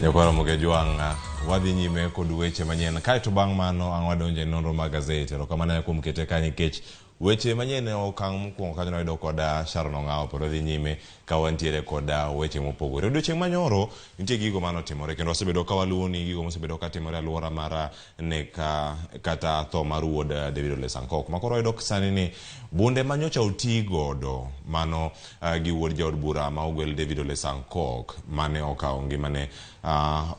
Nyakwara Mokejwang', wadhi nyime kod weche manyien. Kaeto bang' mano ang' wadonjo e nonro mag gazet. Erokamano kuom kete ka nikech weche manyien e okang' mokwongo kanyo wayudo kod Sharon Ong'awo pod wadhi nyime ka wantiere kod weche mopogore. Odiochieng' manyoro nitie gigo manotimore kendo wasebedo ka waluwo ni gigo mosebedo ka timore e alwora mar nek kata tho mar wuod David Ole Sankok. Ma koro wayudo sani ni bunde manyocha oti godo mano gi wuod jaod bura ma ogwel David Ole Sankok mane okawo ngimane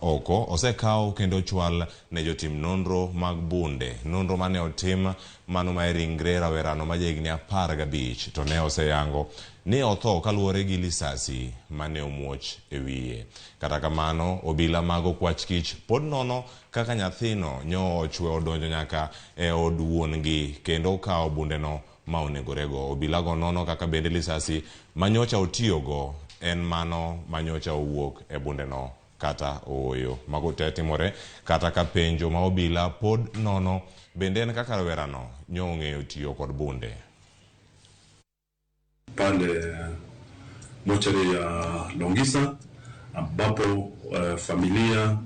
oko osekaw kendo ochwal ne jotim nonro mag bunde. Nonro mane otim mano ma e ringre rawerano ma jahigni 15 to ne oseyango ni otho kaluwore gi lisasi mane omuoch e wiye. Kata kamano, obila mag okwach kich pod nono kaka nyathino nyo ochwe odonjo nyaka e od wuon-gi kendo okawo bundeno ma onegorego. Obilago nono kaka bende lisasi manyocha otiyogo en mano manyocha owuok e bundeno kata ooyo. Mago te timore kata ka penjo ma obila pod nono bende en kaka rawerano nyo ong'eyo tiyo kod bunde. Pale mochari ya Longisa ambapo familia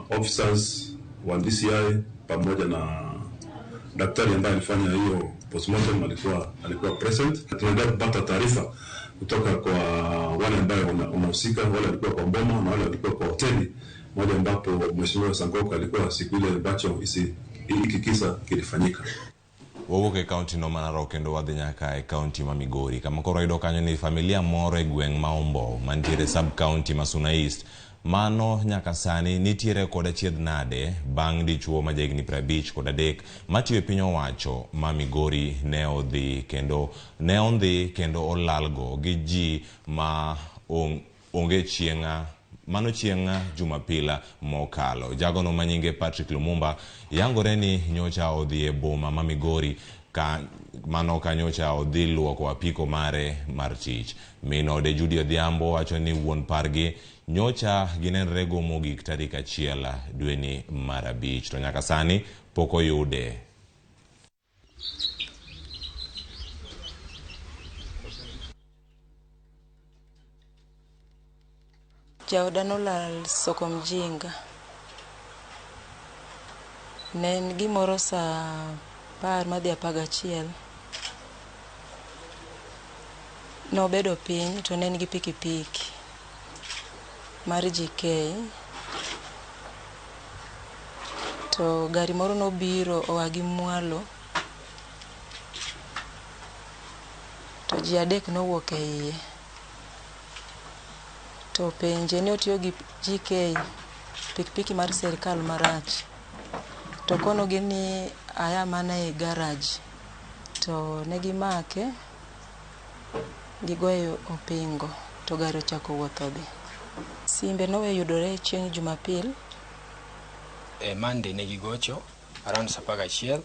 officers wa DCI pamoja na daktari ambaye alifanya hiyo postmortem alikuwa present. Tunaendelea kupata taarifa kutoka kwa wale ambayo wanahusika, wale walikuwa kwa boma na wale walikuwa kwa hoteli moja ambapo Mheshimiwa Sankok alikuwa siku ile ambacho hiki kisa kilifanyika. Wawuok e kaunti no ma Narok kendo wadhi nyaka e kaunti ma Migori kama koro wayudo kanyo ni familia moro e gweng' ma Ombo mantiere sub county ma Suna East mano nyaka sani nitiere kod achiedh nade bang' dichuo ma jahigni 53 matiyo e piny owacho ma Migori ne odhi kendo ne ondhi kendo olalgo gi ji ma onge chieng' mano chieng' Jumapil mokalo. Jagono manyinge Patrick Lumumba yangore ni nyocha odhi e boma ma Migori ka mano ka nyocha odhi luoko apiko mare mar tich. Min ode Judy Odhiambo wacho ni wuon pargi nyocha ginenre go mogik tarik 1 dweni mar 5 to nyaka sani pok oyude. Jaoda nolal soko mjinga. Ne en gimoro saa 10 madhi 11. Nobedo piny to ne en gi pikipiki mar GK. To gari moro nobiro oa gi mwalo. To ji adek nowuok e iye. To penje ni otiyo gi GK pikipiki mar sirkal marach. To konogi ni aya mana e garage. To ne gimake gigoye opingo to gari ochako wuoth odhi. Simbe nowe yudore chieng' Jumapil. E Monday ne gigocho around saa 11.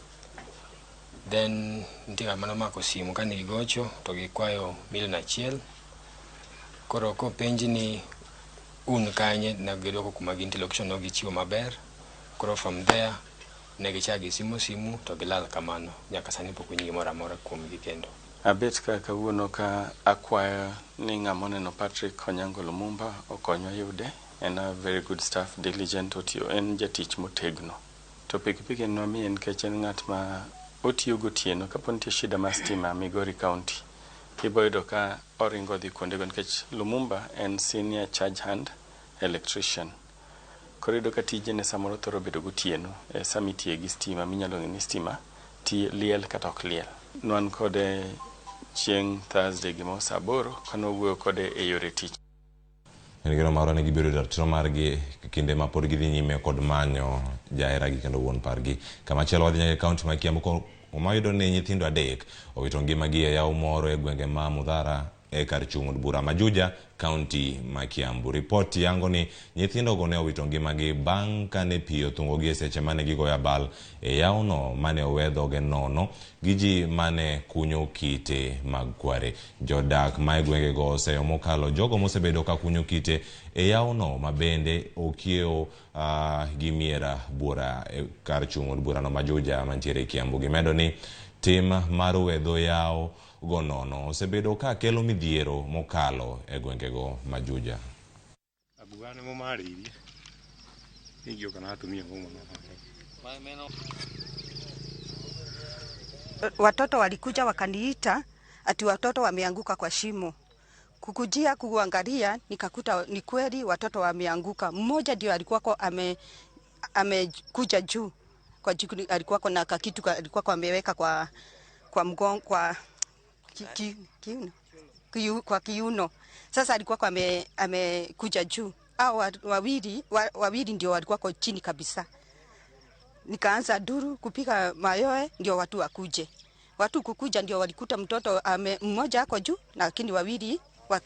Then nitie ng'at mane omako simu kane gigocho to gikwayo milion 1. Koro kopenj ni un kanye ne gidwoko kuma gintie location no gichiwo maber. Koro from there ne gichako gisimo simu to gilal kamano. Nyaka sani pok winj gimoro amora kuomgi kendo. Abet ka kawuono ka akwayo ni ng'ama oneno Patrick Onyango Lumumba okonywa yude. En a very good staff, diligent, otiyo, en jatich motegno. To pikipiki en wamiye nikech en ng'at ma otiyo gotieno. Kapo nitie shida mar stima Migori County, ibo yudo ka oringo dhi kuondego nikech Lumumba en senior charge hand electrician. Koro iyudo ka tijene samoro thoro bedo gotieno e sama itiye gi stima minyalo ng'e ni stima liel kata ok liel. Nwan kode chieng' Thursday gimoro saa 8 kane wawuoyo kode e yore tich. En geno marwa ni gibiro yudo ratiro margi kinde ma pod gidhi nyime kod manyo jaheragi kendo wuon pargi. Kamachielo wadhi nyaka e kaunti ma Kiambu kuma wayudo ni nyithindo 3 owito ngimagi e yawo moro e gwenge ma Muthara e kar chung' od bura ma Juja, kaunti ma Kiambu. Ripot yango ni nyithindogo ne owito ngimagi bang' kane pi othungogi e seche mane gigoyo abal e yawono mane owe dhoge nono gi ji mane kunyo kite mag kware. Jodak ma e gwengego oseyo mokalo jogo mosebedo ka kunyo kite e yawono ma bende okiewo gi miera buora e kar chung' od burano ma Juja mantiere Kiambu. Gimedo ni tim mar we dho yawo go nono osebedo ka kelo midhiero mokalo e gwengego ma Juja. Nĩmũmarĩirie ingĩũka na atumia ũguo. Watoto walikuja wakaniita ati watoto wameanguka kwa shimo. Kukujia kuangalia nikakuta ni kweli watoto wameanguka. Mmoja ndio alikuwako amekuja juu kwa juu, alikuwako na kakitu alikuwako ameweka kwa mgongo, kwa kiuno, kwa kiuno. Sasa alikuwako amekuja juu. Hao wawili ndio walikuwako chini kabisa. Nikaanza duru kupiga mayoe ndio watu wakuje. Watu kukuja ndio walikuta mtoto mmoja ako juu lakini wawili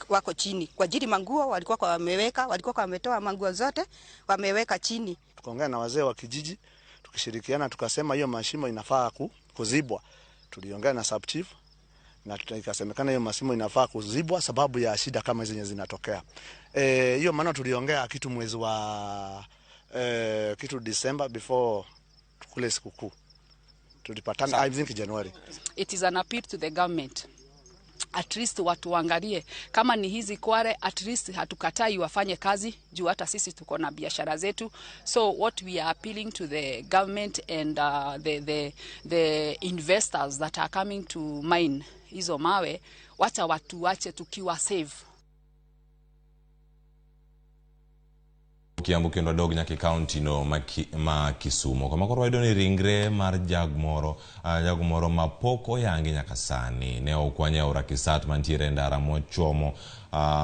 wako chini. Kwa ajili manguo walikuwa kwa wameweka, walikuwa kwa wametoa manguo zote wameweka chini. Tukaongea na wazee wa kijiji tukishirikiana, tukasema hiyo mashimo inafaa kuzibwa. Tuliongea na sub chief na ikasemekana hiyo mashimo inafaa kuzibwa sababu ya shida kama hizo zinatokea. Hiyo maana tuliongea kitu mwezi wa kitu December before kule sikukuu. Tulipatana I think January. It is an appeal to the government. At least watu waangalie kama ni hizi kware, at least hatukatai wafanye kazi juu hata sisi tuko na biashara zetu. So what we are appealing to the government and the investors that are coming to mine hizo mawe, wacha watu wache tukiwa safe. Kiambu kendo dog nyaka e county no ma Kisumu. Kama koro wayudo ni ringre mar jag moro ma pok oyangi nyaka sani ne okwany e aora Kisat mantiere e ndara mochomo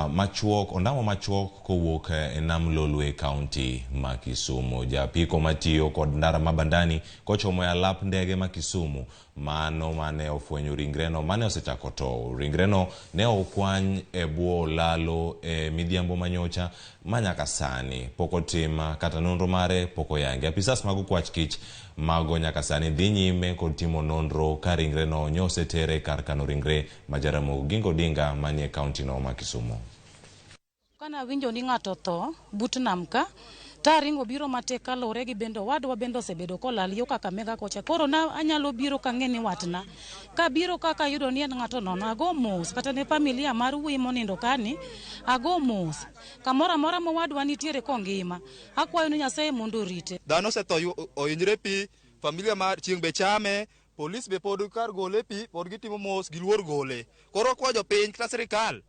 machuok ondamo machuok kowuok e nam Lolwe county ma Kisumu. Japiko matiyo kod ndara ma Bandani kochomo e alap ndege ma Kisumu mano mane ofwenyo ringreno mane osechako tow. Ringreno ne okwany e bwo olalo e midhiambo manyocha ma nyaka sani pok otim kata nonro mare pok oyangi. Apisas mag okwach kich mago nyaka sani dhi nyime kod timo nonro ka ringreno nyosetere kar kano ringre ma Jaramogi Oginga Odinga manie county no ma Kisumu. Kana winjo ni ng'ato tho but nam ka taringo biro matek kaluwore gi bendo wadwa bende osebedo kolal yo Kakamega kocha. Koro na anyalo biro kang'e ni watna kabiro kaka yudo ni en ng'ato nono ago mos kata ne familia mar wuoyi monindo kani ago mos kamoro amora ma wadwa nitiere kongima akwayo ni Nyasaye mondo orite. Dhano osetho ohinyre pi, familia mar chieng' be chame, polis be pod kar gole pi pod gitimo mos giluor gole. Koro kwa jopiny kata sirikal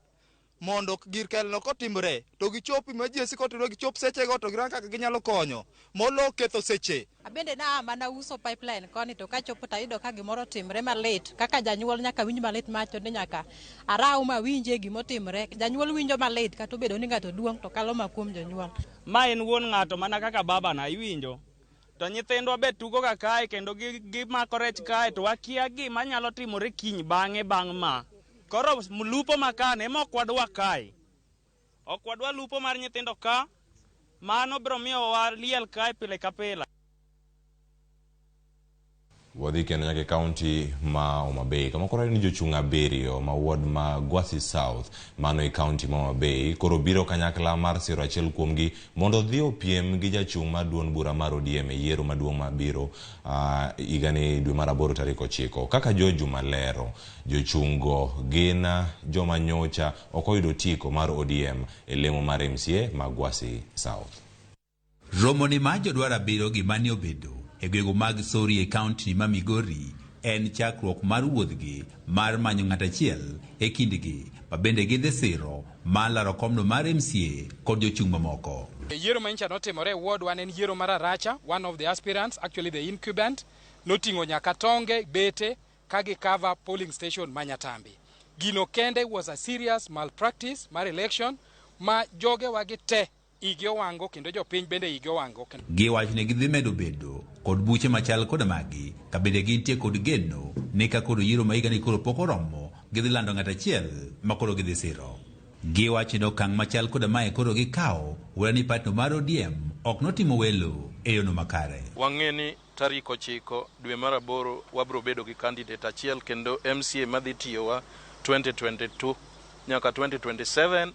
mondo gir kelno kotimre to gichop emergency kotimre gichop sechego to girang kaka ginyalo konyo molo ketho seche. Abende na mana uso pipeline koni to kachopo tayudo ka gimoro timre malit kaka janyuol nyaka winj malit macho ni nyaka araw ma winje gimotimre. Janyuol winjo malit kata obedo ni ng'ato duong' to kalo ma kuom jonyuol. Ma en wuon ng'ato mana kaka baba na iwinjo to nyithindwa be tugo ga kae kendo gimako rech kae to wakia gima nyalo timore kiny bang'e bang' ma. Koro lupo makane ema ok wadwa kae. Ok wadwa lupo mar nyithindo ka, mano biro miyo liel kae pile ka pile. Wadhi kendo nyaka e county ma Homa Bay. Kama koro ni jochung' 7 ma ward ma Gwasi South mano e county ma Homa Bay koro biro kanyakla mar siro achiel kuomgi mondo odhi opiem gi jachung' mar duond bura mar ODM e yiero maduong' mabiro higani dwe mar 8 tarik 9. Kaka George Malero, jochung' go gin joma nyocha ok oyudo tiko mar ODM e lemo mar MCA ma Gwasi South. Romo ni ma jodwar 7 gi mane obedo e gwenge mag Sori e county ma Migori en chakruok mar wuodhgi mar manyo ng'at achiel e kindgi ma bende gidhi siro mar laro komno mar MCA kod jochung' mamoko. Yiero manyicha notimore e ward wan en yiero mar Aracha, one of the aspirants, actually the incumbent, noting'o nyaka tonge bete ka gikava polling station ma Nyatambi. Gino kende was a serious malpractice mar election ma jogewa gi te igi owango kendo jopiny bende igi owango. Giwacho ni gidhi medo bedo kod buche machal koda magi ka bende gintie kod geno ni ka koro yiero ma higani koro pok oromo gidhi lando ng'at achiel ma koro gidhi siro. Giwacho ni okang' machal koda mae koro gikawo wera ni partno mar ODM ok notimo welo e yono makare. Wang'e ni tarik 9 dwe mar 8 wabro bedo gi candidate achiel kendo MCA madhi tiyowa 2022 nyaka 2027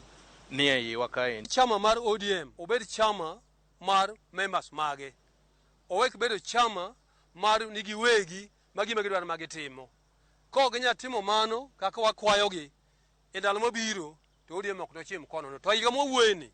ni e iwa kae. Chama mar ODM obed chama mar members mage. Owek bedo chama mar nigi wegi ma gima gidwaro ma gitimo. Ka ok ginyal timo mano kaka wakwayogi e ndalo mabiro to ODM ok nochim kono. To higa mwawuoyeni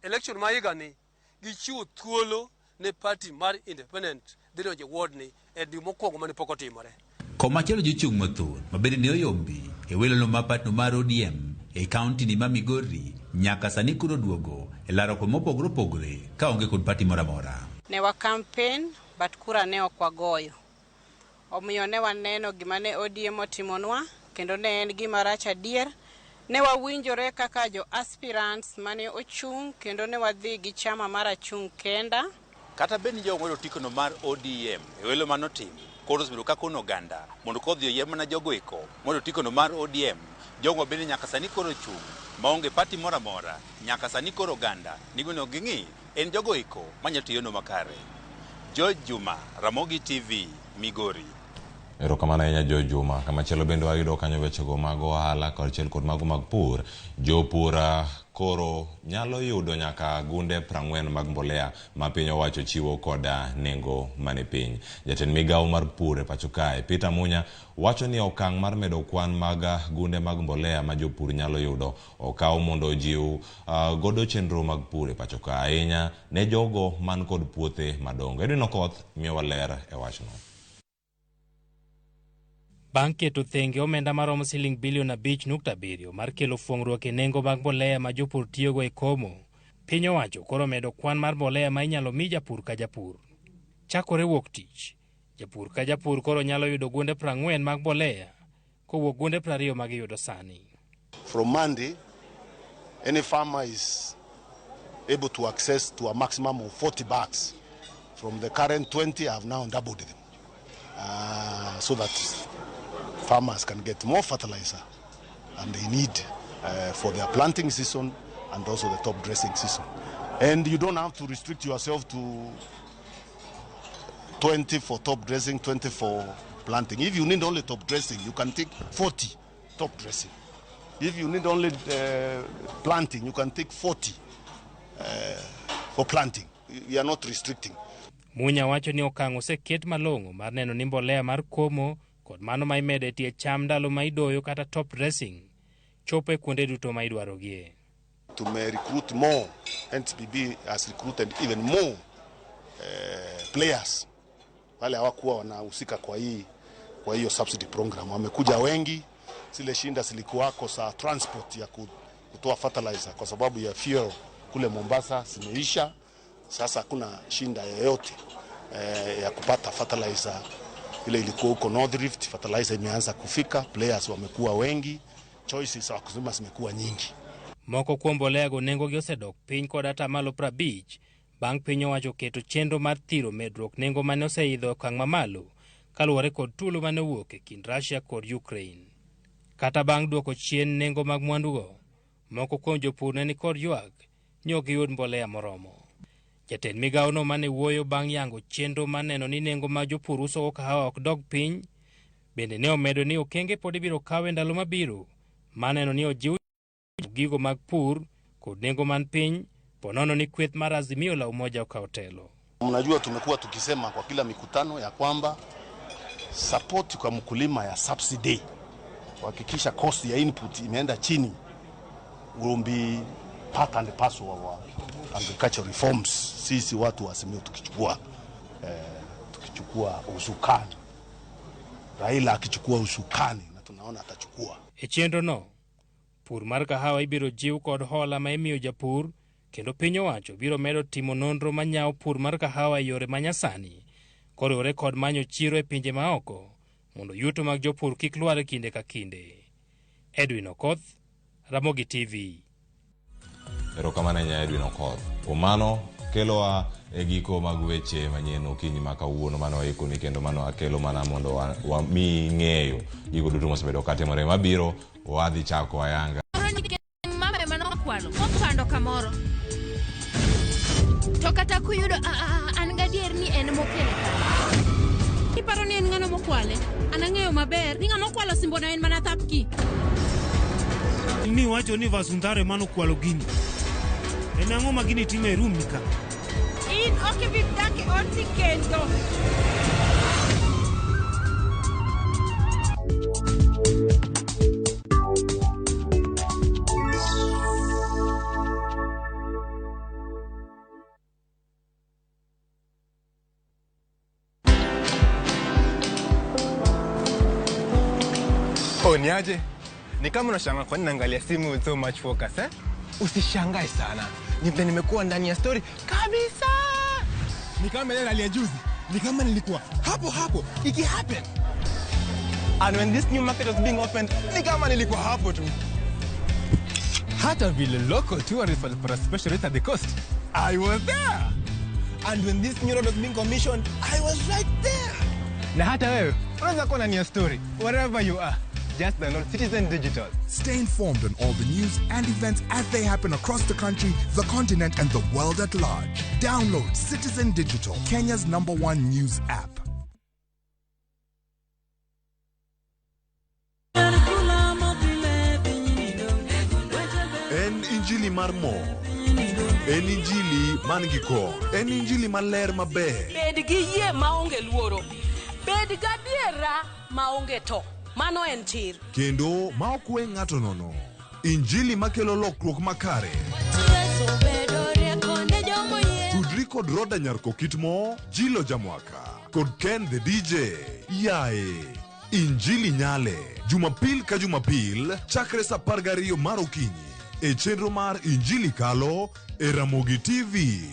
Election ma higani gichiwo thuolo ne party mar independent dhi donjo e ward ni e dwe mokwongo mane pok otimore. Komachielo jochung' mathoth mabende ne oyombi e welono mar partno mar ODM e kaunti ni ma Migori nyaka sani koro duogo e laro kwe mopogore opogore ka onge kod party moro amora. Ne wa campaign but kura ne ok wagoyo. Omiyo ne waneno gima ne ODM otimonwa kendo ne en gima rach adier. Ne wawinjore kaka jo aspirants mane ochung' kendo ne wadhi gi chama mar achung' kenda. Kata bed ni jogo moyudo otikono mar ODM e welo manotim koro osebedo ka kono oganda mondo kodhi oyier mana jogo eko moyudo otikono mar ODM, jogo bende nyaka sani koro ochung' maonge party moro amora, nyaka sani koro oganda nigo onego ging'i en jogo eko manyalo tiyono makare. George Juma, Ramogi TV, Migori. Erokamano ahinya George Juma. Kamachielo bende wayudo kanyo wechego mag ohala kaachiel kod mago mag pur. Jopur koro nyalo yudo nyaka gunde 40 mag mbolea ma piny owacho chiwo koda nengo mane piny. Jatend migawo mar pur e pacho kae, Peter Munya, wacho ni okang' mar medo kwan mag gunde mag mbolea ma jopur nyalo yudo okaw mondo ojiw godo chenro mag pur e pacho ka ahinya ne jogo man kod puothe madongo. Edwin Okoth miyowa ler e wachno. Bang' keto thenge omenda maromo siling bilion 5.7 mar kelo fuong'ruok e nengo mag mbolea ma jopur tiyogo e komo, piny owacho koro omedo kwan mar mbolea ma inyalo mi japur ka japur. Chakore wuok tich, japur ka japur koro nyalo yudo gunde 40 mag mbolea kowuok gunde 20 ma giyudo sani. From Monday, any farmer is able to access to a maximum of 40 bags. From the current 20, I have now doubled them, so that farmers can get more fertilizer and they need for their planting season and also the top dressing season. And you don't have to restrict yourself to 20 for top dressing, 20 for planting. If you need only top dressing, you can take 40 top dressing. If you need only planting, you can take 40 for planting. We are not restricting. Munya wacho ni okang' oseket malong'o mar neno ni mbolea mar komo kod mano ma imedo e tie cham ndalo ma idoyo kata top dressing chopo e kuonde duto ma idwarogie. Tume recruit more, NTPB has recruited even more players. Wale hawakuwa wanahusika kwa hiyo subsidy program. Wamekuja wengi, zile shinda zilikuwako za transport ya kutoa fertilizer kwa sababu ya fuel kule Mombasa zimeisha. Sasa hakuna shinda yoyote ya kupata fertilizer. Ile ilikuwa huko North Rift, fertilizer imeanza kufika, players wamekuwa wengi, choices za wakulima zimekuwa nyingi. Moko kuom mbolea go nengogi osedok piny kod atamalo 50 bang' piny owacho keto chenro mar thiro medruok nengo mane oseidho e okang' mamalo kaluwore kod tulo mane owuok e kind Russia kod Ukraine. Kata bang' duoko chien nengo mag mwandugo, moko kuom jopur ne nikod ywak ni ok giyud mbolea moromo. Jatend migawono mane wuoyo bang' yango chenro mar neno ni nengo ma jopur usogo kahawa ok dog piny, bende ne omedo ni okenge pod ibiro kaw e ndalo mabiro mar neno ni ojiw gigo mag pur kod nengo man piny ponono ni kweth mar Azimio la Umoja okawo telo. Mnajua tumekuwa tukisema kwa kila mikutano ya kwamba support kwa mkulima ya subsidy kuhakikisha cost ya input imeenda chini will be part and parcel of our agricultural reforms. Sisi watu wa Azimio tukichukua usukani, Raila akichukua usukani, na tunaona atachukua. E chenro no, pur mar kahawa ibiro jiw kod hola ma imiyo japur, kendo piny owacho biro medo timo nonro manyawo pur mar kahawa e yore manyasani, koriwore kod manyo chiro e pinje maoko mondo yuto mag jopur kik lwar e kinde ka kinde. Edwin Okoth, Ramogi TV. Erokamano ahinya Edwin Okoth. Kuom mano kelowa e giko mag weche manyien okinyi ma kawuono mane waikoni kendo mano akelo mana mondo wami ng'eyo gigo duto mosebedo katimore. Mabiro wadhi chako ayanga. Mama ema nokwalo mopando kamoro. To kata kuyudo an gadier ni en mokele ka. Iparo ni en ng'ano mokwale? An ang'eyo maber ni ng'ama okwalo simbona en mana Thapki. Ni wacho ni Vasuntare mano kwalo gini. En ang'o ma gini timo e room ni ka? In ok ibi dak e odni kendo. Oh, ni aje? Ni kama unashangaa kwa nini naangalia simu with so much focus, eh? Usishangae sana. Ni vile nimekuwa ndani ya story kabisa. Ni kama ile hali ya juzi. Ni kama nilikuwa hapo hapo iki happen. And when this new market was being opened, ni kama nilikuwa hapo tu. Hata vile local tourists walipata special rate at the coast, I was there. And when this new road was being commissioned, I was right there. Na hata wewe unaweza kuwa ndani ya story wherever you are. Just download Citizen Digital. Stay informed on all the news and events as they happen across the country, the continent, and the world at large. Download Citizen Digital, Kenya's number one news app. En injili mar mo. En injili man gi kor. En injili maler maber. Bed gi yie maonge luoro. Bed gadiera maonge to. Mano en chir. Kendo ma ok we ng'ato nono. Injili makelo lokruok makare. Tudri kod Roda Nyarko Kitmo, Jilo Jamwaka, kod Ken the DJ. Yae. Injili Nyale. Jumapil ka Jumapil, chakre sa 12 mar okinyi. E chenro mar Injili Kalo e Ramogi TV.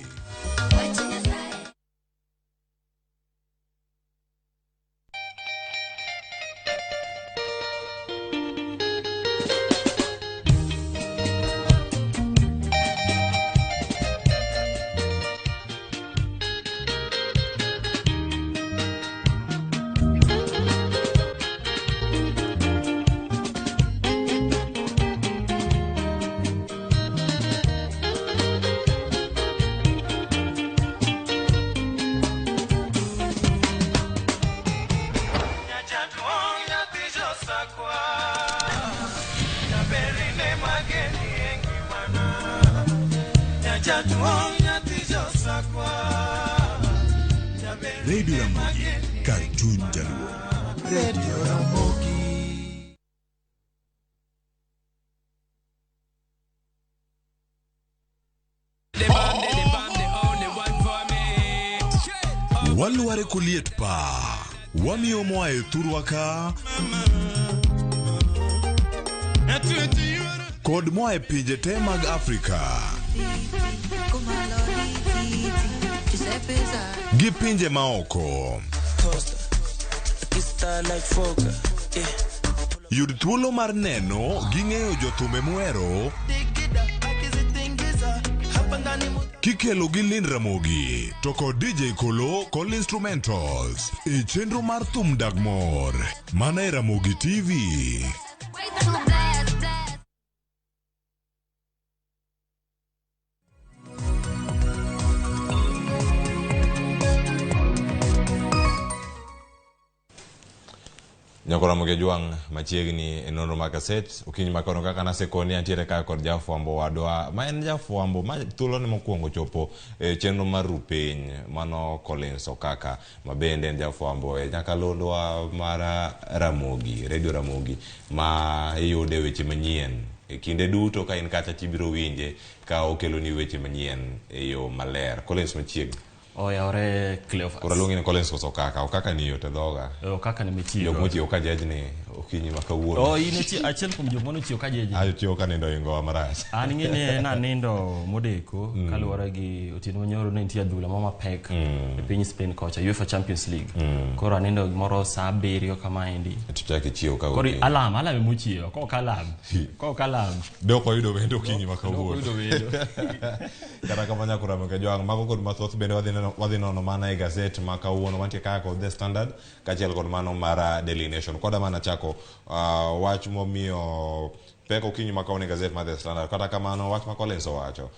Radio Ramogi, kar chuny Jaluo. Radio Ramogi. Walware koliet pa. Wamiyo moa e thurwa ka kod moa e pinje te mag Afrika gi pinje maoko. Yud thuolo mar neno gi ng'eyo jothumbe muhero kikelo gi Lin Ramogi to kod DJ Kolo kod instrumentals e chenro mar thum dag mor mana e Ramogi TV. Nyakora Ramogi machiegni e nonro mag gaset okinyi makono kaka nasekoni antiere ka kod jafwambo wadwa ma en jafwambo ma thuolone mokwongo chopo e chenro mar rupiny mano Collins Okaka ma bende en jafwambo e nyakalondwa mar Ramogi, Radio Ramogi ma iyude weche manyien e kinde duto ka in kacha tibiro winje ka okeloni weche manyien e yo maler. Collins machiegni. Oyawore Cleophas. Koro aluongi ni Collins koso Okaka? Okaka ni yot e dhoga. Okaka ni michiwo. Jok mochiewo ka jejni okinyi ma kawuono. Oh, in achiel kuom jok manochiewo ka jeji. Ayo chiewo ka nindo oingowa marach. An ing'e ni nanindo modeko kaluwore gi otieno manyoro ne nitie adhula moro mapek e piny Spain kocha, UEFA Champions League. Koro anindo gimoro saa 7 kamaendi. To chak ichiewo ka Koro alam emochiewo, kok alam. Kok alam. Dok oyudo wendo okinyi ma kawuono. Dok oyudo wendo. Kata kamano Nyakora Ramogi Jwang', mago kod mathoth bende wadhi nono mana e gazet ma kawuono mantie kaka kod The Standard kaachiel kod mano mar Daily Nation. Koda mana chako wach momiyo pek okinyi ma kawuono e gazet mar The Standard. Kata kamano wach ma Collins owacho,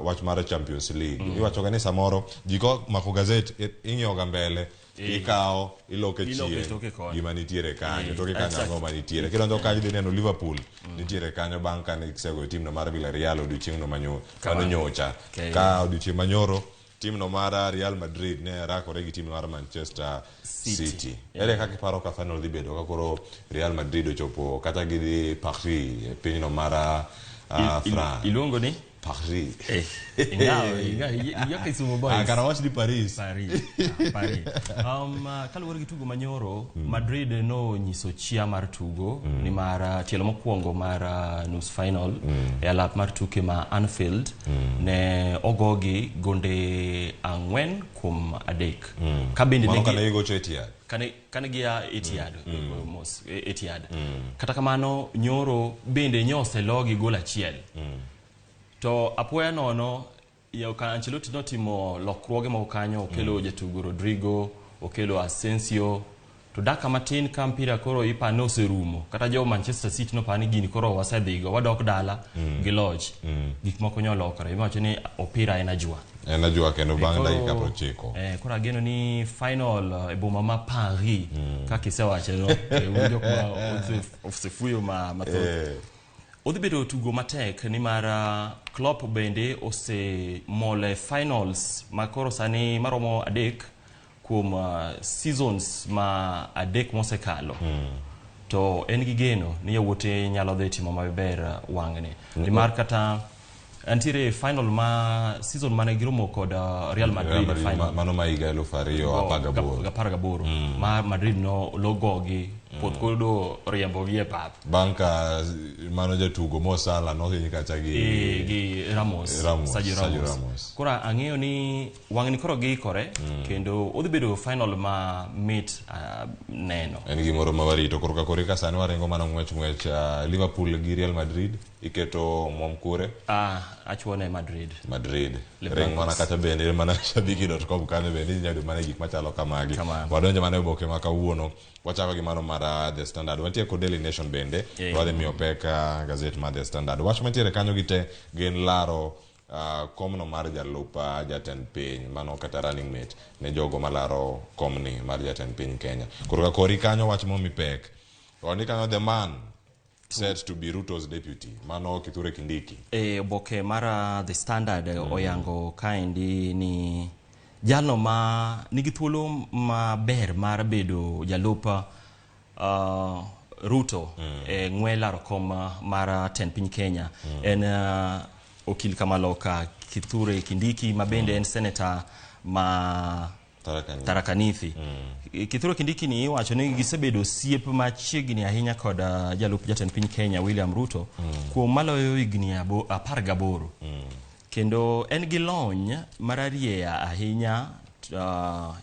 wach mar Champions League. Iwacho ga ni samoro ji mako gazet ing'iyo ga mbele ikawo iloke chien gima nitiere kanyo toke kanyo ang'o manitiere. Kidonjo kanyo idhi neno Liverpool nitiere kanyo bang' kane gisegoyo timno mar Villarreal odiochieng'no mano nyocha. Ka odiochieng' manyoro timno mar Real Madrid ne rakore gi timno mar Manchester City. Ere kaka iparo ka final dhi bedo ka koro Real Madrid ochopo kata gidhi Paris e pinyno mar France? Iluongo ni? Paris. Ingawa Kisumu Boys. Ah, kara wach ni Paris. Paris. Ah, Paris. Kaluwore gi tugo manyoro, Madrid nonyiso chia mar tugo nimar tielo mokwongo mar nus final e alap mar tuke ma Anfield ne ogogi gonde 4-3. Ka bende Mano ne gi- kane gigocho Etihad. kane gia Etihad, mos Etihad. Kata kamano nyoro bende nyoselogi gol 1. To apoya nono ka Ancelotti notimo lokruoge moko kanyo, okelo jatugo Rodrigo, okelo Asensio, to dakika matin ka mpira koro ipani oserumo, kata jo Manchester City nopani gini koro wasedhigo, wadok dala gi loch. Gik moko nyolokore, iwacho ni opira en ajwa. En ajwa kendo bang' dakika 90. Koro ageno ni final e boma ma Paris, kaka isewacho no, un jok ma osefuyo mathoth. Odhi bedo tugo matek nimar Klopp bende osemolo e finals ma koro sani maromo 3 kuom seasons ma 3 mosekalo. To en gi geno ni yawuote nyalo dhi timo maber wang'ni. Nimar kata antiere final ma season mane giromo kod Real Madrid e final. Mano ma higa 2018. 18. Ma Madrid no logogi pod kodo riembogi e pap. Bang' ka mano jatugo Mo Salah nohiny kacha gi Ramos, Sergio Ramos. Koro ang'eyo ni wang'ni koro giikore kendo odhi bedo final ma mit neno. En gimoro ma warito. Koro ka korika sani waringo mana ng'wech ng'wech Liverpool gi Real Madrid iketo omwom kure? Achuone Madrid. Madrid. Ring mana kacha bende mana shabiki.com kanyo bende inyalo yudo mana gik machalo kamagi. Wadonjo mana e oboke ma kawuono. Wachako gi mano mar The Standard. Wantie kod Daily Nation bende. Wadhi miyo pek gazet mar The Standard. Wach mantiere kanyo gi te gin laro komno mar jalup jatend piny, mano kata running mate ne jogo malaro komni mar jatend piny Kenya. Koro ka kori kanyo wach momi pek. Ondik kanyo the man set to be Ruto's deputy, mano Kithure Kindiki. Oboke mar The Standard oyango kaendi ni jalno ma nigi thuolo maber mar bedo jalup Ruto e ng'we laro kom mar tend piny Kenya en okil Kamaloka Kithure Kindiki ma bende en senator ma Tharaka Nithi. Kithure Kindiki ni iwacho ni gisebedo osiep machiegni ahinya kod jalup jatend piny Kenya William Ruto kuom maloyo higni 18. Kendo en gi lony mararieya ahinya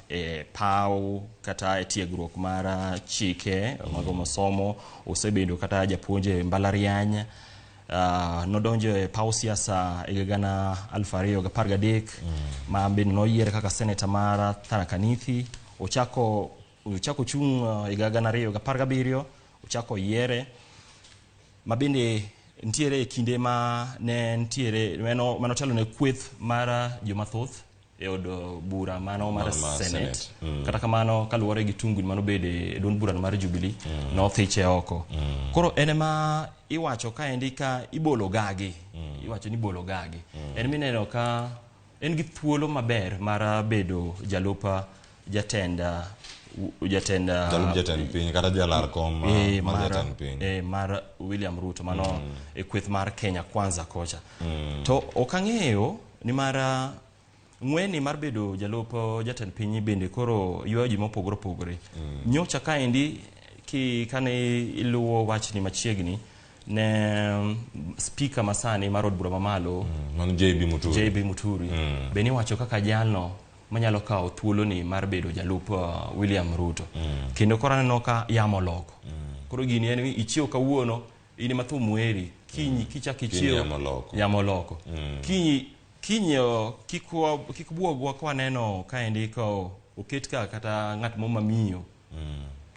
e paw kata e tiegruok mar chike mago masomo, osebedo kata japuonj e mbalariany. Nodonjo e paw siasa e higa 2013 ma bende noyiere kaka seneta mar Tharaka Nithi. Ochako chung' higa 2017, ochako yiere ma bende nitiere e kinde ma ne nitiere manotelo ne kweth mar joma thoth e od bura mano mar Senate. Kata kamano kaluwore gi tungni manobede e duond bura mar Jubilee nothiche oko. Koro en ema iwacho kaendi ka ibolo gagi, iwacho ni ibolo gagi. En mineno ka en gi thuolo maber mar bedo jalup jatend jalup jatend piny kata jalar kom mar jatend piny mar William Ruto mano e kweth mar Kenya Kwanza kocha. To ok ang'eyo ni mar ng'weni mar bedo jalup jatend piny bende koro ywayo ji mopogore opogore. Nyocha kaendi kane iluwo wachni machiegni ne speaker masani mar od bura mamalo mano JB Muturi. JB Muturi be niwacho kaka jalno manyalo kawo thuoloni mar bedo jalup William Ruto. Kendo koro aneno ka yamo loko. Koro gini en ni ichiew kawuono in ema thum weri, kinyi kichako ichiew yamo loko. Kinyi kik buogwa ka waneno kaendi ka oket ka kata ng'at moro mamiyo.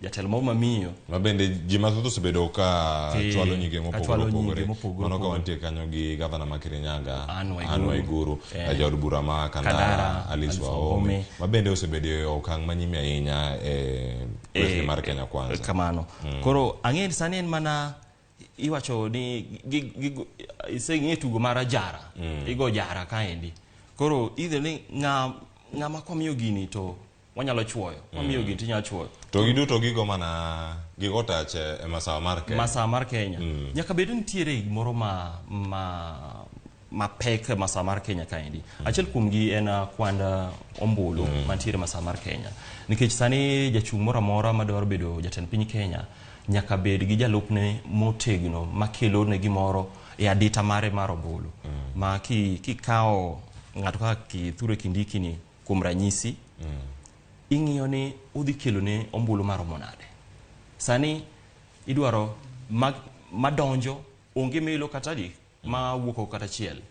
Jatelo moro mamiyo. Ma bende ji mathoth osebedo ka chwalo nyinge mopogore opogore. Mano ka wantie kanyo gi gavana ma Kirinyaga, Anne Waiguru, jaod bura ma Kandara, Alice Wahome, ma bende osebedo e okang' manyime ahinya e kweth mar Kenya Kwanza. Kamano. Koro ang'e ni sani en mana iwacho ni iseng'e tugo mar jara. Igo jara kaendi. Koro idho ni ng'ama kwamiyo gini to wanyalo chuoyo. Wamiyo gini to inyalo chuoyo. To giduto gigo mana gigo tach e masawa mar Kenya. Masawa mar Kenya. Nyaka bed nitiere gimoro ma mapek masawa mar Kenya kaendi. Achiel kuomgi en kwand ombulu mantiere masawa mar Kenya. Nikech sani jachung' moro amora madwaro bedo jatend piny Kenya nyaka bed gi jalupne motegno makelo ne gimoro e adita mare mar ombulu. Ma kikawo ng'ato kaka Kithure Kindiki ni kuom ranyisi, ing'iyo ni odhi kelo ne ombulu maromo nade. Sani idwaro madonjo onge melo kata adi ma wuok oko kata achiel.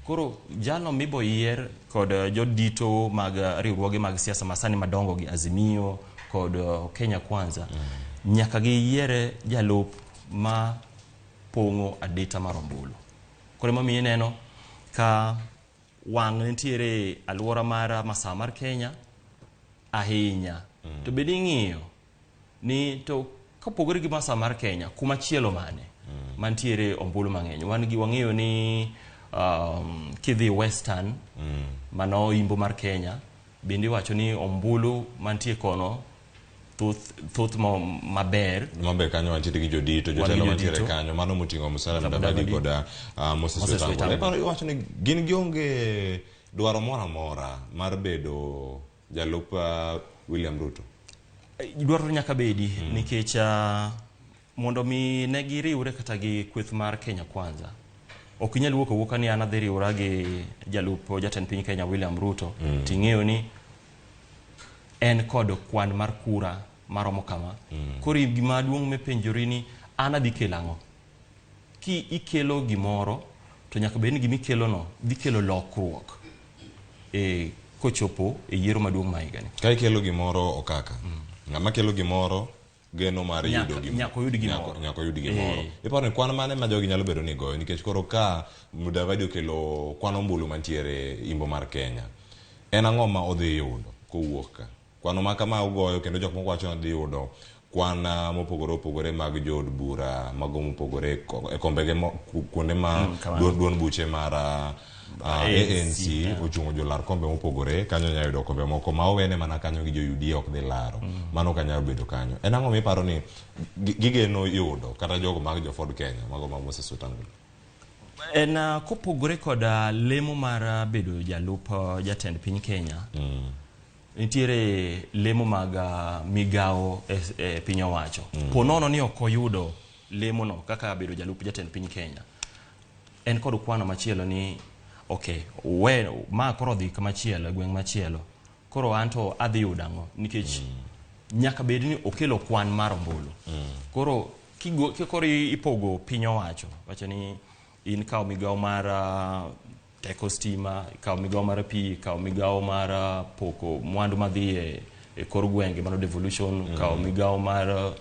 Koro jalno mibo yier kod jodito mag riwruoge mag siasa masani madongo gi Azimio kod Kenya Kwanza, nyaka giyiere jalup ma pong'o adita mar ombulu. Koro emomiyo ineno ka wang' nitiere alwora mar masawa mar Kenya ahinya. To bende ing'iyo ni to kopogore gi masawa mar Kenya, kuma chielo mane mantiere ombulu mang'eny. Wan gi wang'eyo ni kidhi Western, mano imbo mar Kenya, bende iwacho ni ombulu mantie kono thoth maber. Maber kanyo wantiere gi jodito, jotelo mantiere kanyo, mano moting'o Musalia Mudavadi kod Moses Wetangula. Iwacho ni gin gionge dwaro moro amora mar bedo jalup William Ruto. Dwaro nyaka bedi nikech mondo mi ne giriwre kata gi kweth mar Kenya Kwanza. Ok inyal wuok awuoka ni an adhi riwra gi jalup jatend piny Kenya William Ruto, ting'eyo ni en kod kwan mar kura maromo kama. Koro gima duong' mipenjori ni an adhi kelo ang'o? Ki ikelo gimoro to nyaka bed ni gima ikelo no dhi kelo lokruok kochopo e yiero maduong' ma higani. Ka ikelo gimoro okaka, ng'ama kelo gimoro geno mar yudo gimoro. Nyaka oyud gimoro. Nyaka oyud gimoro. Iparo ni kwan mane ma jogi nyalo bedo ni goyo nikech koro ka Mudavadi okelo kwan ombulu mantiere imbo mar Kenya, en ang'o ma odhi yudo kowuok ka? Kwano ma kama ogoyo kendo jok moko wacho ni dhi yudo kwan mopogore opogore mag jood bura mago mopogore e kombege kuonde ma duond buche mar ANC ochung'o jolar kombe mopogore kanyo nyalo yudo kombe moko ma owene mana kanyo gi jo UDA ok dhi laro. Mano kanyalo bedo kanyo. En ang'o miparo ni gigeno yudo kata jogo mag jo Ford Kenya mago mag Moses Wetangula? En kopogore kod lemo mar bedo jalup jatend piny Kenya, nitiere lemo mag migawo e piny owacho. Po nono ni ok oyudo lemo no kaka bedo jalup jatend piny Kenya, en kod kwano machielo ni okay, we ma koro dhi kamachielo e gweng' machielo, koro anto adhi yudo ang'o? Nikech nyaka bed ni okelo kwan mar ombulu. Koro koro ipogo piny owacho, wacho ni in kawo migawo mar teko stima, kawo migawo mar pi, kawo migawo mar poko mwandu madhi e kor gwenge, mano devolution, kawo migawo mar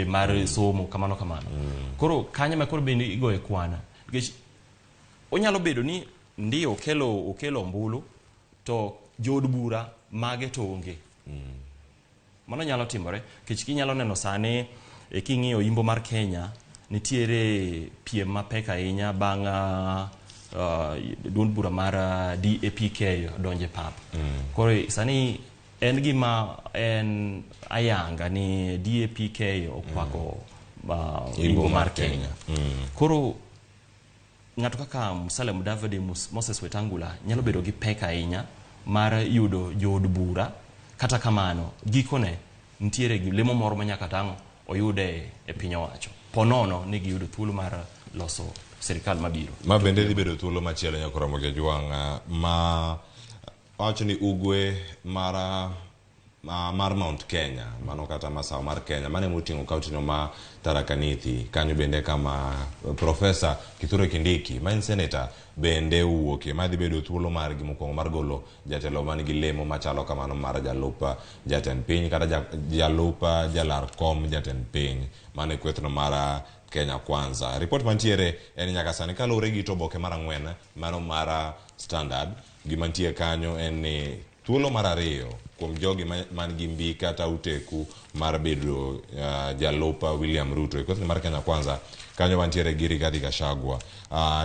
mar somo, kamano kamano. Koro kanyo ma koro bende igoye kwana. Nikech onyalo bedo ni ndiyo okelo ombulu to jood bura mage to onge. Mano nyalo timore nikech kinyalo neno sani king'iyo imbo mar Kenya, nitiere piem mapek ahinya bang' duond bura mar DAPK donje pap. Koro sani en gima en ayanga ni DAPK okwako imbo mar Kenya. Koro ng'ato kaka Musalia Mudavadi, Moses Wetangula nyalo bedo gi pek ahinya mar yudo jood bura. Kata kamano gikone nitiere gi lemo moro ma nyaka tang' oyude e piny owacho. Po nono ni giyudo thuolo mar loso sirikal mabiro. Ma bende dhi bedo thuolo machielo nyaka Ramogi Ajwang' ma wacho ni ugwe mar Mount Kenya, mano kata masawa mar Kenya, mane moting'o kaunti no ma Tharaka Nithi, kanyo bende kama Professor Kithure Kindiki ma en senator bende owuokie. Ma dhi bedo thuolo margi mokwongo mar golo jatelo man gi lemo machalo kamano mar jalup jatend piny kata jalup jalar kom jatend piny mane kwethno mar Kenya Kwanza. Report mantiere en nyaka sani kaluwore gi oboke mar 4 mano mar Standard, gima nitie kanyo en ni thuolo mar 2 kuom jogi man gi mbi kata uteku mar bedo jalup William Ruto e kwethno mar Kenya Kwanza, kanyo wantiere gi Rigathi Gachagua.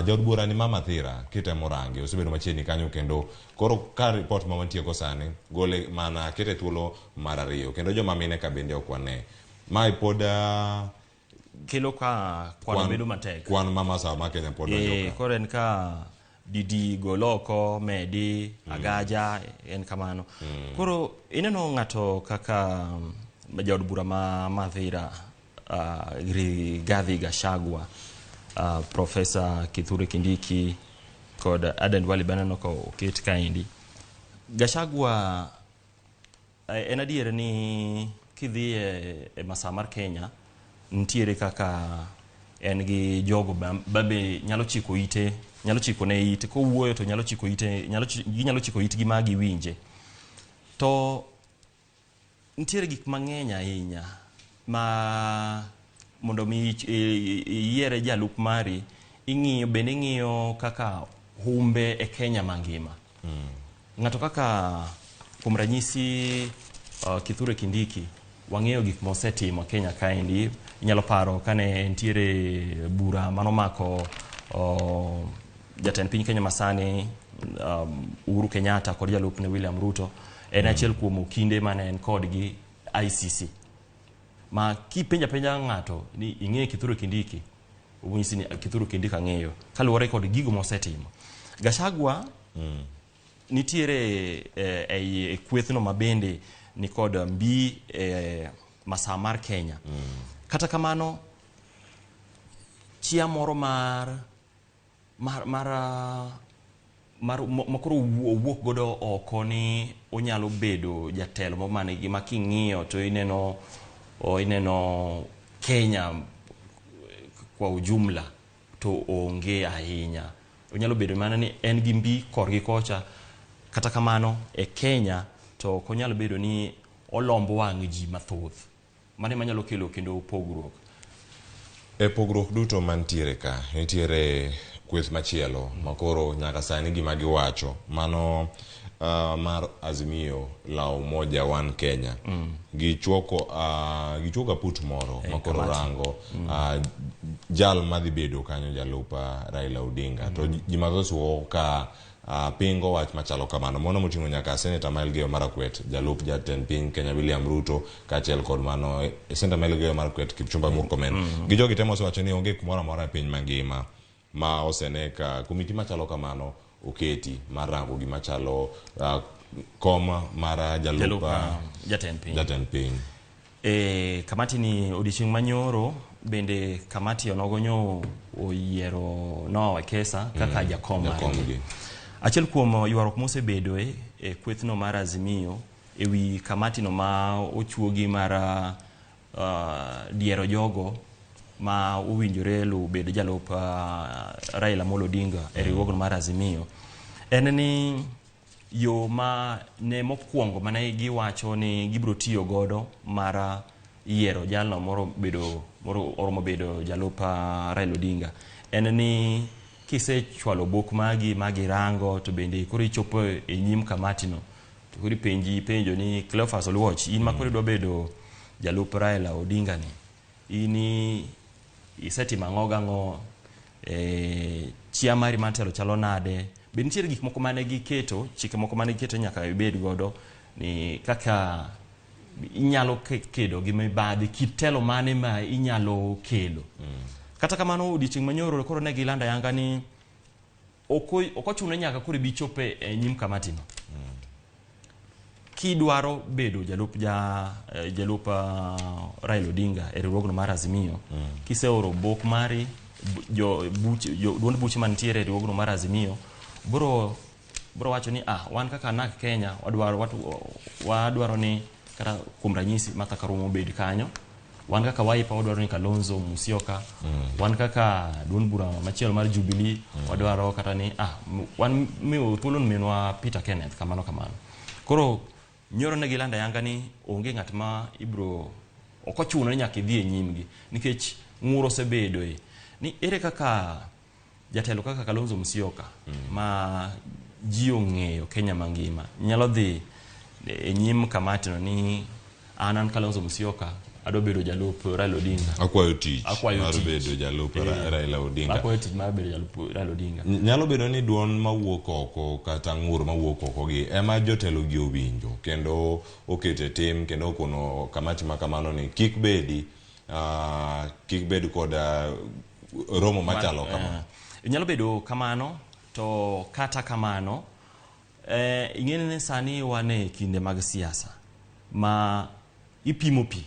Jaod bura ni Mama Thira kitemo range osebedo machiegni kanyo kendo koro ka report ma wantie go sani gole mana kete thuolo mar 2 kendo joma mine ka bende ok wane. Mae pod kelo ka kwan bedo matek. Kwan ma masawa ma Kenya pod donjo ka. Koro en ka Didi goloko medi agaja en kamano. Koro ineno ng'ato kaka jaod bura ma Mathira Rigathi Gachagua, Professor Kithure Kindiki kod Aden Duale baneno ka oket kaendi. Gachagua en adier ni kidhi e masawa mar Kenya nitiere kaka en gi jogo babe nyalo chiko ite, nyalo chiko ne ite kowuoyo to nyalo chiko ite, ginyalo chiko itgi ma giwinje. To nitiere gik mang'eny ahinya ma mondo mi iyiere jalup mari, ing'iyo bende ing'iyo kaka humbe e Kenya mangima. Ng'ato kaka kuom ranyisi Kithure Kindiki, wang'eyo gik mosetimo Kenya kaendi. Inyalo paro kane nitiere bura manomako jatend piny Kenya masani Uhuru Kenyatta kod jalupne William Ruto, en achiel kuom okinde mane en kodgi ICC. Ma kipenja penja ng'ato ni ing'e Kithure Kindiki, onyisi ni Kithure Kindiki ang'eyo kaluwore kod gigo mosetimo. Gachagua nitiere e kwethno mabende ni kod mbi masawa mar Kenya. Kata kamano chia moro mar makoro owuok godo oko ni onyalo bedo jatelo manigi ma king'iyo to ineno Kenya kwa ujumla to onge ahinya. Onyalo bedo mana ni en gi mbi korgi kocha. Kata kamano e Kenya to ok onyal bedo ni olombo wang' ji mathoth. Mano ema nyalo kelo kendo pogruok. E pogruok duto mantiere ka, nitiere kweth machielo makoro nyaka sani gima giwacho mano mar Azimio la Umoja One Kenya. Gichuoko aput moro makoro rango jal madhi bedo kanyo jalup Raila Odinga. To ji mathoth wuok ka pingo wach machalo kamano. Mono moting'o nyaka Senator ma Elgeyo Marakwet, jalup jatend piny Kenya William Ruto, kaachiel kod mano Senator ma Elgeyo Marakwet Kipchumba Murkomen. Gi jogi temo osewacho ni onge kumoro amora e piny mangima ma osene ka komiti machalo kamano oketi mar rango gima chalo kom mar jalup jatend piny. Kamati ni odiochieng' manyoro bende kamati onogonyo oyiero Noah Wekesa kaka jakom margi. Achiel kuom ywaruok mosebedoe e kwethno mar Azimio ewi kamati no ma ochuogi mar diero jogo ma owinjore lu bedo jalup Raila Amolo Odinga e riwruogno mar Azimio en ni yo ma ne mokwongo mane giwacho ni gibiro tiyo godo mar yiero jalno moro bedo moro oromo bedo jalup Raila Odinga en ni kisechwalo bok magi magirango to bende koro ichopo e nyim kamati no to koro ipenji penjo ni Cleophas Oluoch in ma koro idwa bedo jalup Raila Odinga ni ini isetimo ang'o gang'o, chia mari mar telo chalo nade, be nitiere gik moko mane giketo, chike moko mane giketo nyaka ibed godo ni kaka inyalo kedo gi mibadhi, kit telo mane ma inyalo kelo. Kata kamano odiochieng' manyoro koro ne gilando ayanga ni ok ochuno nyaka koro ibi chope e nyim kamati no. Kidwaro bedo jalup Raila Odinga e riwruogno mar Azimio, kiseoro bok mari duond buche mantiere e riwruogno mar Azimio bro wacho ni wan kaka NARC Kenya wadwaro ni kata kuom ranyisi Martha Karua obed kanyo, wan kaka Wiper wadwaro ni Kalonzo Musyoka, wan kaka duond bura machielo mar Jubilee wadwaro kata ni wan miyo thuolo minwa Peter Kenneth kamano kamano. Koro nyoro ne gilando ayanga ni onge ng'at ma ibro ok ochuno ni nyaka idhi e nyimgi nikech ng'ur osebedoe ni ere kaka jatelo kaka Kalonzo Musyoka ma ji ong'eyo Kenya mangima nyalo dhi e nyim kamati no ni an Kalonzo Musyoka adwa bedo jalup Raila Odinga. Akwayo tich mar bedo jalup Raila Odinga. Akwayo tich mar bedo jalup Raila Odinga. Nyalo bedo ni duond mawuok oko kata ng'ur mawuok oko gi ema jotelo gi owinjo kendo okete tim kendo okono kamati ma kamano ni kik bedi kik bed kod romo machalo kama. Nyalo bedo kamano, to kata kamano ing'eni ni sani wan e kinde mag siasa ma ipimo pi.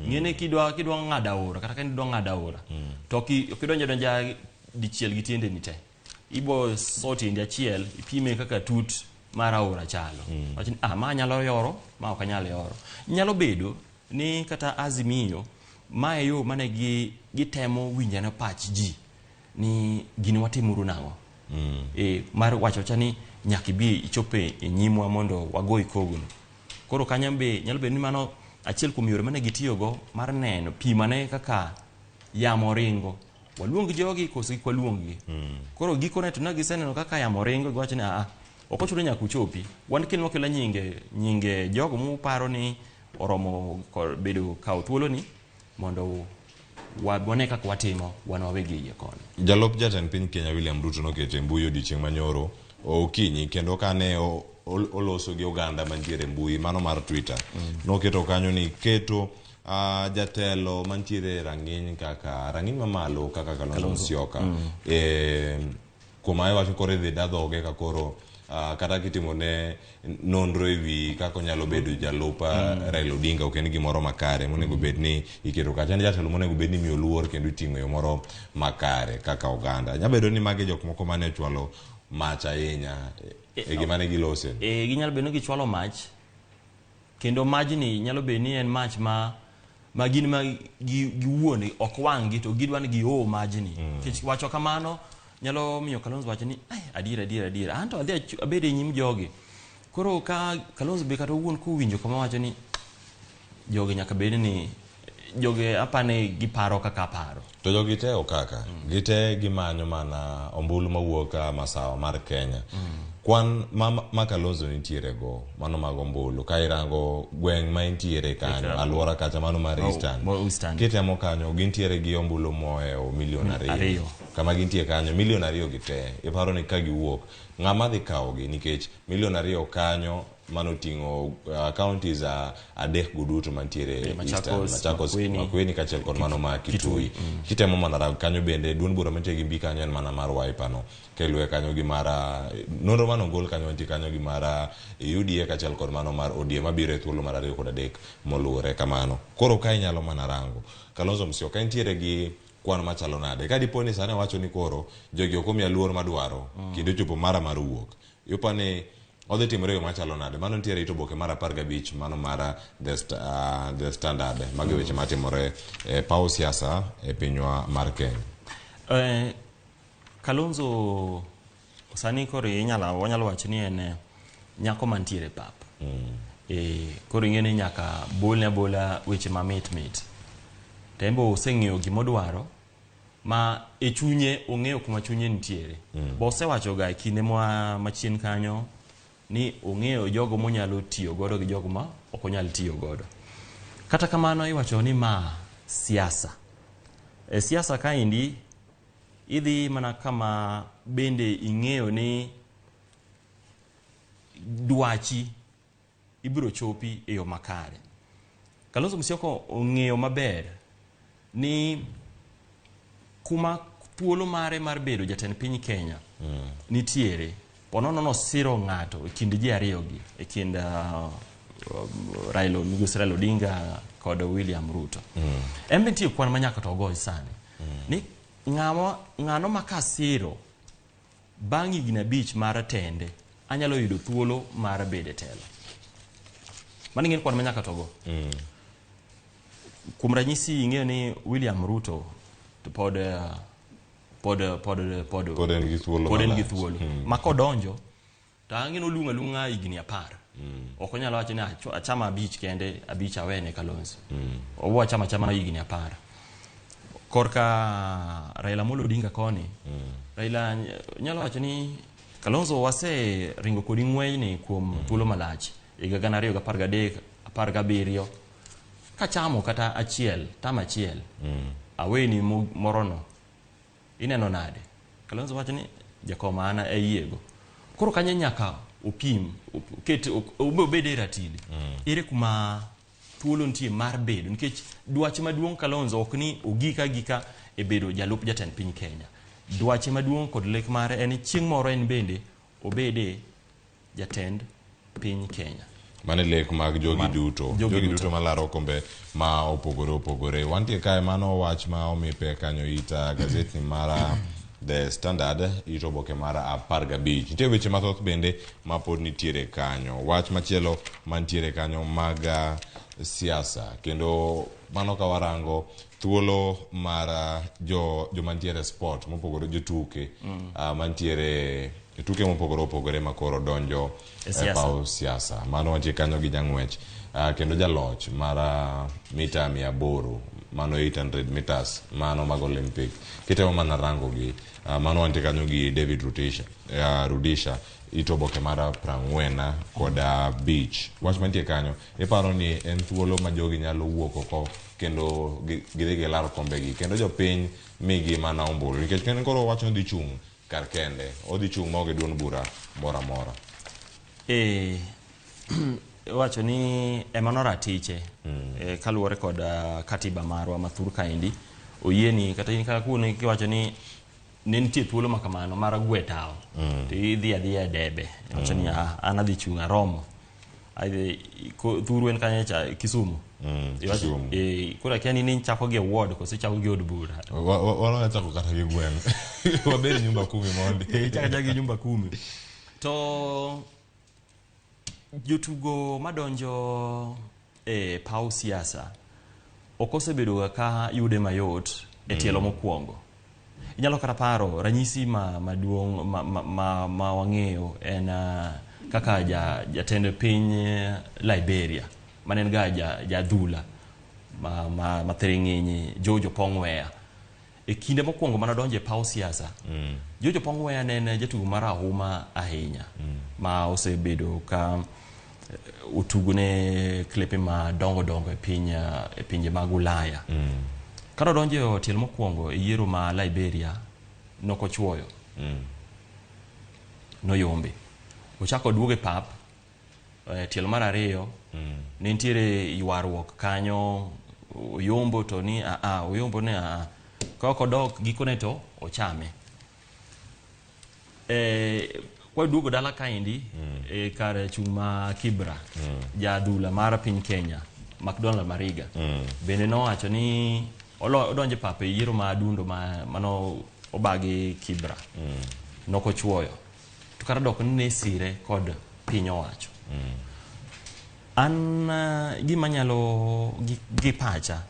Ing'eni kidwa ng'ado aora, kata ka idwa ng'ado aora, to ok idonjo donja dichiel gi tiendeni te. Ibo so tiendi achiel, ipime kaka tut mar aora chalo. Wach ni, ma nyalo yoro, ma ok anyal yoro. Nyalo bedo ni kata Azimio, ma e yo mane gitemo winjane pach ji ni gini watimuru nang'o. Mar wacho cha ni nyaka ibi ichope e nyimwa mondo wagoyi kogno. Koro kanyo be nyalo bedo ni mano achiel kuom yore mane gitiyogo mar neno pimane kaka yamo ringo. Waluong jogi koso kik waluong-gi. Koro gikone to ne giseneno kaka yamo ringo, giwacho ni ok ochuno nyaka uchopi. Wan kendo wakelo nyinge jogo muparo ni oromo bedo kawo thuoloni mondo wane kaka watimo wan wawegi yie koni. Jalup jatend piny Kenya William Ruto noketo e mbui odiochieng' manyoro okinyi, kendo kane oloso gi oganda mantiere e mbui mano mar Twitter, noketo kanyo ni keto jatelo mantiere rang'iny kaka rang'iny mamalo kaka Kalonzo Musyoka. Kuom hayo wacho koro idhi da dhoge ka koro kata kitimo ne nonro e wi kaka onyalo bedo jalup Raila Odinga ok en gimoro makare monego bed ni iketo kacha. En jatelo monego bed ni imiyo luor kendo iting'o e yo moro makare kaka oganda. Nyalo bedo ni magi jok moko mane ochwalo mach ahinya e gima ne gilose. Ginyalo bedo ni gichwalo mach, kendo majni nyalo bedo ni en mach ma gin ma giwuon ok wang' gi to gidwa ni gio majni. Nikech wacho kamano nyalo miyo Kalonzo wacho ni adier anto adhi abed e nyim jogi. Koro ka Kalonzo be kata owuon kowinjo kama wacho ni jogi nyaka bed ni jogi apane giparo kaka aparo. To jogi te okaka, gite gimanyo mana ombulu mawuok masawa mar Kenya. Kwan ma Kalonzo nitiere go mano mag ombulu ka irango gweng' ma intiere kanyo, alwora kacha mano mar Eastern. Kitemo kanyo gintiere gi ombulu mohewo milion 2. Kama gintie kanyo milion 2 gi te. Iparo ni ka giwuok ng'ama dhi kawogi nikech milion 2 kanyo mano ting'o counties 3 go duto mantiere Eastern, Machakos, Makueni kaachiel kod mano ma Kitui. Kitemo mana rango kanyo bende duond bura mantie gi mbi kanyo en mana mar Wiper no. Keluwe kanyo gi mar nonro mano ogol kanyo mantie kanyo gi mar UDA kaachiel kod mano mar ODM mabiro e thuolo mar 2 kod 3 moluwore kamano. Koro ka inyalo mana rango Kalonzo Musyoka entiere gi kwan machalo nade? Ka dipo ni sani wacho ni koro jogi ok omiya luor madwaro kendo chopo mara mar wuok, ipani odhi timore yo machalo nade? Mano nitiere it oboke mar 15 mano mar The Standard. Magi weche matimore e paw siasa e pinywa mar Kenya. Kalonzo sani koro wanyalo wacho ni en nyako mantiere pap. Koro ing'e ni nyaka bolne abola weche mamit mit. To en be oseng'eyo gimodwaro ma e chunye ong'eyo kuma chunye nitiere. Bo osewacho ga e kinde machien kanyo ni ong'eyo jogo monyalo tiyo godo gi jogo ma ok onyal tiyo godo. Kata kamano iwacho ni ma siasa. E siasa kaendi idhi mana kama bende ing'eyo ni dwachi ibiro chopi e yo makare. Kalonzo Musyoka ong'eyo maber ni kuma thuolo mare mar bedo jatend piny Kenya nitiere, ponono nosiro ng'ato e kind ji ariyo gi, e kind Raila, migosi Raila Odinga kod William Ruto. En be nitie kwan ma nyaka to ogo sani. Ni ng'ano ma kasiro bang' higni 5 mar tende anyalo yudo thuolo mar bedo e telo. Mano ing'e kwan ma nyaka to go. Kuom ranyisi ing'eyo ni William Ruto to pod en gi thuolo. Pod en gi thuolo. Ma kodonjo to ang'e ni oluongo aluonga higni 10. Ok onyalo wacho ni achama 5 kende, 5 awene Kalonzo. Obo achama higni 10. Korka Raila Amolo Odinga koni, Raila nyalo wacho ni Kalonzo wase ringo kodi ng'weyni kuom thuolo malach higa 2013, 17 kachamo kata achiel, tam achiel, aweni morono, ineno nade? Kalonzo wacho ni jakoma an ayiego. Koro kanyo nyaka opim, oket, obed e ratili. Ere kuma Thuolo nitie mar bedo nikech dwache maduong' Kalonzo ok ni ogik agika e bedo jalup jatend piny Kenya. Dwache maduong' kod lek mare en ni chieng' moro en bende obede jatend piny Kenya. Mano e lek mag jogi duto. Jogi Jogi duto. duto malaro kombe ma opogore opogore. Wantie kae mano wach ma omi pek kanyo it gazetni mar The Standard it oboke mar 15. Nitie weche mathoth bende ma pod nitiere kanyo. Wach machielo mantiere kanyo mag siasa kendo mano ka warango thuolo mar jo joma ntiere e sport mopogore jotuke mantiere e tuke mopogore opogore ma koro donjo E siasa. paw siasa. Mano wantie kanyo gi jang'wech kendo jaloch mar mita 800 mano 800 meters mano mag Olympic. Kitemo mana rango gi mano wantie kanyo gi David Rudisha it oboke mar 45. Wach mantie kanyo iparo ni en thuolo ma jogi nyalo wuok oko kendo gidhi gilar kombegi kendo jopiny migi mana ombulu nikech en koro owacho ni odhi chung' kar kende odhi chung' maonge duond bura moro amora. Iwacho ni emano ratiche kaluwore kod katiba marwa ma thur kaendi oyieni kata in kaka kuno kiwacho ni ne nitie thuolo ma kamano mar gwe tawo to idhi adhiya e debe iwacho ni an adhi chung' aromo adhi thuru en kanye cha Kisumu. Kisumu. Koro akia ni nichako gi e ward koso ichako gi od bura. Wan wachako kata gi gweng'. Wabed nyumba kumi mondi. Ichako achaka gi nyumba kumi. To jotugo madonjo e paw siasa ok osebedo ga ka yude mayot e tielo mokwongo. Inyalo kata paro ranyisi maduong' ma wang'eyo en kaka jatend piny Liberia mane en ga jadhula ma thiring'inyi George Oppong Weah. E kinde mokwongo mane odonjo e paw siasa, George Oppong Weah ne en jatugo marahuma ahinya ma osebedo ka otugo ne klepe madongo dongo e piny e pinje mag Ulaya. Kane odonjo e tielo mokwongo e yiero ma Liberia nokochuoyo. Noyombe. Ochako oduogo e pap tielo mar ariyo ne nitiere ywaruok kanyo oyombo to ni oyombo ni ka ok odok gikone to ochame. Kwaduogo dala kaendi kar chung' ma Kibra jadhula mar piny Kenya McDonald Mariga bende nowacho ni odonjo e pap e yiero ma adundo mano obagi Kibra nokochuoyo to kata dok ni ne sire kod piny owacho. An gima nyalo gi pacha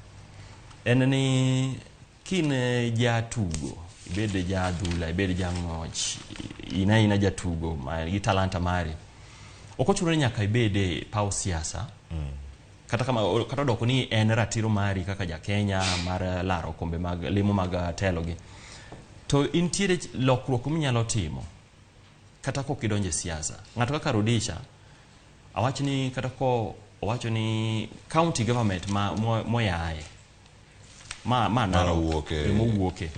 en ni kin jatugo ibed jadhula ibed jang'och in aina jatugo gi talanta mari ok ochuno ni nyaka ibed e paw siasa kata kama kata odoko ni en ratiro mari kaka ja Kenya mar laro kombe mag lemo mag telo gi to intiere lokruok minyalo timo kata kok idonjo e siasa. Ng'ato kaka Rudisha awach ni kata ko owacho ni county government ma moyae ma Narok mowuoke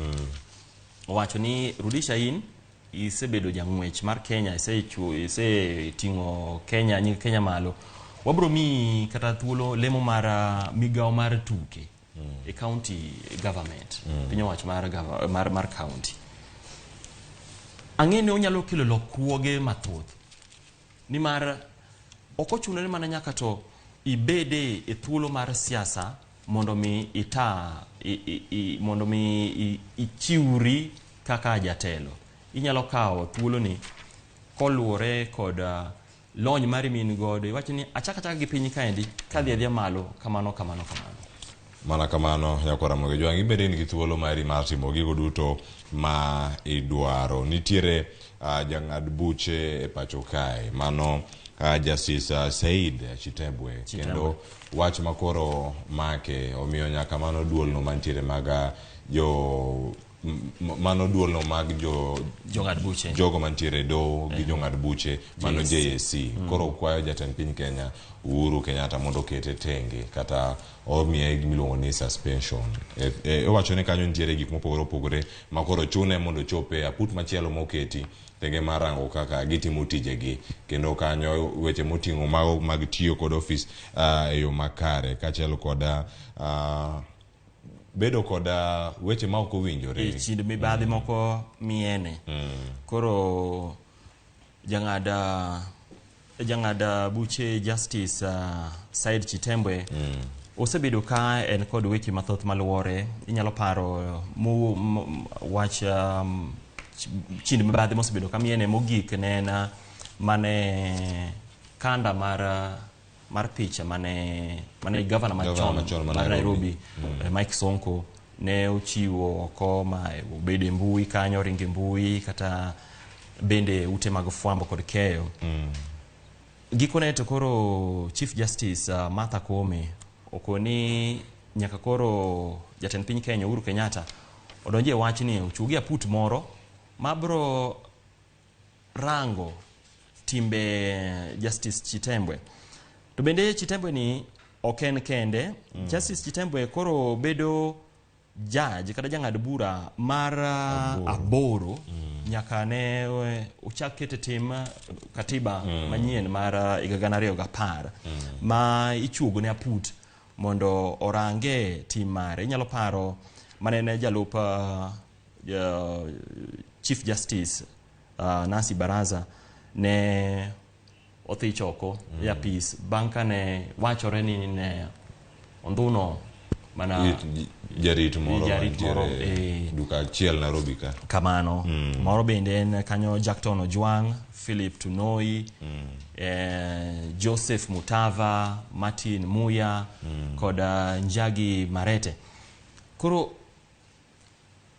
owacho ni Rudisha in isebedo jang'wech mar Kenya iseting'o Kenya nying Kenya malo wabro miyi kata thuolo lemo mar migawo mar tuke e county government piny owacho mar county. Ang'e ni onyalo kelo lokruoge mathoth nimar ok ochuno ni mana nyaka to ibede e thuolo mar siasa mondo mi mondo mi ichiwri kaka jatelo. Inyalo kawo thuolo ni koluwore kod lony mari min godo iwacho ni achaka gi piny kaendi kadhi adhiya malo kamano kamano kamano. Mana kamano nyakwara Ramogi Jwang' ibende in gi thuolo mari mar timo gigo duto ma idwaro. Nitiere jang'ad buche e pacho kae mano Justice Said Chitembwe kendo wach makoro make omiyo nyaka mano duolno mantiere mag jo Mano duolno mag jo jong'ad buche, jogo mantiere e doho gi jong'ad buche mano JSC. JSC. Koro kwayo jatend piny Kenya Uhuru Kenyatta mondo okete tenge kata omiye gimiluongo ni suspension. Owacho ni kanyo nitiere gik mopogore opogore ma koro chune mondo ochope aput machielo moketi tenge mar rango kaka gitimo tijegi, kendo kanyo weche moting'o mago mag tiyo kod ofis e yo makare kaachiel kod bedo kod weche ma ok owinjore e chind mibadhi moko miene. Koro jang'ad buche Justice Said Chitembwe osebedo ka en kod weche mathoth maluwore. Inyalo paro wach chind mibadhi mosebedo ka miene mogik ne en mane kanda mar picha mane gavana machon mar mar Nairobi, Nairobi Mike Sonko ne ochiwo oko ma obedo e mbui kanyo, ringo e mbui kata bende ute mag fwambo kod keyo. Gikone to koro Chief Justice Martha Koome okoni nyaka koro jatend piny Kenya Uhuru Kenyatta odonje e wachni, ochugi aput moro mabro rango timbe Justice Chitembwe. To bende Chitembwe ni ok en kende. Justice Chitembwe koro bedo judge kata jang'ad bura mar aboro nyaka ne ochak kete tim katiba manyien mar higa 2010 ma ichuogo ne aput mondo orange tim mare. Inyalo paro manene jalup Chief Justice Nancy Baraza ne othich oko e apis bang' kane wachore ni ne ondhuno mana jarit moro jarit moro mantiere duka achiel Nairobi ka. Kamano. Moro bende en kanyo Jackton Ojwang, Philip Tunoi, Joseph Mutava, Martin Muya kod Njagi Marete. Koro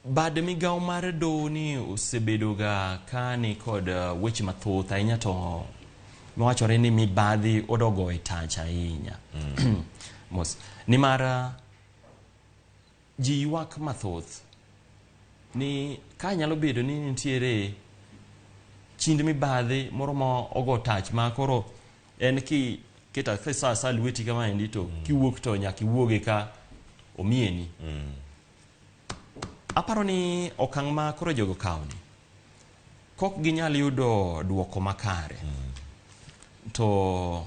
bad migawo mar doho ni osebedo ga ka ni kod weche mathoth ahinya, to mawachore ni mibadhi odogo e tach ahinya. Mos nimar ji ywak mathoth ni ka nyalo bedo ni nitiere chind mibadhi moro ma ogo tach ma koro en ki keta sa lweti kamaendi to kiwuok to nyaka iwuoge ka omieni. Aparo ni okang' ma koro jogo kawni kok ginyal yudo duoko makare to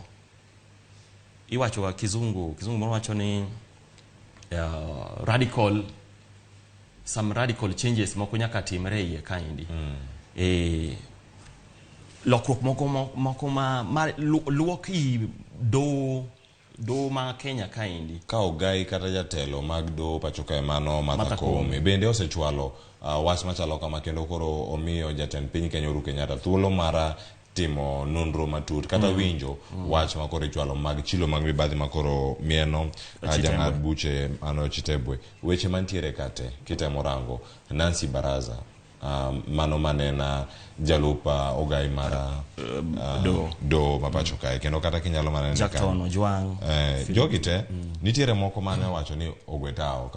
iwacho ga kizungu moro wacho ni radical, some radical changes moko nyaka timre iye kaendi. Lokruok moko ma luok i do ma Kenya kaendi. Ka ogai kata jatelo mag doho pacho kae mano Martha Koome bende osechwalo wach machalo kama, kendo koro omiyo jatend piny Kenya Uhuru Kenyatta thuolo mar timo nonro matut kata winjo wach ma koro ichwalo mag chilo mag mibadhi ma koro mieno jang'ad buche mano Chitembwe. Weche mantiere kate kitemo rango Nancy Baraza mano manena jalup ogai mar doho ma pacho kae, kendo kata kinyalo mana neno Jackton Ojwang, jogi te nitiere moko mane owacho ni ogwe tao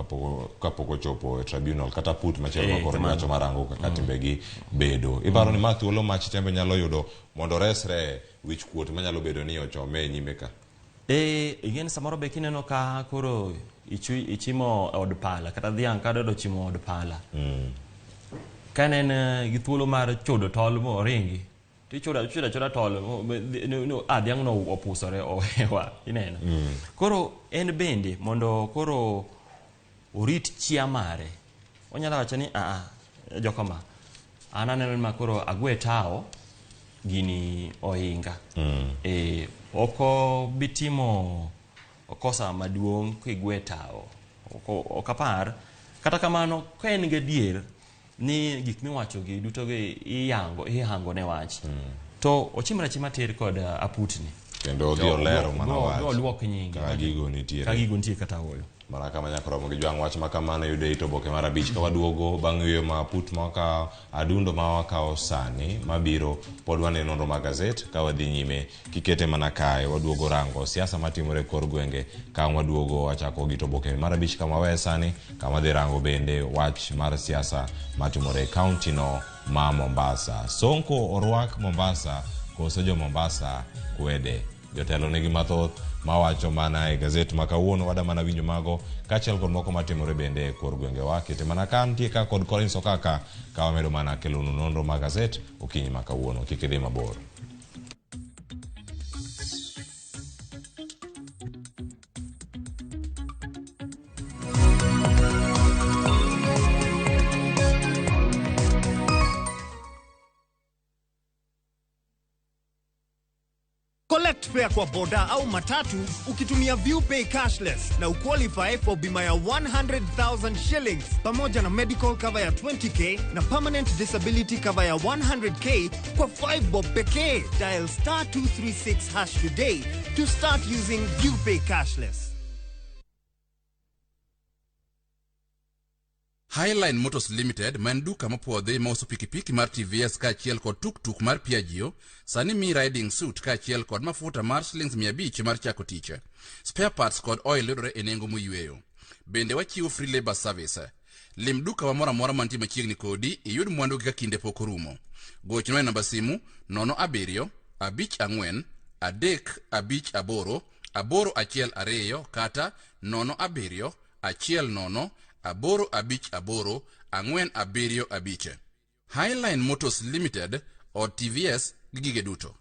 kapok ochopo e tribunal kata put machielo ma koro giwacho marango kaka timbegi bedo. Iparo ni ma thuolo ma Chitembwe nyalo yudo mondo oresre wich kuot manyalo bedo ni ochome e nyime ka? Ing'eni samoro be kineno ka koro ichimo od pala kata dhiang' ka dodo chimo od pala. Ka ne en gi thuolo mar chodo tol moringi to ichodo achoda tol dhiang' no opusore owewa ineno. Koro en bende mondo koro orit chia mare onyalo wacho ni jokoma an aneno ni ma koro agwe tao gini ohinga. Ok obi timo kosa maduong' kigwe tao, ok apar. Kata kamano ka en gadier ni gik miwacho gi duto gi ihango ne wach to ochimre achima tir kod aputni kendo odhi olero mana wach oluok nyinge ka gigo nitiere ka gigo nitie kata oyo. Mana kama nyaka romo gi jwang' wach ma kamano yudo e it oboke mar abich ka waduogo bang' yueyo ma put ma wakawo adundo ma wakawo sani mabiro pod wane nonro mag gazet ka wadhi nyime kikete mana kae waduogo rango siasa matimore e kor gwenge ka waduogo wachako gi oboke mar abich kama wawe sani kama wadhi rango bende wach mar siasa matimore e kaunti no ma Mombasa. Sonko orwak Mombasa koso jo Mombasa kwede? Jotelo nigi mathoth mawacho mana e gazet ma kawuono wada mana winjo mago kaachiel kod moko matimore bende e kor gwengewa. Kete mana ka nitie ka kod Collins Okaka ka wamedo mana kelonu nonro mag gazet okinyi ma kawuono. Kik idhi mabor. Collect fare kwa boda au matatu ukitumia ViewPay cashless na uqualify for bima ya 100,000 shillings pamoja na medical cover ya 20k na permanent disability cover ya 100k kwa 5 bob pekee. Dial star 236 hash today to start using ViewPay cashless. Highline Motors Limited ma en duka mopuodhi mauso pikipiki mar TVS kaachiel kod tuktuk mar Piaggio sani mi riding suit kaachiel kod mafuta mar shillings 500 mar chako tich. Spare parts kod oil yudore e nengo moyweyo. Bende wachiwo free labor service. Lim duka wa moro amora mantie machiegni kodi iyud mwandu gi ka kinde pok orumo. Gochnwa e namba simu 07 54 3 58 812 kata 07 10 858 475. Highline Motors Limited od TVS gi gige duto.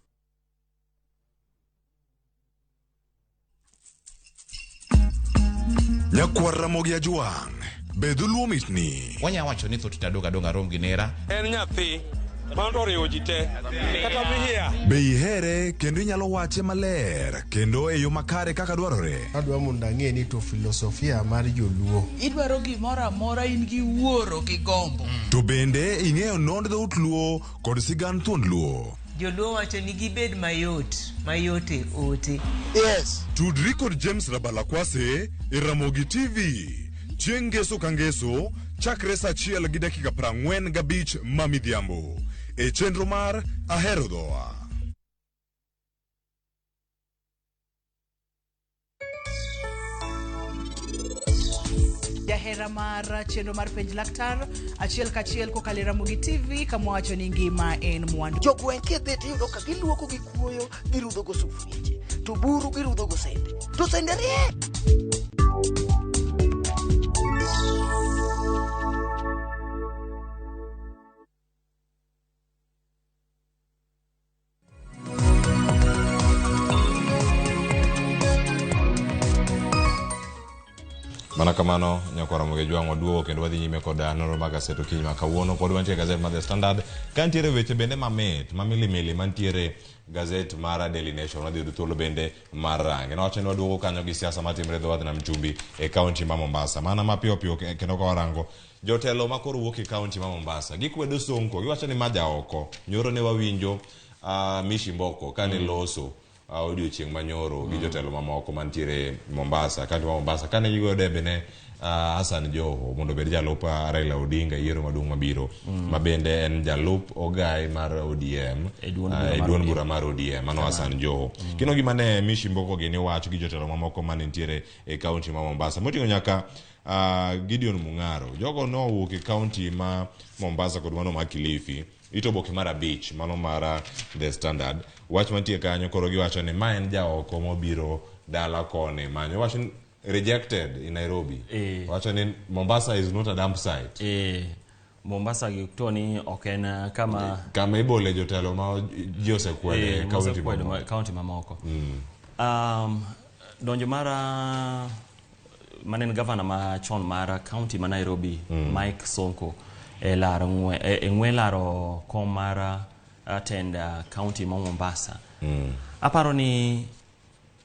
Nyakwar Ramogi Ajwang', be dholuo mitni? Wanya wacho ni thoth tadong adong arom gi nera. En nyathi mano oriwo ji te kata mihia. Be ihere kendo inyalo wache maler kendo e yo makare kaka dwarore? Adwa mondo ang'e ni to filosofia mar joluo. Idwaro gimoro amora in gi wuoro gi gombo. To bende ing'eyo nond dhout luo kod sigand thuond luo? Joluo wacho ni gibed mayot, mayot e ote. Yes. Tudri kod James Rabalakwase e Ramogi TV chieng' ngeso ka ngeso chakre saa achiel gi dakika 45 ma midhiambo e chenro mar Ahero Dhowa. Jahera mar chenro mar penj laktar achiel kachiel kokalo e Ramogi TV kama wacho ni ngima en mwandu. Jogweng' kidhi tiyudo ka giluoko gi kuoyo, girudho go sufrieche, to buru girudho go sende, to sende riek. Mana kamano nyakwar Ramogi Ajwang' waduogo kendo wadhi nyime kod nonro mag gaset okinyi ma kawuono. Pod wantie e gazet mar The Standard ka nitiere weche bende mamit mamilimili mantiere gazet mar Daily Nation. Wadhi yudo thuolo bende mar range. Nowacho ni waduogo kanyo gi siasa matimore e dho wadh nam chumbi e kaunti ma Mombasa. Mana mapiyo piyo kendo ka warango jotelo ma koro wuok e kaunti ma Mombasa gikwedo Sonko, giwacho ni ma jaoko. Nyoro ne wawinjo Mishi Mboko kane loso odiochieng' manyoro gi jotelo mamoko mantiere Mombasa, kaunti ma Mombasa kane gigoyo debe ne Hassan Joho mondo obed jalup Raila Odinga e yiero maduong' mabiro ma bende en jalup ogai mar ODM E duond bura e mar duond ODM. bura mar ODM mano Hassan Joho. Kendo gima ne Mishi Mboko gini wacho gi jotelo mamoko mane nitiere e kaunti ma Mombasa moting'o nyaka Gideon Mung'aro. Jogo nowuok e kaunti ma Mombasa kod mano ma Kilifi. Ito oboke mar abich mano mar The Standard. Wach mantie kanyo koro giwacho ni ma en jaoko mobiro dala koni manyo. Wacho ni rejected in Nairobi. Wacho ni Mombasa is not a dump site. Mombasa gi to ni ok en kama ibole jotelo ma ji osekwedo e kaunti mosekwedo mamoko. kaunti mamoko. Donjo mar mane en gavana machon mar kaunti ma Nairobi Mike Sonko e laro ng'we e ng'we laro kom mar tend kaunti ma Mombasa. Aparo ni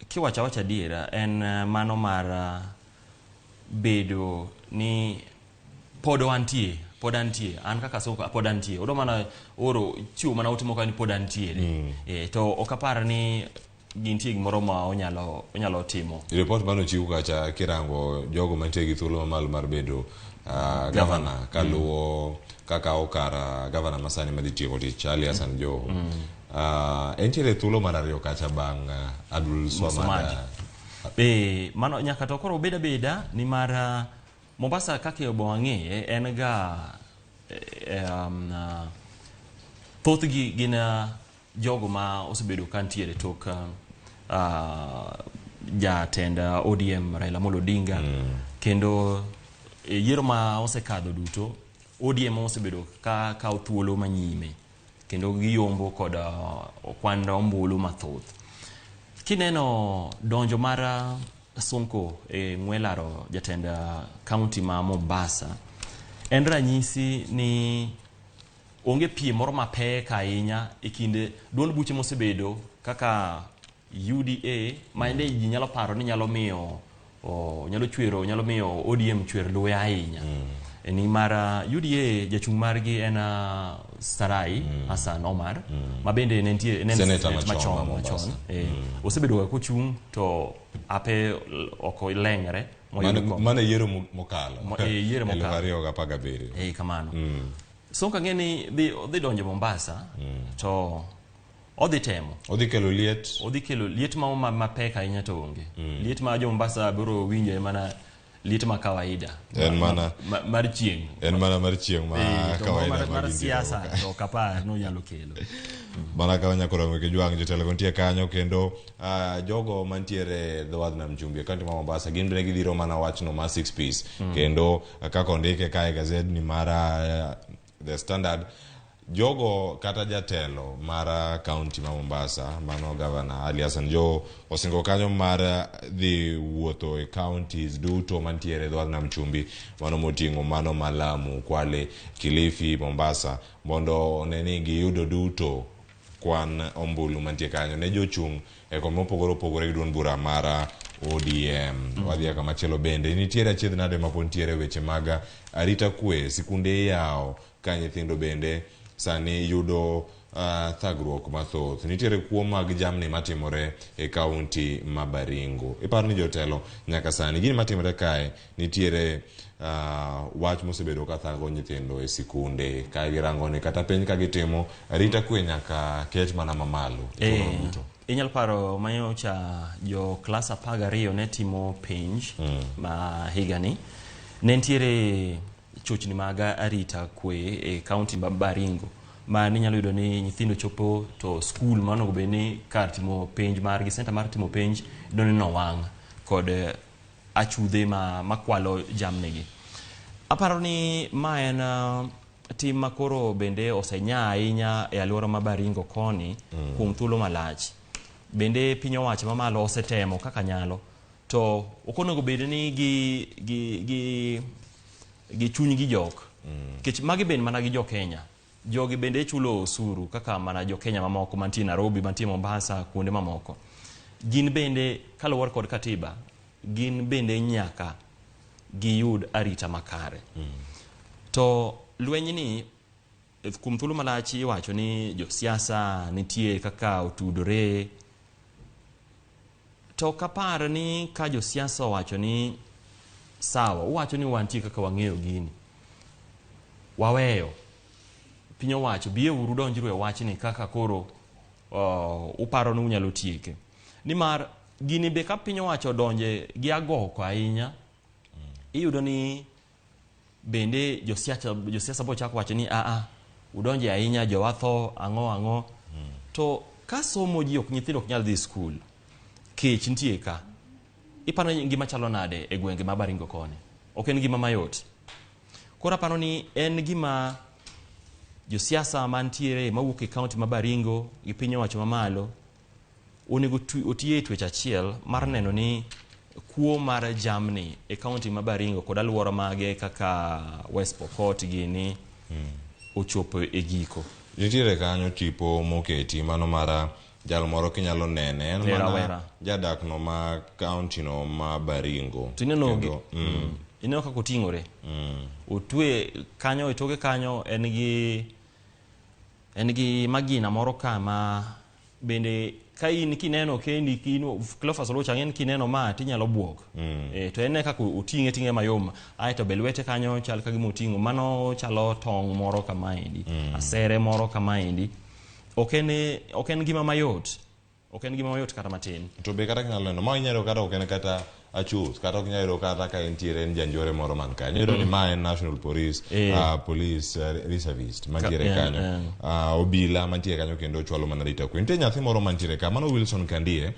kiwacho awacha adiera en mano mar bedo ni pod wantie, pod antie, an kaka Sonko pod antie. Odo mana oro chiwo mana ote moko ni pod antiere. To ok apar ni gintie gimoro ma onyalo onyalo timo. Report mane ochiw kacha kirango jogo mantie gi thuolo mamalo mar bedo gavana kaluwo kaka okar gavana masani madhi tieko tich Ali Hassan Joho. Entiere thuolo mar ariyo kacha bang' Abdul Swamad. Be mano nyaka to koro obed abeda nimar Mombasa kaka obo wang'eye en ga thothgi gin jogo ma osebedo ka ntiere tok jatend ODM Raila Amolo Odinga. Kendo e yiero ma osekadho duto ODM osebedo ka kawo thuolo manyime kendo giyombo kod kwan ombulu mathoth. Kineno donjo mar Sonko e ng'we laro jatend county ma Mombasa en ranyisi ni onge piem moro mapek ahinya e kind duond buche mosebedo kaka UDA ma ende ji nyalo paro ni nyalo miyo nyalo chwero nyalo miyo ODM chwer luya ahinya. Ni mar UDA jachung' margi en Sarai Hassan Omar ma bende ne nitie ne en Senator senator machon ma machon Mombasa. machon. Osebedo ga kochung' to ape ok oleng're moyudo kom. Mano e yiero mokalo. Yiero mokalo. 2017. Kamano. Sonko ang'e ni dhi donjo Mombasa to odhi temo. Odhi kelo liet. Odhi kelo liet ma mapek ahinya to onge. Liet ma jo Mombasa biro winjo en mana liet ma kawaida. En mana mar chieng'. En mana mar chieng' ma To kawaida mar ma mar gintiere siasa ka. to ok apar ni onyalo kelo. Mana ka wanyalo romo gi jwang' jotelo go nitie kanyo kendo jogo mantiere e dho wadh nam chumbi e kaunti ma Mombasa gin bende gidhiro mana wachno mar 6 piece. Kendo kaka ondike kae e gazedni mar The Standard, jogo kata jatelo mar kaunti ma Mombasa mano gavana Ali Hassan Joho osingo kanyo mar dhi wuotho e counties duto mantiere e dho wadh nam chumbi mano moting'o mano ma Lamu, Kwale, Kilifi, Mombasa mondo one ni giyudo duto kwan ombulu mantie kanyo ne jochung' e kombe mopogore opogore gi duond bura mar ODM. Wadhi e kamachielo bende nitiere achiedh nade mapod nitiere weche mag arita kwe, sikunde iyawo ka nyithindo bende sani yudo thagruok mathoth. Nitiere kuo mag jamni matimore e kaunti ma Baringo. Iparo ni jotelo nyaka sani gini matimore kae nitiere wach mosebedo ka thago nyithindo e sikunde ka girango ni kata piny ka gitimo arita kwe nyaka ket mana mamalo e thuolo duto. Inyalo paro manyocha jo klas 12 ne timo penj ma higani. Ne nitiere chochni mag arita kwe e kaunti ma Baringo ma ninyalo yudo ni nyithindo chopo to skul ma onego bed ni kar timo penj margi, center mar timo penj, iyudo ni nowang' kod achudhe makwalo jamnigi. Aparo ni ma en tim ma koro bende osenya ahinya e alwora ma Baringo koni kuom thuolo malach. Bende piny owacho mamalo osetemo kaka nyalo to ok onego bed ni gi chunygi jok. Nikech magi bende mana gi jo Kenya. Jogi bende chulo osuru kaka mana jo Kenya mamoko mantie Nairobi, mantie Mombasa, kuonde mamoko. Gin bende kaluwore kod katiba, gin bende nyaka giyud arita makare. To lweny ni kuom thuolo malach iwacho ni josiasa nitie kaka otudore. To ok apar ni ka josiasa owacho ni sawa, uwacho ni wantie kaka wang'eyo gini. Waweyo. Piny owacho, biye uru donjru e wachni kaka koro uparo ni unyalo tieke. Nimar gini be ka piny owacho odonje gi agoko ahinya, iyudo ni bende josiasa bo chako wacho ni a udonje ahinya, jowa tho, ang'o ang'o. To ka somo ji ok nyithindo ok nyal dhi skul, kech nitie ka. Iparo ni ngima chalo nade e gwenge ma Baringo koni? Ok en gima mayot. Koro aparo ni en gima josiasa mantiere mawuok e kaunti ma Baringo gi piny owacho mamalo onego otiye e twech achiel mar neno ni kuo mar jamni e kaunti ma Baringo kod alwora mage kaka West Pokot gini ochopo e giko. Nitiere kanyo tipo moketi mano mar jal moro kinyalo nene en mana jadak no ma kaunti no ma Baringo. To ineno ineno kaka oting'ore. Otwe kanyo e toke kanyo en gi magina moro ka ma Bende ka in kineno kendi kin Cleophas Oluoch ang'e ni kineno ma tinyalo buok. To en kaka oting'e ting'e mayom aeto be lwete kanyo chal ka gima oting'o mano chalo tong' moro kamaendi, asere moro kamaendi. Ok en gima mayot. Ok en gima mayot kata matin. To be kata kinyalo neno, ma inyalo kata ok en kata achus, kata ok inyalo yudo kata ka entiere en janjore moro man kanyo. Iyudo ni ma en National Police, Police Reservist mantiere kanyo. Obila mantiere kanyo kendo chwalo mana arita kwe. Nitie nyathi moro mantiere ka, mano Wilson Kandie,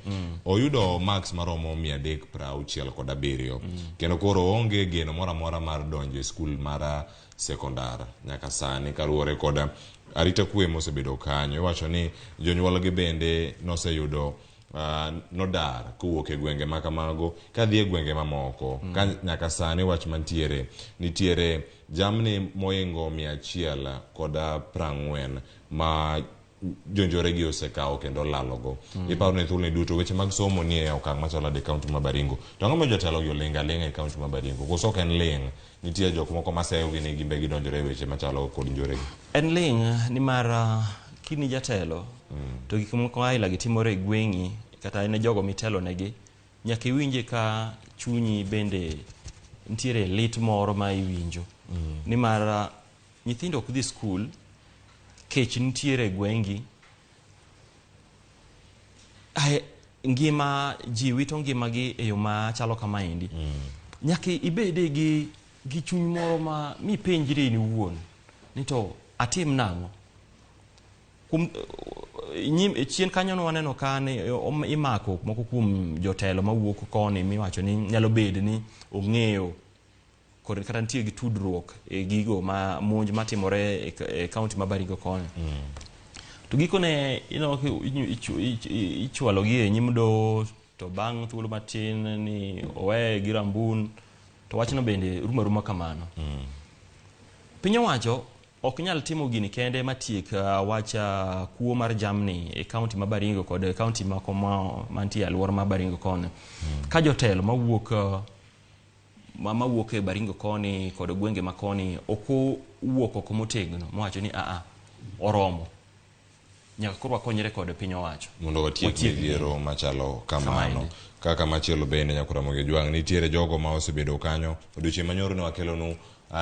oyudo marks maromo 367. Kendo koro onge geno moro amora mar donjo e skul mar sekondar nyaka sani kaluwore kod arita kwe mosebedo kanyo. Iwacho ni jonyuolgi bende noseyudo nodar kowuok e gwenge ma kamago kadhi e gwenge mamoko. Ka nyaka sani wach mantiere, nitiere jamni moingo 140 ma jonjore gi osekawo kendo lalogo. Iparo ni thuoloni duto weche mag somo nie e okang' machalo nade e kaunti ma Baringo. To ang'o momiyo jotelo gi oling' aling'a e kaunti ma Baringo? Koso ok en ling'? Nitie jok moko maseyogi ni gimbe gidonjore e weche machalo kod njoregi. En ling' nimar kini jatelo to gik moko aila gi timore e gweng'i kata ne jogo mitelo negi, nyaka iwinje ka chunyi bende nitiere lit moro ma iwinjo. Nimar nyithindo ok dhi skul, kech nitiere e gwengi, ngima ji wito ngimagi e yo machalo kamaendi. Nyaka ibede gi chuny moro ma mipenjri in iwuon ni to atim nang'o. Kuom chien kanyo ne waneno ka ne imako moko kuom jotelo mawuok koni miwacho ni nyalo bed ni ong'eyo kod kata nitie gi tudruok e gigo ma monj matimore e kaunti ma Baringo koni. To gikone ineno ka ichwalogi e nyim doho, to bang' thuolo matin ni oweye gi rambun, to wachno bende rumo aruma kamano. Piny owacho ok nyal timo gini kende matiek wach kuo mar jamni e kaunti ma Baringo kod kaunti moko mantie e alwora ma Baringo koni. Ka jotelo mawuok mawuok e Baringo koni kod gwenge ma koni ok owuok oko motegno mowacho ni aa oromo, nyaka koro wakonyre kod piny owacho mondo watiek midhiero machalo kamano. Kaka machielo bende nyakora Ramogi Ojwang', nitiere jogo ma osebedo kanyo odiochieng' manyoro ne wakelonu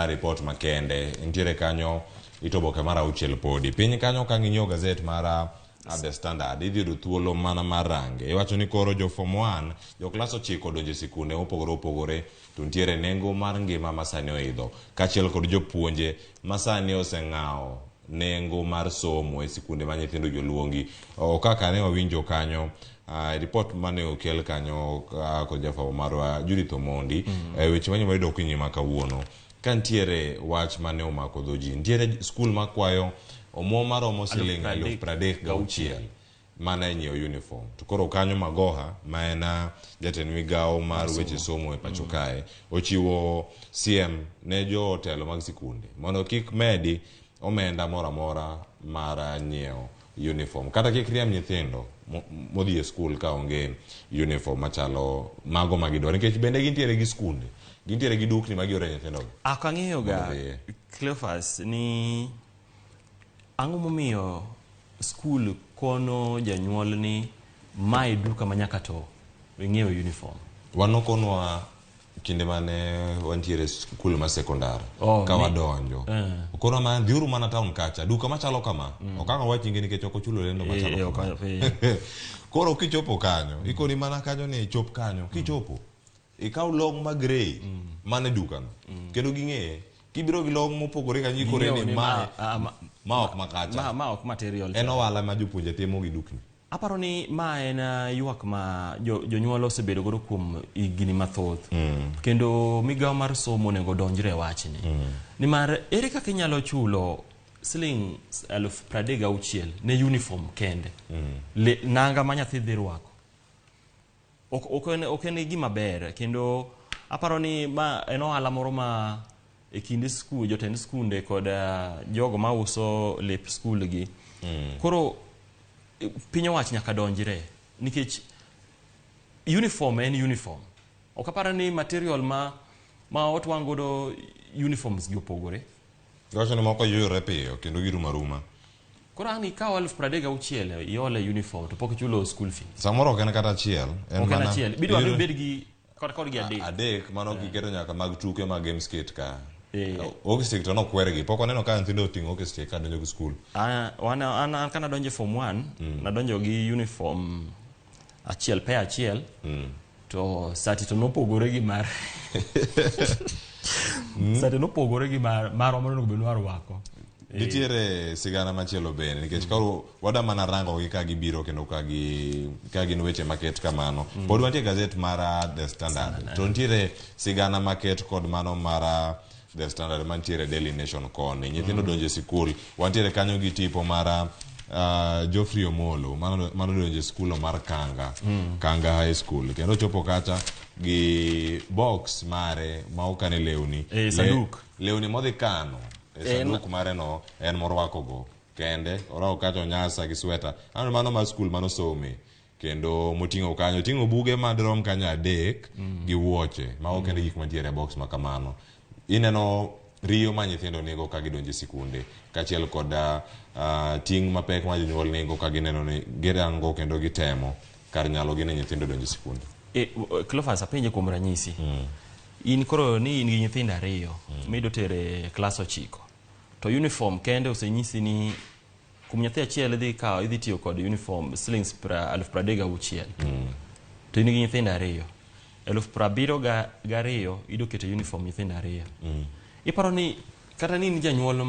report makende. Nitiere kanyo itoboke mar 6 podi piny kanyo ka ng'iyo gazet mar The Standard idhi yudo thuolo mana mar range. Iwacho ni koro jo form 1 jo klas 9 donjo e sikunde mopogore opogore, to nitiere nengo mar ngima ma sani oidho kaachiel kod jopuonje ma sani oseng'awo nengo mar somo e sikunde ma nyithindo joluongi. Kaka ne wawinjo kanyo report mane okel kanyo kod jafwambo marwa Judith Omondi, weche manyien wayudo okinyi ma kawuono ka nitiere wach mane omako dho ji. Nitiere skul makwayo omuom maromo siling 36,000 mana e nyiewo uniform. To koro kanyo Magoha ma en jatend migawo mar weche somo e pacho kae ochiwo siem ne jotelo mag sikunde mondo kik medi omenda moro amora mar nyiewo uniform, kata kik riemb nyithindo modhi e skul ka onge uniform machalo mago magidwaro, nikech bende gintiere gi skunde, gintiere gi dukni magiore nyithindo. Ok ang'eyo ga Cleophas ni ang'o momiyo skul kono janyuol ni mae duka ma nyaka to ing'iew uniform. Wan okonwa kinde mane wantiere skul ma sekondar ka wadonjo okonwa mana dhiuru mana town kacha duka machalo kama. Ok ang' awach nyinge nikech ok ochulo lendo machalo kama. Koro kichopo kanyo ikoni mana kanyo ni chop kanyo, kichopo ikaw long ma grey mane dukano kendo ging'eye. Kibiro gi long mopogore kanyo ikore ni ma ok makacha, ma ok material, en ohala ma jopuonje timo gi dukni. Aparo ni ma en ywak ma jonyuol osebedo godo kuom higni mathoth. Kendo migawo mar somo onego donjre e wachni. Nimar ere kaka inyalo chulo siling 36,000 ne uniform kende? Nanga ma nyathi dhi rwako. Ok en gima ber, kendo aparo ni ma en ohala moro ma e kinde skul, jotend skunde kod jogo mauso lep skul gi. Koro piny owacho nyaka donjre nikech uniform en uniform. Ok aparo ni material ma otwang' godo uniforms gi opogore. Iwacho ni moko yuyore piyo kendo girumo aruma. Koro ang' ikaw 36,000 iole uniform to pok ichulo school fee. Samoro ok en kata achiel. En Ok en mana- achiel. Bidwaro ni iyudo- ibed gi kod kodgi adek. Adek mano kiketo nyaka mag tuke mag games kit ka. Hockey stick to nokwergi. Pok waneno ka nyithindo oting'o hockey stick ka donjo go skul. Ah, an ka nadonjo e form 1, nadonjo gi uniform achiel, pair achiel. To sati to nopogore gi mar sati nopogore gi mar marwa monego bed ni warwako. Nitiere sigana machielo bende nikech koro wada mana rango gi ka gibiro kendo ka gi ka gin weche maket kamano. Pod wantie gazet mar The Standard. To nitiere sigana maket kod mano mar The Standard mantiere Daily Nation koni. Nyithindo donjo e sikul. Wantiere kanyo gi tipo mar Geoffrey Omolo mano donjo e sikul mar Kanga. Kanga High School. Kendo ochopo kacha gi box mare ma okane lewni. Sanduk. Lewni modhi kano. E sanduk mare no en morwakogo kende orwako kacha onyasa gi sweta aneno mano mar skul manosome kendo moting'o kanyo oting'o buge madirom kanyo 3 gi wuoche mago kende gik mantiere e box ma kamano. Ineno riyo ma nyithindo nigo ka gidonjo e sikunde kaachiel kod ting' mapek ma jonyuol nigo ka gineno ni girango kendo gitemo kar nyalogi ni nyithindo donjo e sikunde. Cleophas, apenje kuom ranyisi. In koro ni in gi nyithindo 2 mido tere klas 9 to uniform kende osenyisi ni kuom nyathi achiel idhi kawo idhi tiyo kod uniform shillings 36,000. To in gi nyithindo 2 72,000 ido keto uniform nyithindo 2. Iparo ni kata ni in janyuol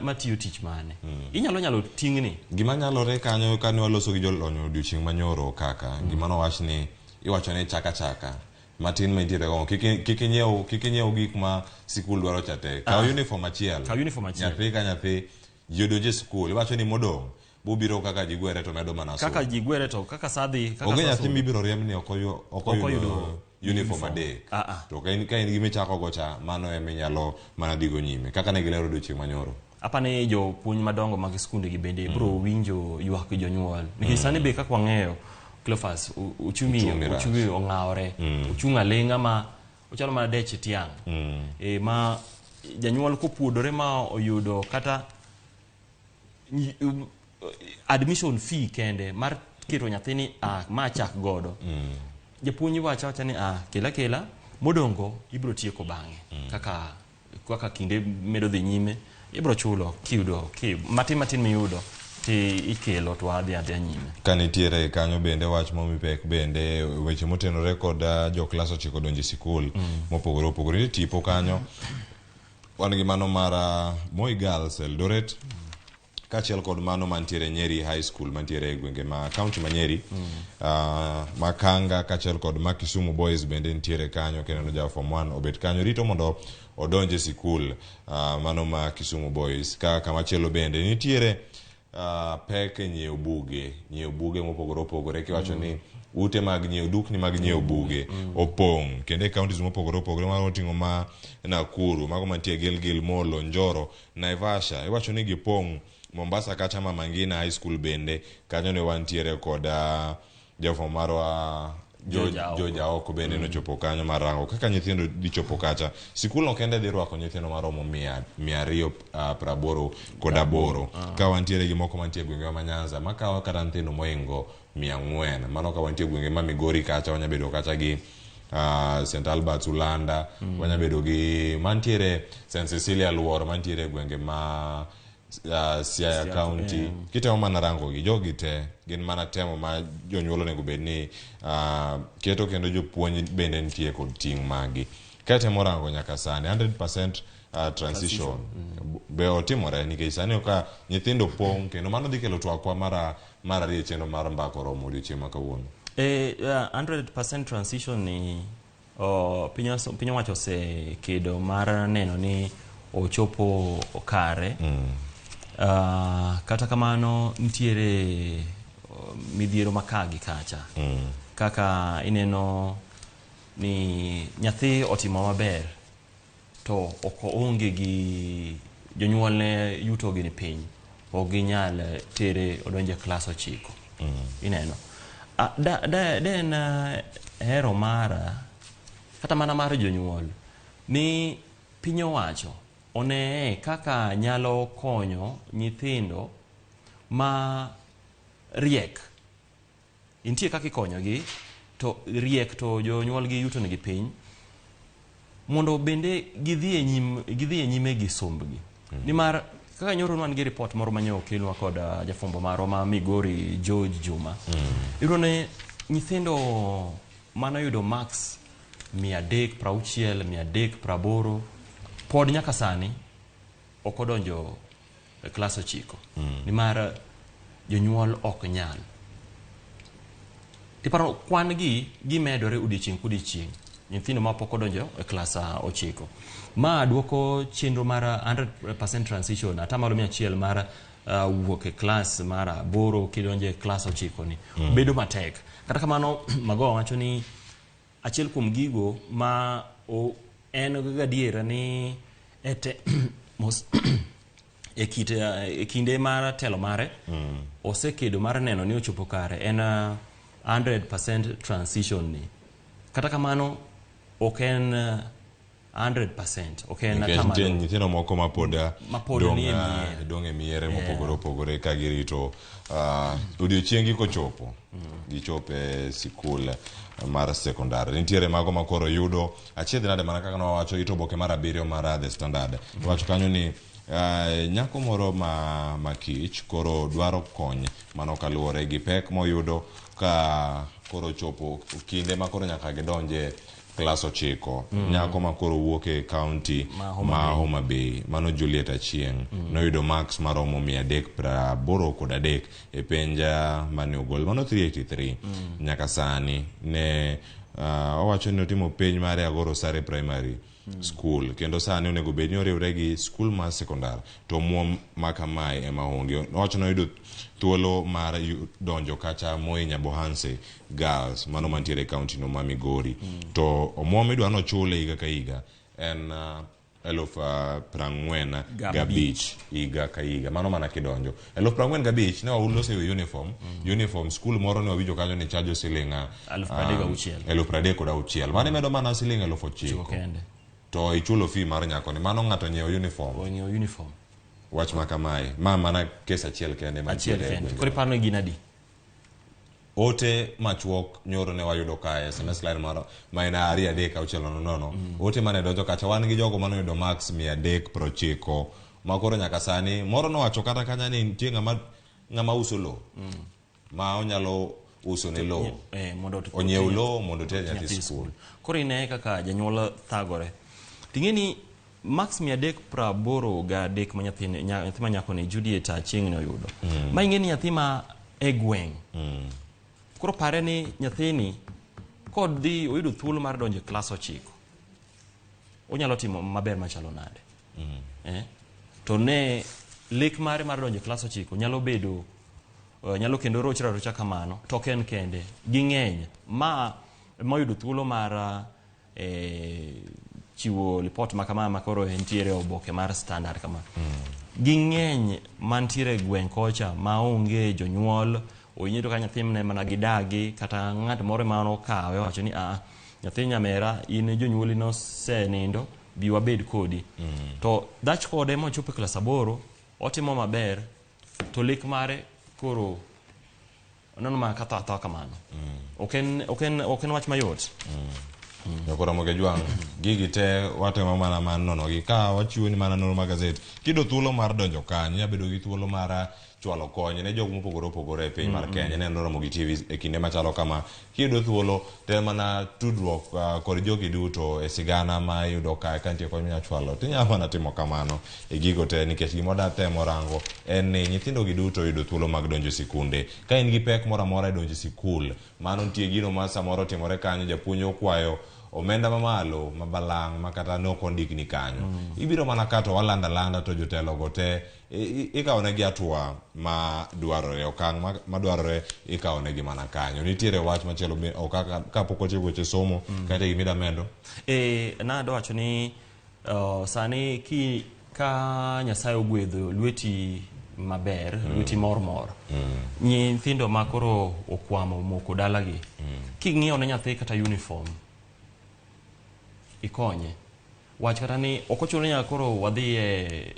ma tiyo tich mane inyalo ting'ni. Gima nyalore kanyo kane waloso gi jolony odiochieng' manyoro kaka gima nowach ni iwacho ni chaka chaka matin ma intiere go kik inyiew gik ma sikul dwaro cha te. Kaw uniform achiel. Kaw uniform achiel. Nyathi ka nyathi ji odonjo e sikul iwacho ni modong' bubiro kaka ji gwere to medo mana kaka ji gwere to kaka saa dhi kaka Onge saa nyathi sudo. mibiro riemb ni ok oyudo uniform 3. To ka in gi michako go cha mano ema inyalo mana dhigo nyime kaka ne gilero odiochieng' manyoro. Apani jopuonj madongo mag skunde gi bende biro winjo ywak jonyuol. Nikech sani be kaka wang'eyo Cleophas, uchumi Uchumi ong'awore. Ochung' aling'a ma ochalo mana dech tiang'. Ma janyuol kopuodore ma oyudo kata admission fee kende mar keto nyathini ma chak godo. Japuonj wacho awacha ni kela kela modongo ibiro tieko bang'e. Kaka kinde medo dhi nyime ibiro chulo kiyudo matin matin miyudo ti ikelo to wadhi adhiya nyime. Ka nitiere kanyo bende wach momi pek bende weche motenore kod jo klas 9 donjo e sikul mopogore opogore. Nitie tipo kanyo wan gi mano mar Moi Girls Eldoret kaachiel kod mano mantiere Nyeri High School mantiere e gwenge ma county ma Nyeri. Makanga kaachiel kod ma Kisumu Boys bende nitiere kanyo kendo ja form 1 obet kanyo rito mondo odonje e sikul mano ma Kisumu Boys. Ka kamachielo bende nitiere pek e nyiewo buge mopogore opogore kiwacho ni ute mag nyiewo dukni mag nyiewo buge opong' kendo e counties mopogore opogore mago oting'o ma Nakuru, mago mantie Gilgil, Molo, Njoro, Naivasha iwacho ni gipong'. Mombasa kacha Mama Ngina High School bende kanyo ne wantiere kod jafwambo marwa George Aoko bende nochopo kanyo mar rango kaka nyithindo dhi chopo kacha. Sikul no kende dhi rwako nyithindo maromo 288. Ka wantiere gi moko mantie e gwenge ma Nyanza makawo kata nyithindo moingo 400. Mano ka wantie gwenge ma Migori kacha wanya bedo kacha gi St Albert's Ulanda, wanya bedo gi mantiere St Cecilia Luoro mantiere e gwenge ma Siaya County. Kitemo mana rango gi jogi te gin mana temo ma jonyuol onego bed ni keto kendo jopuonj bende nitie kod ting' magi. Katemo rango nyaka sani 100% transition be otimore nikech sani ka nyithindo pong' kendo mano dhi kelo twakwa mar ariyo e chenro mar mbaka oromo odiochieng' ma kawuono. 100% transition ni piny owacho osekedo mar neno ni ochopo kare. Kata kamano nitiere midhiero ma ka gi kacha. Kaka ineno ni nyathi otimo maber to ok oonge gi jonyuolne yuto gi ni piny, ok ginyal tere odonje klas 9. Ineno. Da en hero mara kata mana mar jonyuol ni piny owacho oneye kaka nyalo konyo nyithindo ma riek nitie kaka ikonyogi to riek to jonyuolgi yuto nigi piny mondo bende gidhi e nyime gi sombgi. Nimar kaka nyoro wan gi report moro manye okelnwa kod jafwambo marwa ma Migori George Juma. Iyudo ni nyithindo manoyudo marks 360, 380 pod nyaka sani ok odonjo e klas 9. Nimar jonyuol ok nyal. Tiparo kwan gi gimedore odiochieng' kodiochieng'. Nyithindo ma pok odonjo e klas 9. Ma duoko chenro mar 100% transition, atamalo 100 mar wuok e klas mar 8 kidonjo e klas 9 ni. Bedo matek. Kata kamano Magoha wacho ni achiel kuom gigo ma en gadiera ni e kinde mar telo mare osekedo mar neno ni ochopo kare en 100% transition ni. Kata kamano ok en 100%, ok en atamalo. Nyithindo moko ma pod dong' e miere mopogore opogore ka girito odiochieng' gi kochopo gichopo e sikul mar sekondar. Nitiere mago ma koro yudo achiedh nade mana kaka nowacho ito oboke mar 7 mar The Standard. Iwacho kanyo ni nyako moro ma kich koro dwaro kony mano kaluwore gi pek moyudo ka koro chopo kinde ma koro nyaka gidonje klas 9. Nyako ma koro wuok e county ma Homa Bay mano Juliet Achieng' noyudo marks maromo 383 e penj mane ogol mano 383. Nyaka sani ne owacho ni otimo penj mare Agoro Sare Primary School kendo sani onego bed ni oriwre gi skul mar sekondar to omuom ma kamae ema onge. Owacho ni oyudo thuolo mar donjo kacha Moi Nyabohanse Girls mano mantiere e county no ma Migori. To omuom idwa nochule higa ka higa en 45,000 higa ka higa. Mano mana kidonjo 45,000 ne wauloso e uniform. Uniform skul moro ne wawinjo kanyo ni chajo siling 36,000. Mano imedo mana siling 9,000 to ichulo fee mar nyakoni. Mano ng'ato nyiewo uniform. Onyiewo uniform. Wach ma kamae ma mana kes achiel kende mantiere. Koro iparo ni gin adi? Ote machuok nyoro ne wayudo kae SMS line moro ma en 2 3 6 0 0. Ote mane donjo kacha wan gi jogo mane oyudo marks 390 ma koro nyaka sani moro nowacho kata kanya ni nitie ng'ama uso lowo ma onyalo uso ne lowo mondo onyiew lowo mondo oter nyathi skul. Koro ine kaka janyuol thagore. Ting'e ni marks 383 ma nyathi ma nyako ni Juliet Achieng' ne oyudo. Ma ing'e ni nyathi ma e gweng'. Koro pare ni nyathini kodhi oyudo thuolo mar donjo e klas 9 onyalo timo maber machalo nade? To ne lek mare mar donjo e klas 9 nyalo bedo nyalo kendo rochre arocha kamano to ok en kende ging'eny ma moyudo thuolo mar chiwo lipot ma kama ma koro entiere oboke mar Standard kama. Ging'eny mantiere e gweng' kocha maonge jonyuol oyinyo ka nyathi ne mana gidagi kata ng'at moro ma nokawe owacho ni a nyathi nyamera in jonyuoli nosenindo bi wabed kodi. To dhach kode mochopo e klas 8 otimo maber to lek mare koro oneno ma katho athoa kamano. Ok en wach mayot. Nyakoro Ramogi Jwang', gigi te watemo mana mar nonogi ka wachiwo ni mana nonro mag gazet. Kiyudo thuolo mar donjo kanyo, inyalo bedo gi thuolo mar chwalo kony ne jok mopogore opogore e piny mar Kenya. Ineno Ramogi TV e kinde machalo kama. Kiyudo thuolo to en mana tudruok kod jogi duto e sigana ma iyudo kae ka nitie kony minyalo chwalo to inyalo mana timo kamano e gigo te nikech gima temo rango en ni nyithindo gi duto oyudo thuolo mag donjo e sikunde. Ka in gi pek moro amora e donjo e sikul, mano nitie gino ma samoro timore kanyo, japuonj okwayo omenda mamalo mabalang' ma kata ne ok ondikni kanyo. Ibiro mana ka to walanda landa to jotelo go te ikawo negi hatua ma dwarore, okang' ma dwarore ikawo negi mana kanyo. Nitiere wach machielo kapok watieko weche somo kata gima idwa medo? Nadwa wacho ni sani ka Nyasaye ogwedho lweti maber, lweti mor mor, nyithindo ma koro okwamo moko dalagi, king'iyo ne nyathi kata uniform ikonye. Wach kata ni ok ochuno ni nyaka koro wadhi e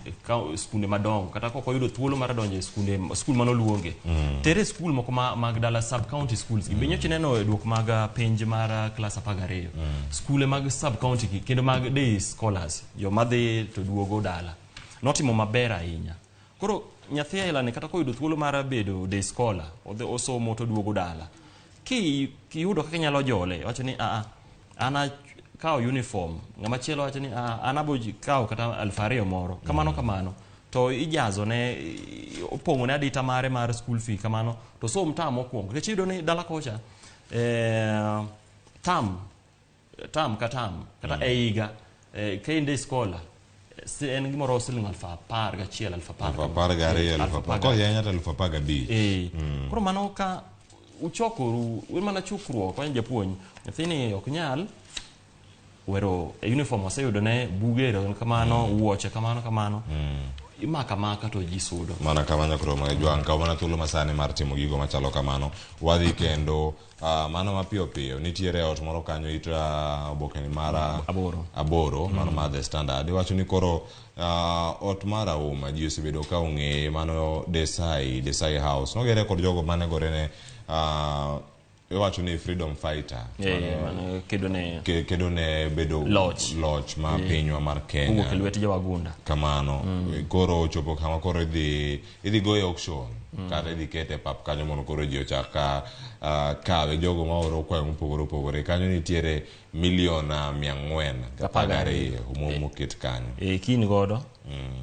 skunde madongo kata kok oyudo thuolo mar donjo e skunde skul manoluonge. Tere e skul moko mag dala sub county schools gi. Be nyocha ineno e duoko mag penj mar klas 12. Skule mag sub county gi kendo mag day scholars joma dhi to duogo dala notimo maber ahinya. Koro nyathi aila ni kata koyudo thuolo mar bedo day scholar odhi osomo to duogo dala. Kiyudo kaka inyalo jole wacho ni a an akawo uniform ng'ama chielo wacho ni a an abo kawo kata 2000 moro kamano kamano to ijazo ne opong'o ne adita mare mar school fee kamano to som tam mokwongo nikech iyudo ni dala kocha tam ka tam kata e higa ka in day scholar en gimoro siling 11,000 10,000 12,000 10,000 kohinya to 15,000. Koro mano ka uchokoru un mana chukruok wanyo japuonj nyathini ok nyal wero e uniform oseyudo ne buge ero kamano wuoche kamano kamano imaka maka to ji sudo mana kamano. Koro Jwang' kaw mana thuolo masani mar timo gigo machalo kamano. Wadhi kendo mano mapiyo piyo nitiere ot moro kanyo it oboke ni mar aboro mano mar The Standard iwacho ni koro ot mar auma ji osebedo ka ong'eye mano Desai House nogere kod jogo mane gore ne iwacho ni freedom fighter kedo ne bedo loch ma pinywa mar Kenya owuok e lwet jowagunda kamano. Koro ochopo kama koro idhi goye auction kata idhi kete e pap kanyo mondo koro ji ochak kawe jogo maoro kwayo mopogore opogore kanyo nitiere milion 412 omuom moket kanyo kin godo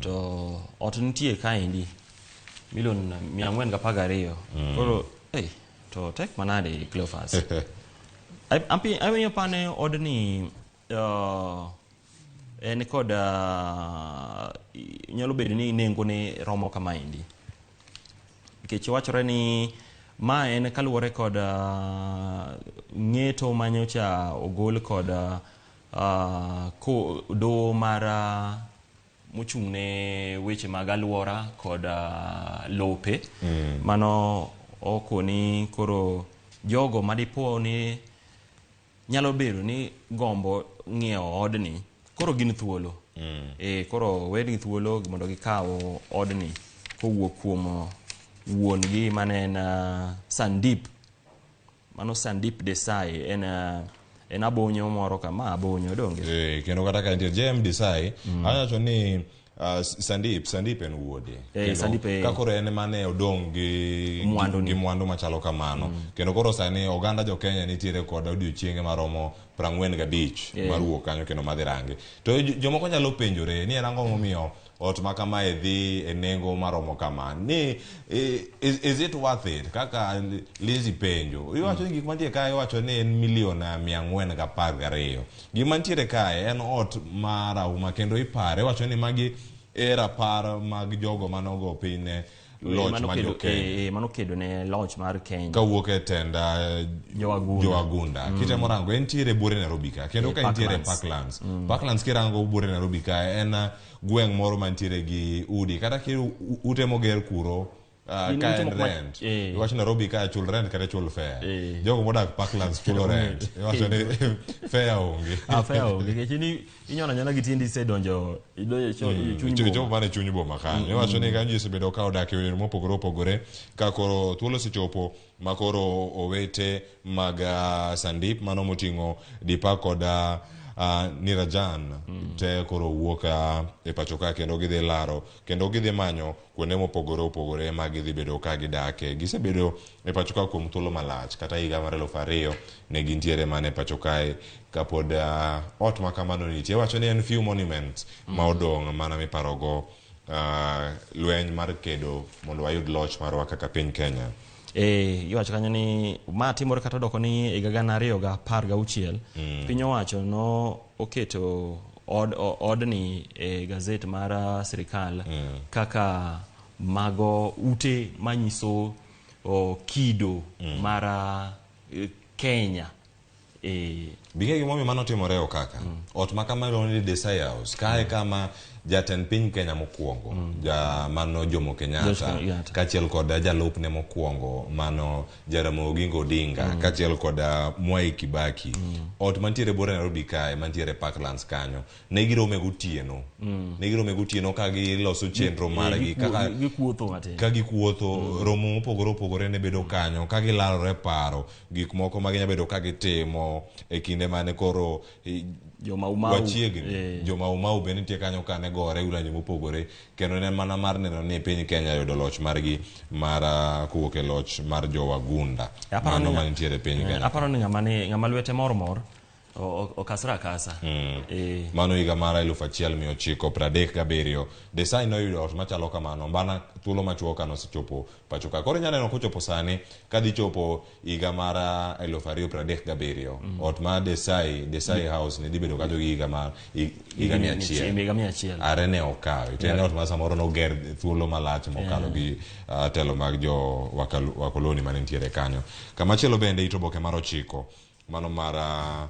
to ot nitie kaendi milion 412 koro to tek manade Cleophas. Awinjo pane odni en kod nyalo bedo ni nengo ne romo kamaendi nikech wachore ni ma en kaluwore kod ng'eto manyocha ogol kod doho mar mochung' ne weche mag aluora kod lope. Mano okoni koro jogo madipo ni nyalo bedo ni gombo ng'iewo odni koro gin thuolo. Koro wedgi thuolo mondo gikaw odni kowuok kuom wuon gi mane en Sandeep. Mano Sandeep Desai en abonyo moro kama abonyo donge. Kendo kata ka nitie JM Desai anyacho ni Sandeep en wuode. Sandeep ka koro en mane odong' gi mwandu machalo kamano. Kendo koro sani oganda jo Kenya nitiere kod odiochienge maromo 45 mar wuok kanyo kendo madhi range. To jomoko nyalo penjore ni en ang'o momiyo ot ma kamae dhi e nengo maromo kama. Ni is it worth it? Kaka Lizzy penjo. Iwacho ni gik mantie kae iwacho ni en milion 412. Gima nitiere kae en ot mar auma kendo ipare iwacho ni magi e rapar mag jogo manogo piny ne loch mar jo Kenya. Mano kedo ne loch mar Kenya. Kawuok e tend Jowagunda. Kitemo rango entiere buore Nairobi ka kendo ka entiere Parklands. Parklands kirango buore Nairobi ka en gweng' moro mantiere gi udi kata ki ute moger kuro ka en rent. Iwacho Nairobi ka chul rent kata chul fare. Jogo modak Parklands chulo rent. Iwacho ni fare onge. Fare onge. Nikech ni inyono anyona gi tiendi isedonjo chuny boma. Chopo mana e chuny boma kanyo. Iwacho ni kanyo ji osebedo ka odak e yore mopogore opogore ka koro thuolo osechopo ma koro owete mag Sandeep mano moting'o Deepak kod Nirajan te koro wuok e pacho ka kendo gidhi laro kendo gidhi manyo kuonde mopogore opogore ma gidhi bedo ka gidake. Gisebedo e pacho ka kuom thuolo malach kata higa mar 2000 ne gintiere mana e pacho kae kapod ot ma kamano nitie. Iwacho ni en few monuments ma odong' mana miparogo lweny mar kedo mondo wayud loch marwa kaka piny Kenya. Iwacho kanyo ni ma timore kata odoko ni higa 2016 piny owacho no oketo odni e gazet mar sirikal kaka mago ute manyiso kido mar Kenya. Bing'e gimomiyo mano timore okaka. Ot ma kama iluongo ni Desai House kae kama Jatend piny Kenya mokwongo, ja mano Jomo Kenyatta, Jomo Kenyatta. kaachiel kod jalupne mokwongo mano Jaramogi Oginga Odinga, kaachiel kod Mwai Kibaki. Ot mantiere buore Nairobi kae, mantiere Parklands kanyo, ne girome gotieno. Ne girome gotieno ka giloso chenro margi kaka gikuotho matin. ka gikuotho romo mopogore opogore ne bedo kanyo ka gilarore paro gik moko ma ginya bedo ka gitimo e kinde mane koro Jomaumau. wachiegni jomaumau be nitie kanyo ka ne gore ulanje mopogore kendo ne mana mar neno ni piny Kenya yudo loch margi mar kowuok e loch mar jowagunda Aparo mano ni- manitiere e piny Kenya Aparo ni ng'ama ni ng'ama lwete mor mor okasre akasa. Mano higa mar 1937 Desai noyudo ot machalo kamano bana thuolo machuok ka nosechopo pacho ka. Koro inyalo neno kochopo sani kadhi chopo higa mar 2037 ot mar Desai House ne dhi bedo kacho gi higa mar higa 100. Higa 100. Are ne okawe. To en ot ma samoro noger thuolo malach mokalo gi telo mag jo wakoloni mane nitiere kanyo. Kamachielo bende ito oboke mar 9 mano mar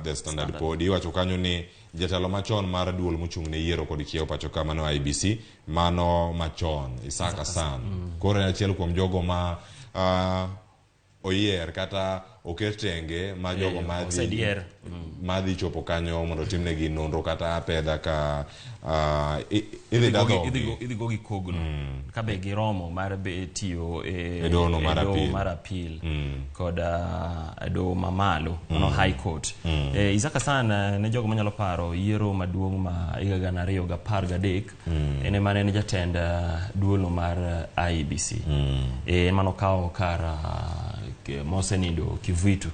The Standard podi iwacho kanyo ni jatelo machon mar duol mochung' ne yiero kod kiewo pacho ka mano IBC mano machon Isaac Hassan koro en achiel kuom jogo ma oyier kata oket tenge ma jogo madhi chopo kanyo mondo otimnegi nonro kata apedha ka idhi dadhogi idhi gogi kogno ka be giromo mar be tiyo e doho mar appeal kod doho mamalo mano High Court. Isaac Hassan ne jogo manyalo paro yiero maduong' ma higa 2013 en ema ne en jatend duolo mar IEBC. En manokawo kar mosenindo Kivuitu.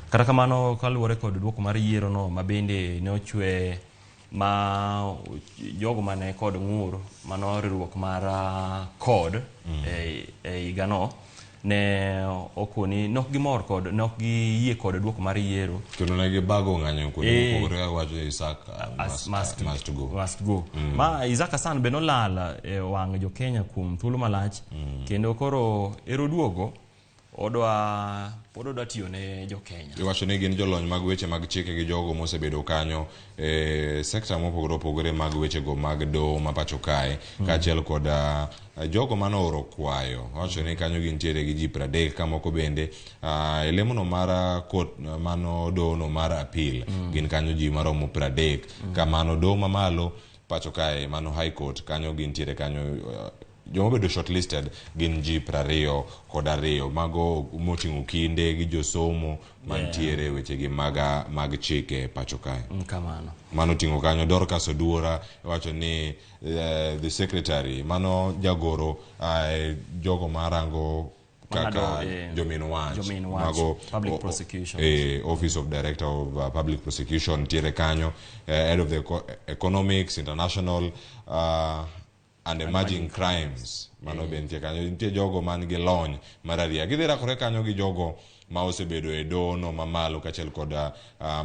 Kata kamano kaluwore kod duoko mar yiero no ma bende ne ochwe ma jogo mane kod ng'ur mano riwruok mar CORD e higano ne okoni nok gimor kod nok giyie kod duoko mar yiero kendo ne gibago ng'anyo kuonde mopogore ka giwacho ni Isaac must go. Must go. Ma Isaac Hassan be nolal e wang' jo Kenya kuom thuolo malach kendo koro ero duogo odwa pod odwa tiyo ne jo Kenya. Iwacho ni gin jolony mag weche mag chike gi jogo mosebedo kanyo e sekta mopogore opogore mag wechego mag doho ma pacho kae kaachiel kod jogo manooro kwayo. Wacho ni kanyo gintiere gi ji 30 ka moko bende e lemono mar court mano dohono mar appeal gin kanyo ji maromo 30 ka mano doho mamalo pacho kae mano High Court kanyo gintiere kanyo joma obedo shortlisted gin ji 22 mago moting'o kinde gi josomo mantiere wechegi mag chike pacho kae. Kamano. Mano oting'o kanyo Dorcas Oduora wacho ni the secretary mano jagoro jogo marango kaka jomin wach mago public prosecution Office of Director of Public Prosecution nitiere kanyo, head of the economics international and emerging crimes mano be nitie kanyo. Nitie jogo man gi lony mar ariya gidhi rakore kanyo gi jogo ma osebedo e doho no mamalo kaachiel kod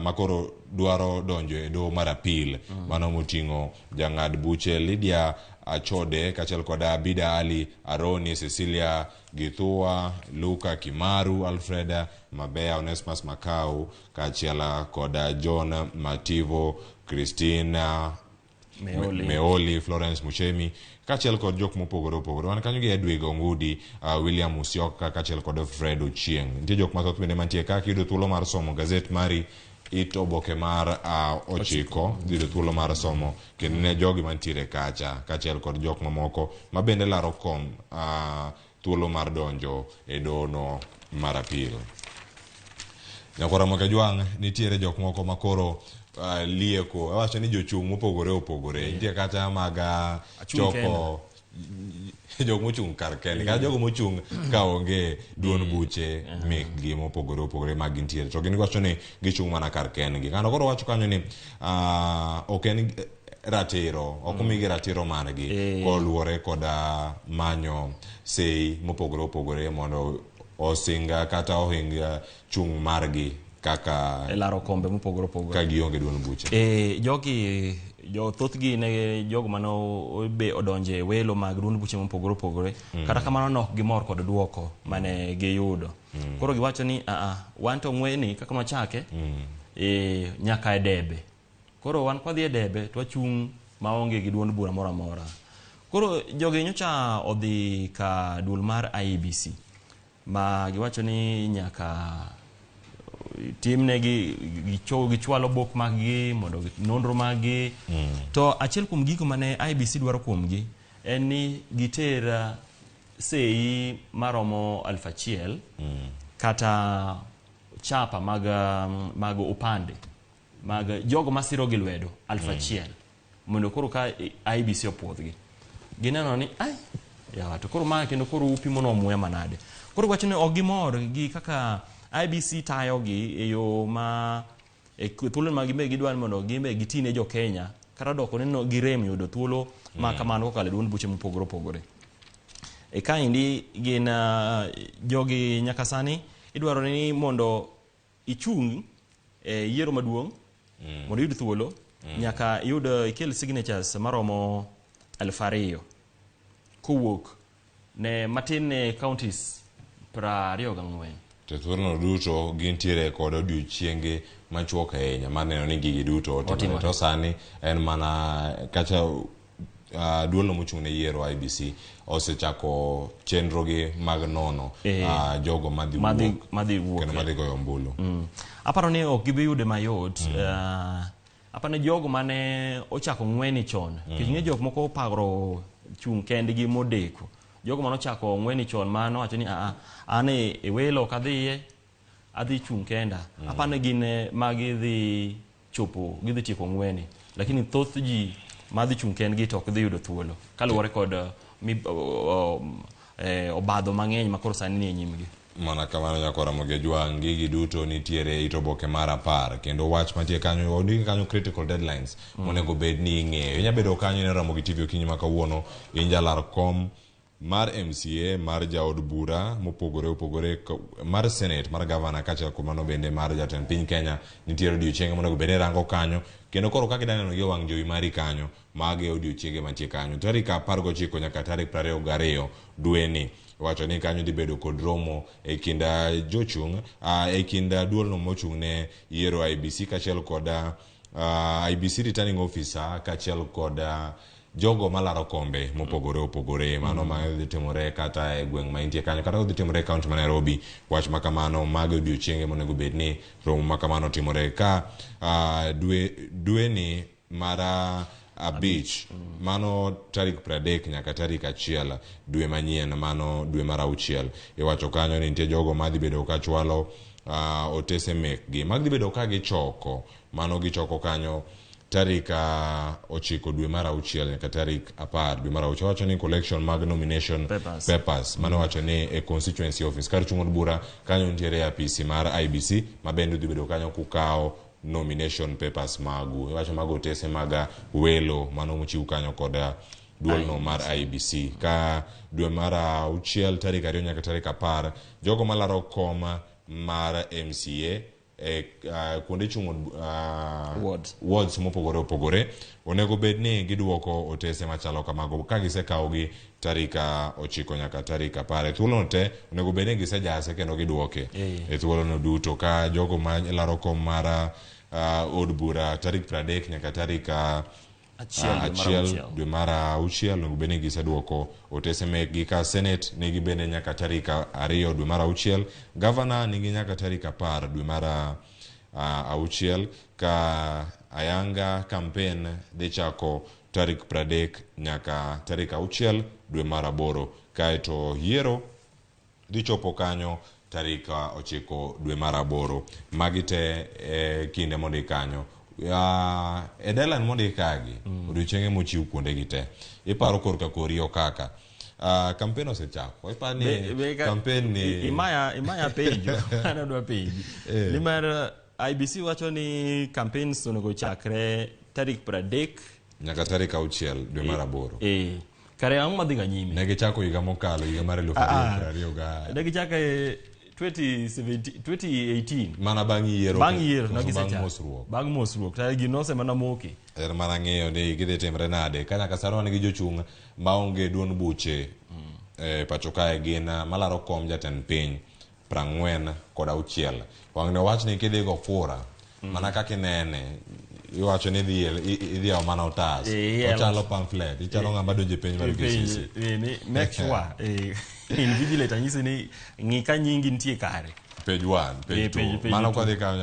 makoro dwaro donjo e doho mar appeal mano moting'o jang'ad buche Lydia Achode kaachiel kod Abida Ali Aroni, Cecilia Githua, Luka Kimaru, Alfred Mabea, Onesmus Makau kaachiel kod John Mativo, Christina Meoli, Florence Muchemi kaachiel kod jok mopogore opogore. Wan kanyo gi Edwig Ongudi, William Musyoka kaachiel kod Fred Ochieng. Nitie jok mathoth bende mantie ka. Kiyudo thuolo mar somo gazet mari it oboke mar 9 yudo thuolo mar somo kendo ne jogi mantiere kacha kaachiel kod jok mamoko ma bende laro kom thuolo mar donjo e dohono mar appeal. Nyakwara Mwakajwang' nitiere jok moko makoro lieko awacho ni jochung' mopogore opogore nitie kata mag choko jok mochung' kar kendgi kata jogo mochung' ka onge duond buche mekgi mopogore opogore mag gintiere to gin giwacho ni gichung' mana kar kendgi. Ng'ano koro wacho kanyo ni ok en ratiro ok omigi ratiro margi koluwore kod manyo sei mopogore opogore mondo osinga kata ohing chung' margi kaka laro kombe mopogore opogore ka gionge duond buche. Jogi jo thothgi ne jogo mane obe odonje welo mag duond buche mopogore opogore kata kamano nok gimor kod duoko mane giyudo. Koro giwacho ni wan to ng'weni kaka nwachake nyaka e debe. Koro wan kwadhi e debe to wachung' maonge gi duond bura moro amora. Koro jogi nyocha odhi ka duol mar IEBC ma giwacho ni nyaka timnegi gichwal obok maggi mondo nonro maggi. To achiel kuom gigo mane IEBC dwaro kuomgi en ni giter sei maromo 1000 kata chapa mag opande mag jogo masiro gi lwedo 1000 mondo koro ka IEBC opuodhgi. Gineno ni ai ya to koro ma kendo koro upimo no muya manade. Koro wacho ni ok gimor gi kaka IEBC tayogi e yo ma e thuolo ma gimbe gidwaro mondo gimbe gitine jo Kenya kata doko ni girem yudo thuolo ma kamano kokalo e duond buche mopogore opogore. E kaendi gin jogi nyaka sani idwaro ni mondo ichung' e yiero maduong' mondo iyud thuolo nyaka iyud ikel signatures maromo 2000 kowuok ne matin ne counties 24. To thuolono duto gintiere kod odiochienge machuok ahinya mar neno ni gigi duto otimore. To sani en mana kacha duolno mochung' ne yiero IEBC osechako chenrogi mag nono jogo madhi wuok kendo madhi goyo ombulu. Aparo ni ok gibi yude mayot. Aparo ni jogo mane ochako ng'weni chon, nikech ng'e jok moko oparo chung' kendgi modeko. Jogo mane ochako ng'weni chon mano wacho ni an e welo ok adhiye, adhi chung' kenda. Aparo ni gin magidhi chopo, gidhi tieko ng'weni. Lakini thoth ji madhi chung' kendgi to ok dhi yudo thuolo kaluwore kod obadho mang'eny ma koro sani nie nyimgi. Mana kamano nyakwara Ramogi Ajwang', gigi duto nitiere it oboke mar 10 kendo wach mantie kanyo ondiki kanyo critical deadlines monego bed ni ing'eyo. Inya bedo kanyo ne Ramogi TV okinyi ma kawuono, in jalar kom mar MCA, mar jaod bura mopogore opogore, mar senate, mar gavana kaachiel kod mano bende mar jatend piny Kenya. Nitiere odiochienge monego bed ni rango kanyo kendo koro kaka idaneno gi wang' jowi mari kanyo, magi e odiochienge mantie kanyo tarik 19 nyaka tarik 22 dweni. Wacho ni kanyo dhi bedo kod romo e kind jochung' e kind duolno mochung' ne yiero IEBC kaachiel kod IEBC returning officer kaachiel kod jogo malaro kombe mopogore opogore. Mano ma dhi timore kata e gweng' ma intie kanyo kata dhi timore e kaunti ma Nairobi. Wach ma kamano mago odiochienge monego bed ni romo ma kamano timore ka dweni mar 5 mano tarik 30 nyaka tarik 1 dwe manyien mano dwe mar 6. Iwacho kanyo ni nitie jogo madhi bedo ka chwalo otese mekgi mag dhi bedo ka gichoko mano gichoko kanyo tarik 9 dwe mar 6 nyaka tarik 10 dwe mar 6. Wacho ni collection mag nomination papers mano wacho ni e constituency office kar chung' od bura kanyo nitiere apisi mar IEBC ma bende dhi bedo kanyo kukawo nomination papers magu. Iwacho mago otese mag welo mano mochiw kanyo kod duolno mar IEBC. Ka dwe mar 6 tarik 2 nyaka tarik 10 jogo malaro kom mar MCA e kuonde chung' wards mopogore opogore onego bed ni giduoko otese machalo kamago ka gisekawogi tarik 9 nyaka tarik 10. E thuolono te onego bed ni gisejase kendo giduoke e thuolono duto. Ka jogo malaro kom mar od bura tarik 30 nyaka tarik 1 dwe mar 6 onego bed ni giseduoko otese mekgi. Ka senate nigi bende nyaka tarik 2 dwe mar 6, gavana nigi nyaka tarik 10 dwe mar 6, ka ayanga campaign dhi chako tarik 30 nyaka tarik 6 dwe mar 8, kaeto yiero dhi chopo kanyo tarik 9 dwe mar 8. Magi te kinde mondik kanyo. E deadline mondik kagi odiochienge mochiw kuondegi te iparo korka kori okaka campaign osechako. Iparo ni campaign ni imaya penjo an adwa penji nimar IEBC wacho ni campaigns onego chakre tarik 30 nyaka tarik 6 dwe mar 8. Kare ang'o madhi ga nyime? Ne gichako higa mokalo, higa mar 2020. Ne gichako 2018 mana bang' yiero. Bang' yiero no gisechako. Bang' mosruok to gino osemana moke. En mana ng'eyo ni gidhi timre nade ka nyaka sani wan gi jochung' maonge duond buche e pacho kae gin malaro kom jatend piny 46. Wang' ne owach ni kidhi go kura mana kaka inene Iwacho ni idhi yawo mana otas. Ochalo pamphlet, ichalo ng'ama donjo e penj mar KCSE. Ni make sure invigilator nyisi ni ng'i ka nyingi nitie kare. Page 1, page 2. Mano kwadhi kawo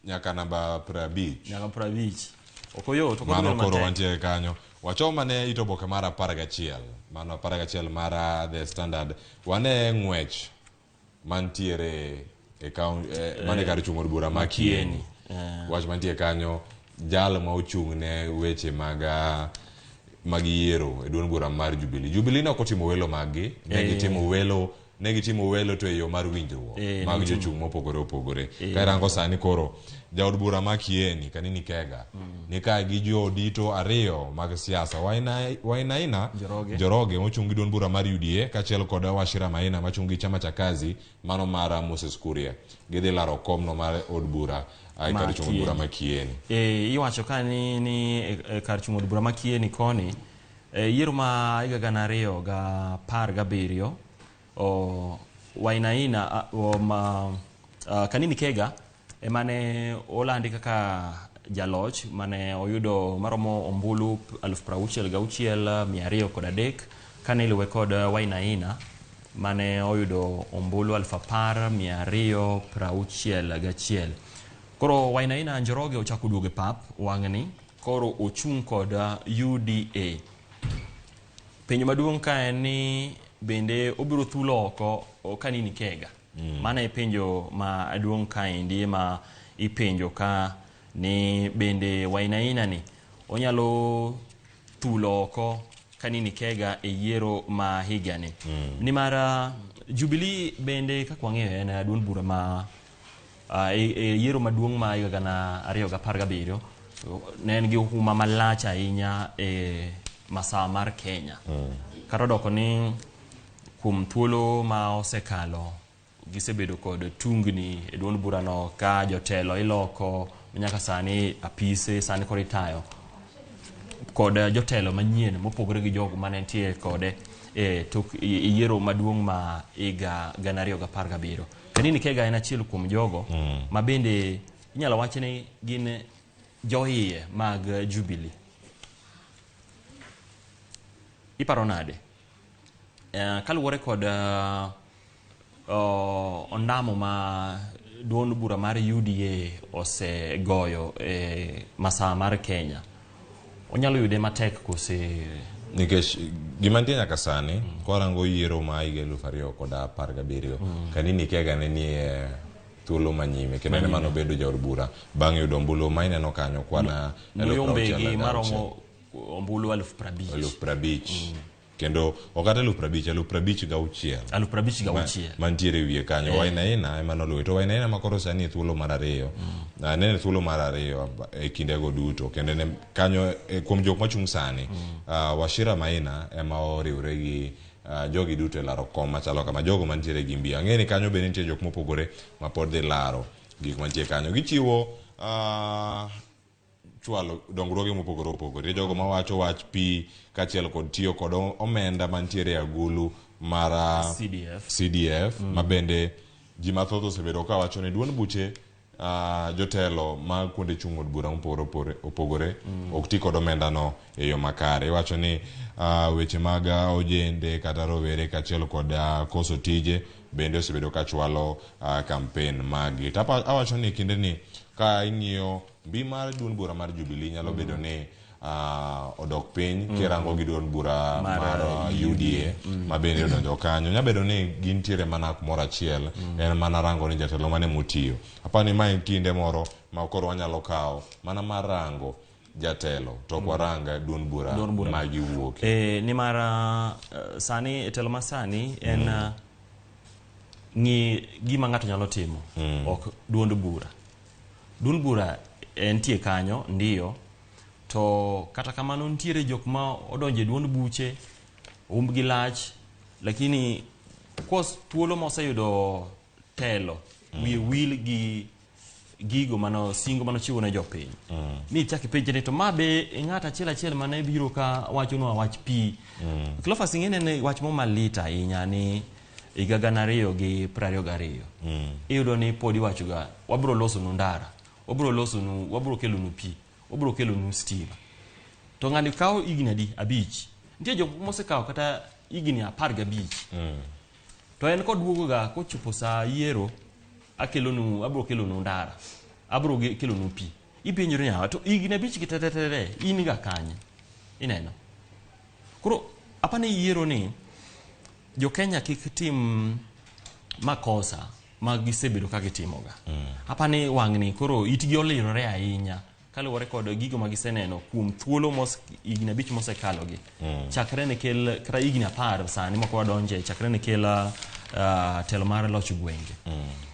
nyaka namba 50. Nyaka 50. Ok oyot, ok Mano koro wantiere kanyo. Wachom ane it oboke mar 11. Mano 11 mar The Standard. Wane ng'wech mantiere e mane kar chung' od bura ma Kieni. Wach mantie kanyo, jal ma ochung' ne weche mag yiero e duond bura mar Jubilee. Jubilee ne ok otimo welo maggi, ne gitimo welo to e yo mar winjruok mag jochung' mopogore opogore. Ka irango sani koro jaod bura ma Kieni, Kanini Kega, ni kae gi jodito ariyo mag siasa, Wainaina Njoroge mochung' gi duond bura mar UDA kaachiel kod Wachira Maina machung' gi chama cha Kazi mano mar Moses Kuria. Gidhi laro komno mar od bura kar chung' od bura ma Kieni. Iwacho ka ni kar chung' od bura ma Kieni koni yiero ma higa 2017 Wainaina Kanini Kega emane olandi kaka jaloch mane oyudo maromo ombulu 66,203 kane iluwe kod Wainaina mane oyudo ombulu 10,261. Koro Wainaina Njoroge ochako duogo e pap wang'ni, koro ochung' kod UDA. Penjo maduong' ka en ni bende obiro thulo oko Kanini Kega. Mano e penjo maduong' kaendi ma ipenjo ka ni bende Wainaina ni onyalo thulo oko Kanini Kega e yiero ma higani. Nimar Jubilee bende kaka wang'eyo en duond bura ma e yiero maduong' ma higa 2017 ne en gi huma malach ahinya e masawa mar Kenya. Kata odoko ni kuom thuolo ma osekalo gisebedo kod tungni e duond burano ka jotelo iloko nyaka sani apise sani koro itayo kod jotelo manyien mopogore gi jogo mane nitie kode e tok yiero maduong' ma higa 2017. Kanini Kega en achiel kuom jogo ma bende inyalo wach ni gin joiye mag Jubilee. Iparo nade? Kaluwore kod ondamo ma duond bura mar UDA osegoyo e masawa mar Kenya, onyalo yude matek kose? Nikech gima nitie nyaka sani, kwarango yiero ma higa 2017, Kanini Kega ne nie thuolo manyime kendo en ema nobedo jaod bura bang' yudo ombulu ma ineno kanyo kwana noyombe gi maromo ombulu 50,000. 50,000. Kendo ok kata 50,000, 56,000. 56,000 mantiere e wiye kanyo. Wainaina ema noluwe. To Wainaina ma koro sani e thuolo mar ariyo. Nene thuolo mar ariyo e kindego duto. Kendo ne kanyo kuom jok machung' sani, Wachira Maina ema oriwre gi jogi duto e laro kom machalo kama, jogo mantiere gi mbi. Ang'e ni kanyo bende nitie jok mopogore ma pod dhi laro gik mantie kanyo. Gichiwo chwalo dongruoge mopogore opogore. Jogo mawacho wach pi kaachiel kod tiyo kod omenda mantiere e agulu mar CDF ma bende ji mathoth osebedo ka wacho ni duond buche jotelo mag kuonde chung' od bura mopogore opogore ok ti kod omenda no e yo makare. Iwacho ni weche mag ojende kata rowere kaachiel kod koso tije bende osebedo ka chwalo campaign maggi. To awacho ni kinde ni ka ing'iyo mbi mar duond bura mar Jubilee nyalo bedo ni odok piny kirango gi duond bura mar UDA ma bende odonjo kanyo. Nyalo bedo ni gintiere mana kumoro achiel, en mana rango ni jatelo mane motiyo. Aparo ni ma en kinde moro ma koro wanyalo kawo mana mar rango jatelo to ok warang duond bura ma giwuoke. Nimar sani telo ma sani en ng'i gima ng'ato nyalo timo, ok duond bura. Duond bura entie kanyo ndiyo, to kata kamano nitiere jok ma odonje e duond buche umbgi lach, lakini kos thuolo moseyudo telo wiye wil gi gigo mano singo mano chiwo ne jopiny. Ni chak ipenje ni to ma be ng'at achiel achiel mane biro ka wachonwa wach pi. Cleophas ing'e ne wach mo malit ahinya ni higa 2022. Iyudo ni pod iwachoga wabiro loso nu ndara. Wabiro losonu, wabiro kelonu pi, wabiro kelonu stima. To ng'ani kawo higni adi? 5. Nitie jok mosekawo kata higni 15. To en koduogo ga kochopo saa yiero, akelonu, abiro kelonu ndara, abiro kelonu pi. Ipenjori niya, to higni 5 gi te in ga kanye? Ineno. Koro apani yiero ni jo Kenya kik tim makosa ma gisebedo ka gitimoga. Apani wang'ni koro itgi olirore ahinya kaluwore kod gigo ma giseneno kuom thuolo mos higni 5 mosekalogi. Chakre ne kel kata higni 10 sani moko wadonje, chakre ne kel telo mar loch gwenge.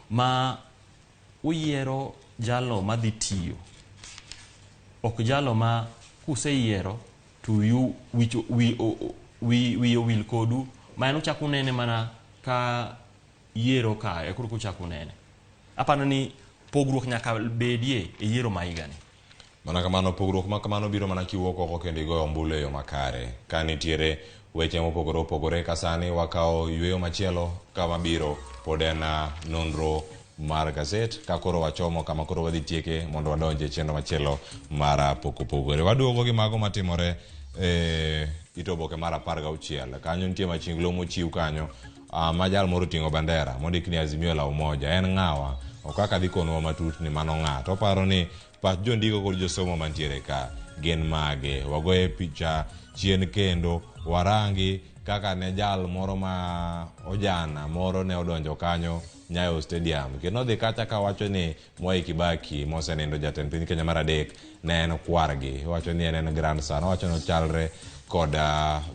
Ma uyiero jalo madhi tiyo. Ok jalo ma kuseyiero to wi owil kodu, ma en uchako unene mana ka yiero kae, koro kuchako unene. Aparo ni pogruok nyaka bedie e yiero ma higani. Mana kamano, pogruok ma kamano biro mana kiwuok oko kendo igoyo ombulu e yo makare. Ka nitiere weche mopogore opogore, ka sani wakawo yweyo machielo kama biro pod en nonro mar gazet, ka koro wachomo kama koro wadhi tieke mondo wadonje e chenro machielo mar pok opogore. Waduogo gi mago matimore e it oboke mar 16. Kanyo nitie machinglo mochiw kanyo, ma jal moro oting'o bandera mondik ni Azimio la Umoja. En ng'awa? Ok kaka dhi konwa matut ni mano ng'a. To oparo ni pach jondiko kod josomo mantiere ka gin mage. Wagoye picha chien kendo warangi kaka ne jal moro ma ojana moro ne odonjo kanyo Nyayo Stadium. Kendo odhi kacha kawacho ni Mwai Kibaki mosenindo jatend piny Kenya mar 3 ne en kwargi. Owacho ni en en grandson. Owacho ni ochalre kod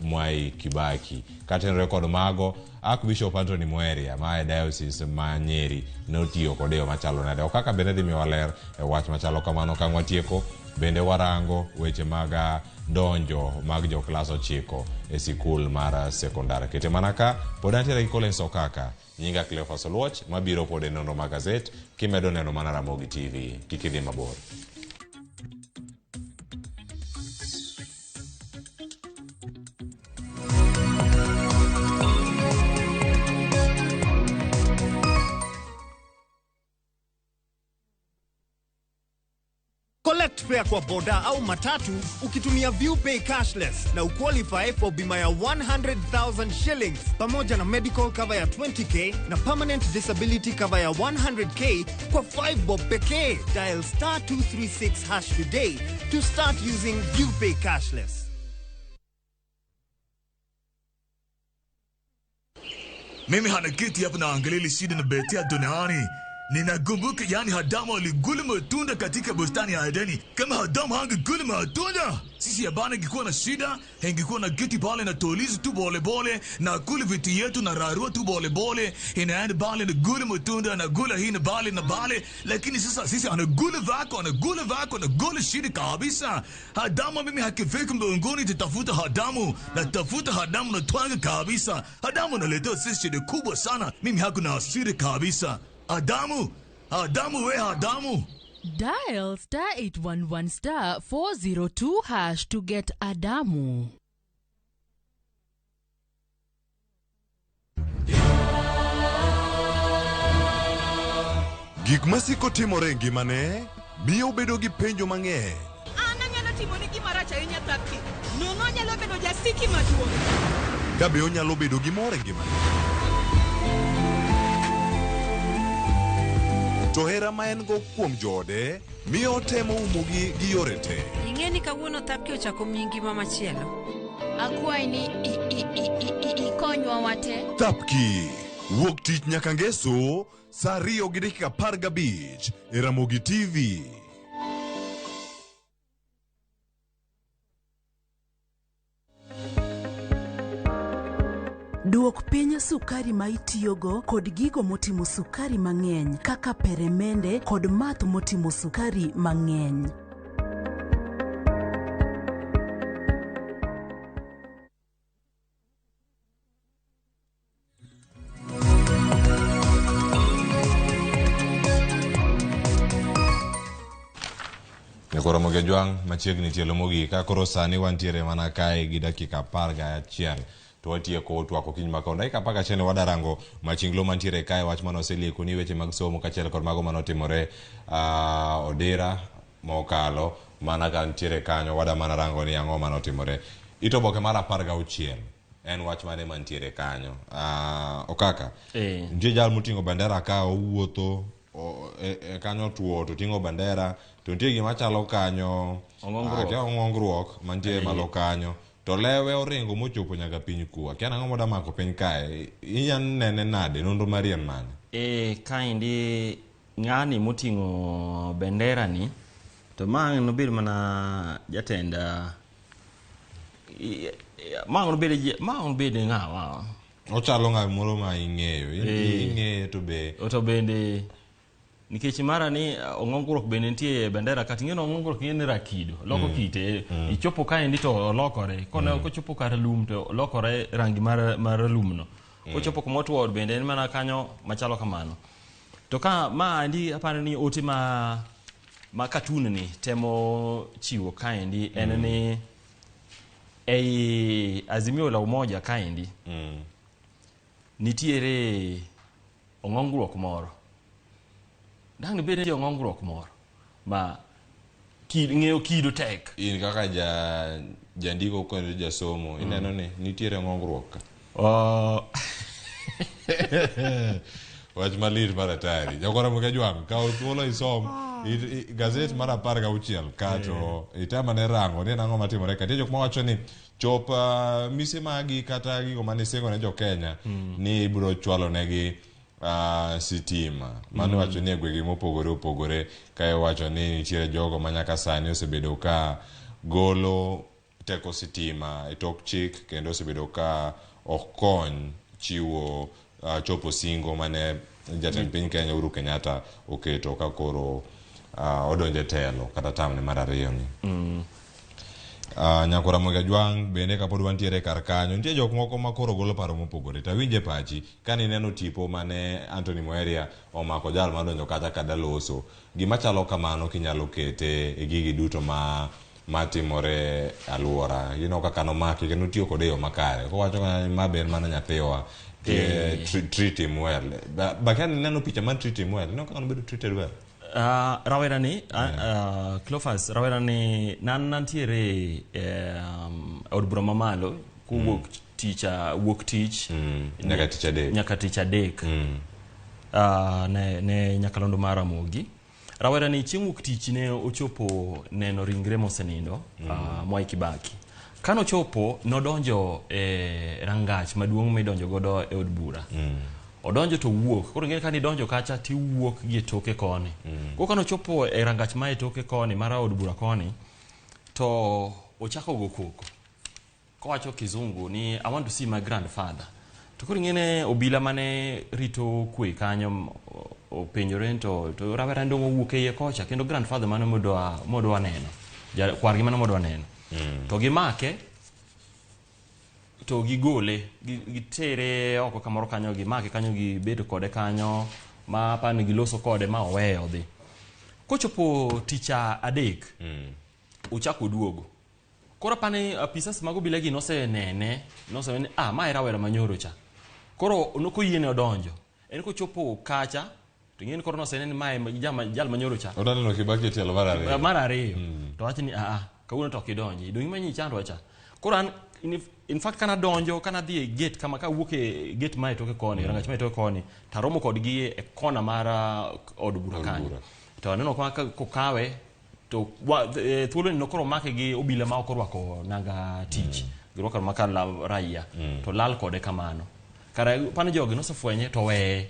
Mwai Kibaki. Katenore kod mago, Archbishop Anthony Muheria ma e diocese ma Nyeri notiyo kode e yo machalo nade. Ok kaka bende dhi miyowa ler e wach machalo kamano. Ka watieko bende warango weche mag donjo mag jo klas 9 e sikul mar sekondar. Kete mana ka pod antiere gi Collins Okaka. Nyinga Cleophas Oluoch, mabiro pod e nonro mag gazet, kimedo neno mana Ramogi TV. Kik idhi mabor. Collect fare kwa boda au matatu ukitumia ViewPay cashless na uqualify for bima ya 100,000 shillings pamoja na medical cover ya 20k na permanent disability cover ya 100k kwa 5 bob pekee. Dial star 236 hash today to start using ViewPay cashless. Mimi hana kiti hapa na angalia shida na betia duniani. Ninakumbuka yani Adamu alikula matunda katika bustani ya Edeni. Kama Adamu hangekula matunda, sisi habana ingekuwa na shida, ingekuwa na kiti pale na tulizo tu pole pole, na kula vitu yetu na rarua tu pole pole, inaenda pale na kula matunda na kula hii na pale na pale. Lakini sasa sisi anakula vako, anakula vako, anakula shida kabisa. Adamu mimi hakifika mbinguni, tutafuta Adamu, na tafuta Adamu na twanga kabisa. Adamu analeta sisi shida kubwa sana. Mimi hakuna hasira kabisa. Adamu, Adamu we Adamu. Dial star 811 star 402 hash to get Adamu. Gik masiko timore e ngimane miyo bedo gi penjo mang'eny. An anyalo timo ni gima rach ahinya Thapki. Nono anyalo bedo jasiki maduong'. Ka be onyalo bedo gi mor e ngimane. To hera ma en go kuom joode miyo otemo umogi gi yore te. Ing'e ni kawuono Thapki ochako miyi ngima machielo. Akwayi ni ikonywa wate. Thapki wuok tich nyaka ngeso saa 2:15 e Ramogi TV. Duok piny sukari ma itiyogo kod gigo motimo sukari mang'eny kaka peremende kod math motimo sukari mang'eny. Nyakoro Mogejwang' machiegni tielo mogik ka koro sani wantiere mana kae gi dakika 11. to watieko twak okinyi ma kawuono. Dakika 11 wadarango machinglo mantiere kae wach mane oselieko ni weche mag somo kaachiel kod mago mane otimore Odira mokalo mana ka nitiere kanyo wada mana rango ni ang'o mane otimore. It oboke mar 16 en wach mane mantiere kanyo. Okaka, nitie jal moting'o bandera ka owuotho kanyo otuo to ting'o bandera to nitie gima chalo kanyo ong'ongruok mantie malo kanyo to lewe oringo mochopo nyaka piny kuwa. Akia nang'o moda mako piny kae, inya nene nade, nonro mari en mane? Kaendi ng'ani moting'o bendera ni to ma nobed mana jatend ma nobed ng'awa? Ochalo ng'at moro ma ing'eyo, ing'eye to be to bende nikech mara ni ong'ongruok bende nitie e bendera kata ing'eyo ong'ongruok ing'eyo ni rakido loko kite ichopo kaendi to olokore kochopo kar lum to olokore rangi mar lumno kochopo kuma otuo bende en mana kanyo machalo kamano. To ka ma endi aparo ni ote ma cartoon ni temo chiwo kaendi en ni ei Azimio la Umoja kaendi nitiere ong'ongruok moro. Dang' bed ni ong'ongruok moro ma ng'eyo kido tek. In kaka jandiko kendo jasomo ineno ni nitiere ong'ongruok ka? Wach malit mar atari. Jokora moke jwang', kaw thuolo isom gazet mar 16 kato item ane rango ni en ang'o matimore ka. Nitie jok mawacho ni chop mise magi kata gigo mane isingo ne jo Kenya ni ibiro chwalo negi sitima. Mano wacho ni e gwenge mopogore opogore ka iwacho ni nitiere jogo ma nyaka sani osebedo ka golo teko sitima e tok chik kendo osebedo ka ok kony chiwo chopo singo mane jatend piny Kenya Uhuru Kenyatta oketo ka koro odonjo e telo kata tamne mar ariyo ni. Nyakora Ramogi Ajwang' bende kapod wantiere kar kanyo nitie jok moko ma koro golo paro mopogore to awinje pachi kane ineno tipo mane Anthony Muheria omako jal madonjo kacha kada loso gima chalo kamano kinyalo kete e gigi duto ma matimore aluora ineno kaka nomaki kendo otiyo kode e yo makare kowacho ma ber mana nyathiwa treat him well. Bakia nineno picha mar treat him well, ineno kaka nobedo treated well. Rawera ni Cleophas, rawera ni nantiere od bura mamalo kowuok tich wuok tich nyaka tich adek ne nyakalondo mar Ramogi. Rawera ni chieng' wuok tich ne ochopo neno ringre mosenindo Mwai Kibaki. Kanochopo nodonjo e rangach maduong' midonjo godo e od bura. Odonjo to wuok. Koro ing'e ka nidonjo kacha tiwuok gi e toke koni. Koro kanochopo e rangach ma e toke koni mar od bura koni to ochako go koko. Kowacho kizungu ni I want to see my grandfather. To koro ing'e obila mane rito kwe kanyo openjore to rawera ndongo owuok e iye kocha kendo grandfather mane modwa neno. Kwargi mane modwa neno. To gimake to gigole gitere oko kamoro kanyo gimake kanyo gibedo kode kanyo ma apani giloso kode ma oweye odhi. Kochopo tich adek ochako oduogo. Koro apani apisas mag obila gi nosenene nosenene ni ma e rawera manyoro cha. Koro nokoyiene odonjo. En kochopo kacha to ing'e ni koro nosenene ni ma e jal manyoro cha. Odaneno Kibaki e tielo mar ariyo. Mar ariyo. To wacho ni kawuono to ok idonji. Dong' imanyi chandwa cha. Koro an in fact kana donjo kana dhi e gate kama kawuok e gate mae toke koni rangach mae toke koni taromo kodgi e kona mar od bura kanyo. To aneno kokawe to thuolo ni nokoro make gi obila ma ok orwako nanga tich. Girwako maka raia to lal kode kamano. Kara pano jogi nosefwenye to weye.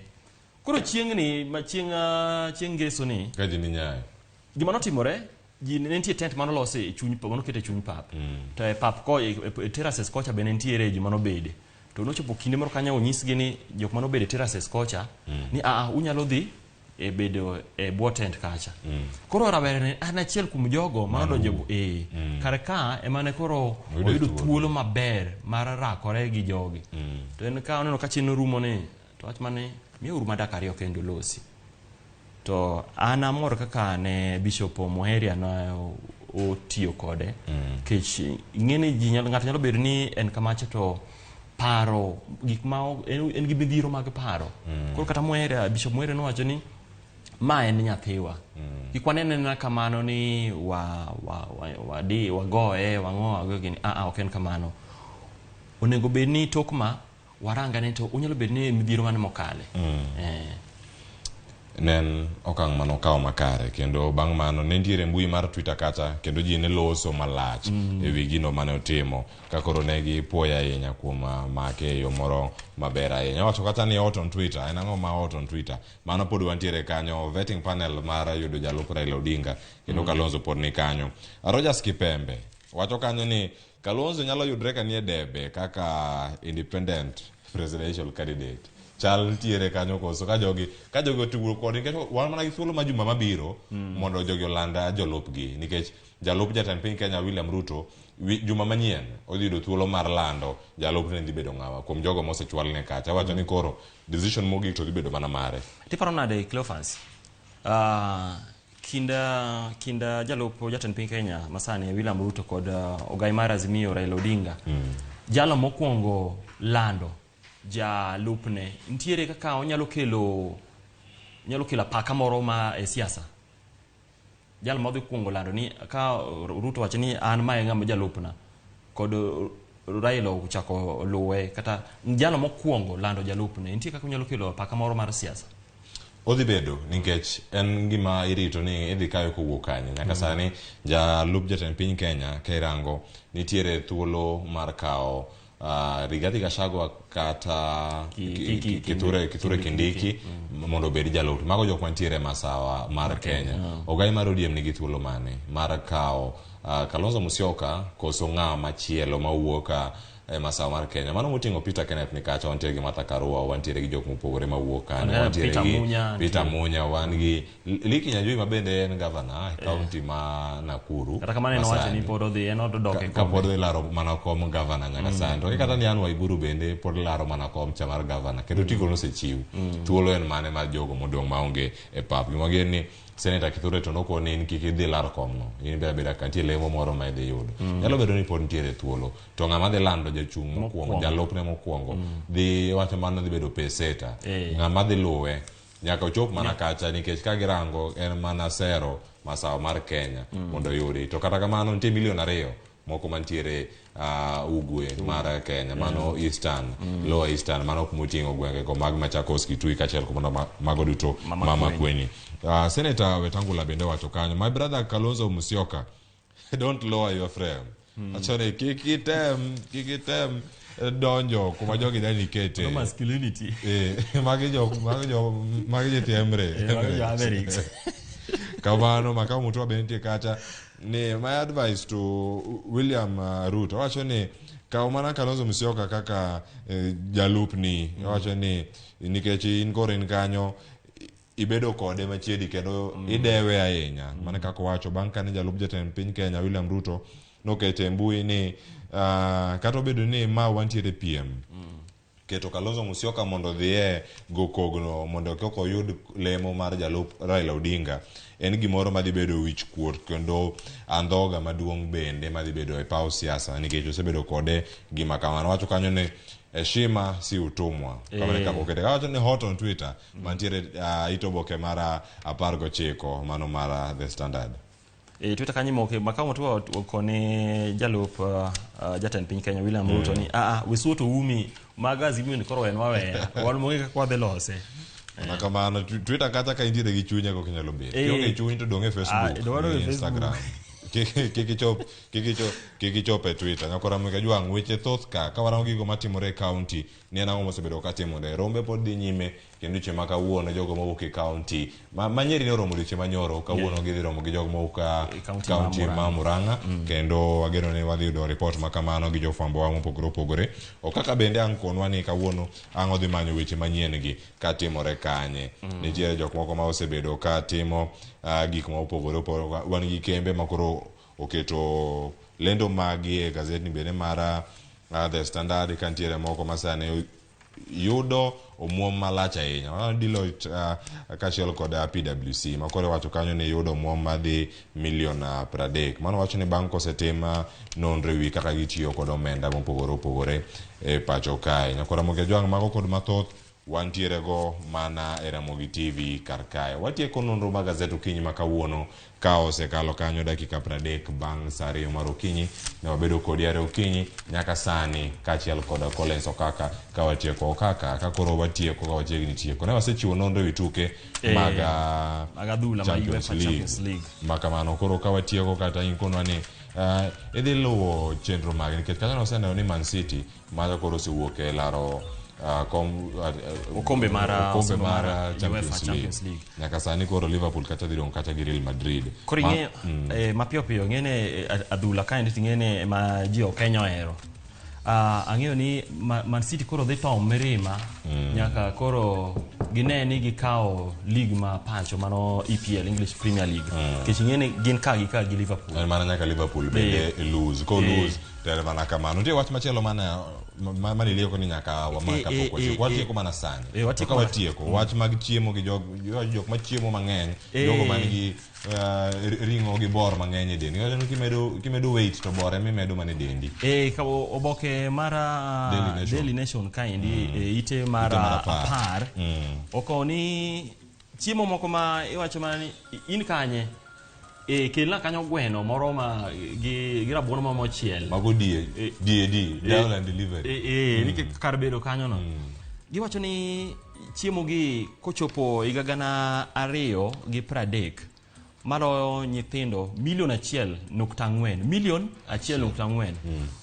Koro chieng' ni ma chieng' ngeso ni ka ji ni Nyayo. Gima notimore ji ne nitie tent manolosi e chuny manoket e chuny pap. To e pap ko e terraces kocha bende nitiere ji manobede. To nochopo kinde moro kanyo onyisgi ni jok manobede e terraces kocha ni unyalo dhi e bedo e bwo tent kacha. Koro rawere ne an achiel kuom jogo manodonjo kar ka emane koro oyudo thuolo maber mar rakore gi jogi. To en ka oneno ka chien orumo ni to wach mane miuru madaka ariyo kendo losi. To an amor kaka ne Bishop Muheria ne otiyo kode. Kech ing'e ni ji ng'ato nyalo bedo ni en kamacha to Paro gik ma en gi midhiero mag paro. Koro kata Mwere, Bishop Mwere nowacho ni ma en nyathiwa. Kik wanene na kamano ni wa wa wa wadi wagoye wang'o wago gini. Ah, ok en kamano. Onego bed ni tok ma warangane to onyalo bedo ni midhiero mane mokale. Ne en okang' manokawo makare kendo bang' mano ne nitiere mbui mar Twitter kacha kendo ji ne loso malach e wi gino mane otimo ka koro ne gipuoye ahinya kuom make e yo moro maber ahinya. Owacho kata ni hot on Twitter, en ang'o ma hot on Twitter? Mano pod wantiere kanyo, vetting panel mar yudo jalup Raila Odinga kendo Kalonzo pod ni kanyo. Rogers Kipembe wacho kanyo ni Kalonzo nyalo yudre ka nie debe kaka independent presidential candidate. Chal nitiere kanyo koso ka jogi otugo kode nikech wan mana gi thuolo ma juma mabiro mondo jogi oland jolupgi nikech jalup jatend piny Kenya William Ruto juma manyien odhi yudo thuolo mar lando jalupne dhi bedo ng'awa kuom jogo mosechwalne kacha. Wacho ni koro decision mogik to dhi bedo mana mare. Tiparo nade Cleophas? Kinda jalup jatend piny Kenya masani William Ruto kod ogai mar Azimio Raila Odinga. Jalo mokwongo lando jalupne nitiere kaka onyalo kelo apaka moro ma e siasa. Jal modhi kuongo lando ni ka Ruto wacho ni an mae ng'ama jalupna kod Raila ochako luwe kata jalo mokwongo lando jalupne nitie kaka onyalo kelo apaka moro mar siasa. Odhi bedo nikech en gima irito ni idhi kayo kowuok kanye. Nyaka sani jalup jatend piny Kenya ka irango nitiere thuolo mar kawo Rigathi Gachagua kata Kithure Kindiki mondo obed jalup. Mago jok mantiere masawa mar Kenya. Ogai mar ODM nigi thuolo mane mar kawo Kalonzo Musyoka koso ng'ama machielo mawuok e masawa mar Kenya. Mano moting'o Peter Kenneth ni kacha, wantiere gi Martha Karua, wantiere gi jok mopogore mawuok kanyo, wantiere gi Peter Munya, wan gi Lee Kinyanjui ma bende en governor e county ma Nakuru. Kata kamano en owacho ni pod odhi en odok e ka pod laro mana kom governor nyaka sani. To kata ni Anne Waiguru bende pod laro mana kom cha mar governor kendo tiko nosechiw. Thuolo en mane mar jogo modong' maonge e pap. Gima gin ni Senator Kithure to nokoni in kik idhi lar komno. In be abeda ka nitie lemo moro ma idhi yudo. Nyalo bedo ni pod nitiere thuolo. To ng'ama dhi lando jachung' mokwongo, jalupne mokwongo, dhi wacho mano dhi bedo peseta. Ng'ama dhi luwe nyaka ochop mana kacha nikech ka girango en mana sero masawa mar Kenya mondo oyudi. To kata kamano nitie milion 2 moko mantiere ugwe mar Kenya, mano Eastern, Lower Eastern, mano kuma oting'o gwenge go mag Machakos, Kitui kaachiel kod mago duto ma Makueni. Senator Wetangula bende owacho kanyo, my brother Kalonzo Musyoka, don't lower your frame. Acho ni kik item donjo kuma jogi dani ikete. Masculinity. Magi jitiemre. Kamano Makau Mutua bende nitie kacha ni my advice to William Ruto wacho ni kaw mana Kalonzo Musyoka kaka jalupni. Wacho ni nikech in koro in kanyo ibedo kode machiegni kendo idewe ahinya. Mana kaka owacho bang' kane jalup jatend piny Kenya William Ruto nokete mbui ni kata obedo ni ma wantiere piem keto Kalonzo Musyoka mondo odhiye go kogno mondo kok oyud lemo mar jalup Raila Odinga en gimoro madhi bedo wich kuot kendo andhoga maduong' bende madhi bedo e paw siasa nikech osebedo kode gima kamano. Wacho kanyo ni heshima si utumwa. Kamano kaka okete. Kawacho ni hot on Twitter mantiere itoboke mar 19 mano mar The Standard. Twitter kanyo moke Makau Mutua okone jalup jatend piny Kenya William Ruto ni wesuo to umi mag Azimio ni koro wenwa weya wan monge kaka wadhi lose. Mana kamano Twitter kata ka intiere gi chuny eko kinyalo bet. Kionge chuny to dong' e Facebook, Instagram. Kik ichop e Twitter. Nyakora Mwika Jwang' weche thoth ka warango gigo matimore e county ni en ang'o mosebedo katimore. Rombe pod dhi nyime kendo odiechieng' ma kawuono jogo mawuok e county ma Nyeri ne oromo odiechieng' manyoro kawuono gidhi romo gi jogo mawuok county ma Murang'a kendo wageno ni wadhi yudo report ma kamano gi jofwambo wa mopogore opogore. Okaka bende ang' konwa ni kawuono ang' odhi manyo weche manyien gi katimore kanye. Nitiere jok moko ma osebedo ka timo gik ma opogore opogore. Wan gi kembe ma koro oketo lendo magi e gazetni bende mar The Standard ka nitiere moko ma sani Yudo omuom malach ahinya. Waneno Deloitte kaachiel kod PwC ma koro iwacho kanyo ni yudo omuom madhi milion 30. Mano wacho ni bang' kosetim nonro ewi kaka gitiyo kod omenda mopogore opogore e pacho kae. Nyakwar Ramogi Ajwang' mago kod mathoth wantiere go mana e Ramogi TV kar kae. Watieko nonro mag gazet okinyi ma kawuono ka osekalo kanyo dakika 30 bang' saa 2 mar okinyi. Ne wabedo kodi are okinyi nyaka sani kaachiel kod Collins Okaka ka watieko Okaka ka koro watieko ka wachiegni tieko. Ne wasechiwo nonro ewi tuke mag mag adhula ma Champions UEFA League. Champions League. Ma kamano koro ka watieko kata inkonwa ni idhi luwo chenro mage nikech kanyo noseneno ni Man City macha koro osewuok e laro Okombe mar, okombe osimbo mar mar UEFA Champions League. Champions League. Nyaka sani koro Liverpool kacha dhi dong' kacha gi Real Madrid. Koro ing'eyo mapiyo piyo ing'e adhula kaendi to ing'e ni ma ji ok Kenya ohero. Ang'eyo ni Man City koro dhi tom mirima nyaka koro gine ni gikawo league ma pacho mano EPL, English Premier League. Nikech ing'e ni gin ka gi ka gi Liverpool. En mana nyaka Liverpool bende lose. Ko lose to en mana kamano. Nitie wach machielo mane ilieko ni nyaka wamak kapok watieko. Watieko mana sani. Watieko To ka mana- watieko, wach mag chiemo gi jok machiemo mang'eny, jogo man gi ring'o gi bor mang'eny e dendi. Iwacho ni kimedo weight to bor ema imedo mana e dendi. Ka oboke mar Daily Nation. Daily Nation kaendi, ite mar Ite mar 10. 10. Okowo ni chiemo moko ma iwacho mana ni in kanye? Kelna kanyo gweno moro ma gi rabuon moro mochiel. Mago DAD, down and delivery. Nikech kar bedo kanyo no. Giwacho ni chiemo gi kochopo higa 2030 maloyo nyithindo milion 1.4, milion 1.4.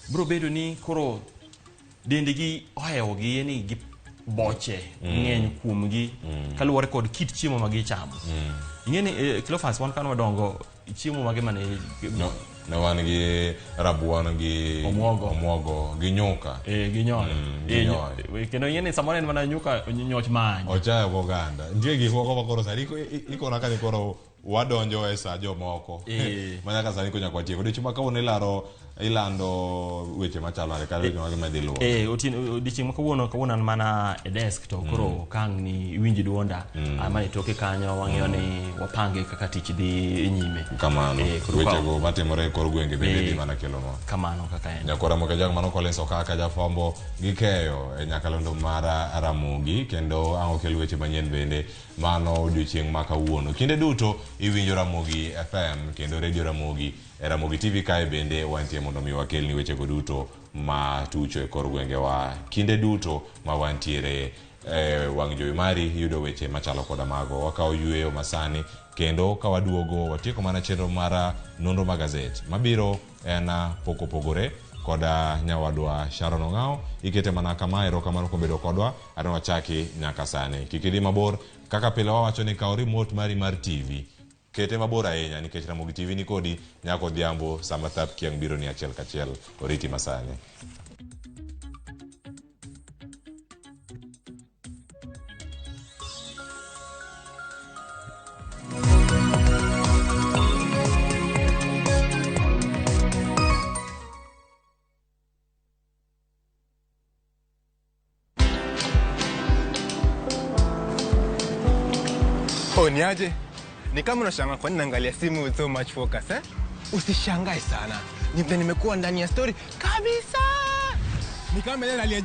Biro bedo ni koro dendgi ohewogi ni gi boche ng'eny kuomgi kaluwore kod kit chiemo ma gichamo. Ing'e ni Cleophas, wan kane wadongo chiemo mage mane No, ne wan gi rabuon gi Omuogo. omuogo gi nyuka. Gi nyoyo. Gi nyoyo. Kendo ing'e ni samoro en mana nyuka nyoch many. Ochayo gi oganda. Nitie gik moko ma koro sani ikona ka ni koro wadonjo e sa jomoko. Ma nyaka sani koro nyaka watiek. Odiochieng' ma kawuono ilando weche machalo nade kata weche mage madhi luwo. Odiochieng' ma kawuono an mana e desk to koro kang' ni iwinj duonda. Ama e toke kanyo wang'iyo ni wapange kaka tich dhi nyime. Kamano. Koro Wechego matimore e kor gwenge bende dhi mana kelonwa. Kamano kaka en. Nyakwara Ramogi Ajwang' mano Collins Okaka jafwambo gi keyo e nyakalondo mar Ramogi kendo ang' okel weche manyien bende mano odiochieng' ma kawuono. Kinde duto iwinjo Ramogi FM kendo Radio Ramogi e Ramogi TV kae bende wantie mondo mi wakelni wechego duto ma tucho e kor gwengewa. Kinde duto ma wantiere e wang' jowi mari yudo weche machalo koda mago. Wakawo yweyo masani kendo ka waduogo watieko mana chenro mar nonro mag gazet mabiro en pok opogore koda nyawadwa Sharon Ong'ao. Ikete mana kama, erokamano kuom bedo kodwa aneno wachaki nyaka sani. Kik idhi mabor, kaka pile wawacho ni kaw remote mari mar TV kete mabor ahinya nikech Ramogi TV ni kodi nyaka odhiambo sama thap kiang' biro ni achiel kachiel. Oriti masani. Oh, niaje? Ni kama unashangaa kwa nini naangalia simu with so much focus, eh? Usishangae sana. Ni vile nimekuwa ndani ya story kabisa. Ni kama ile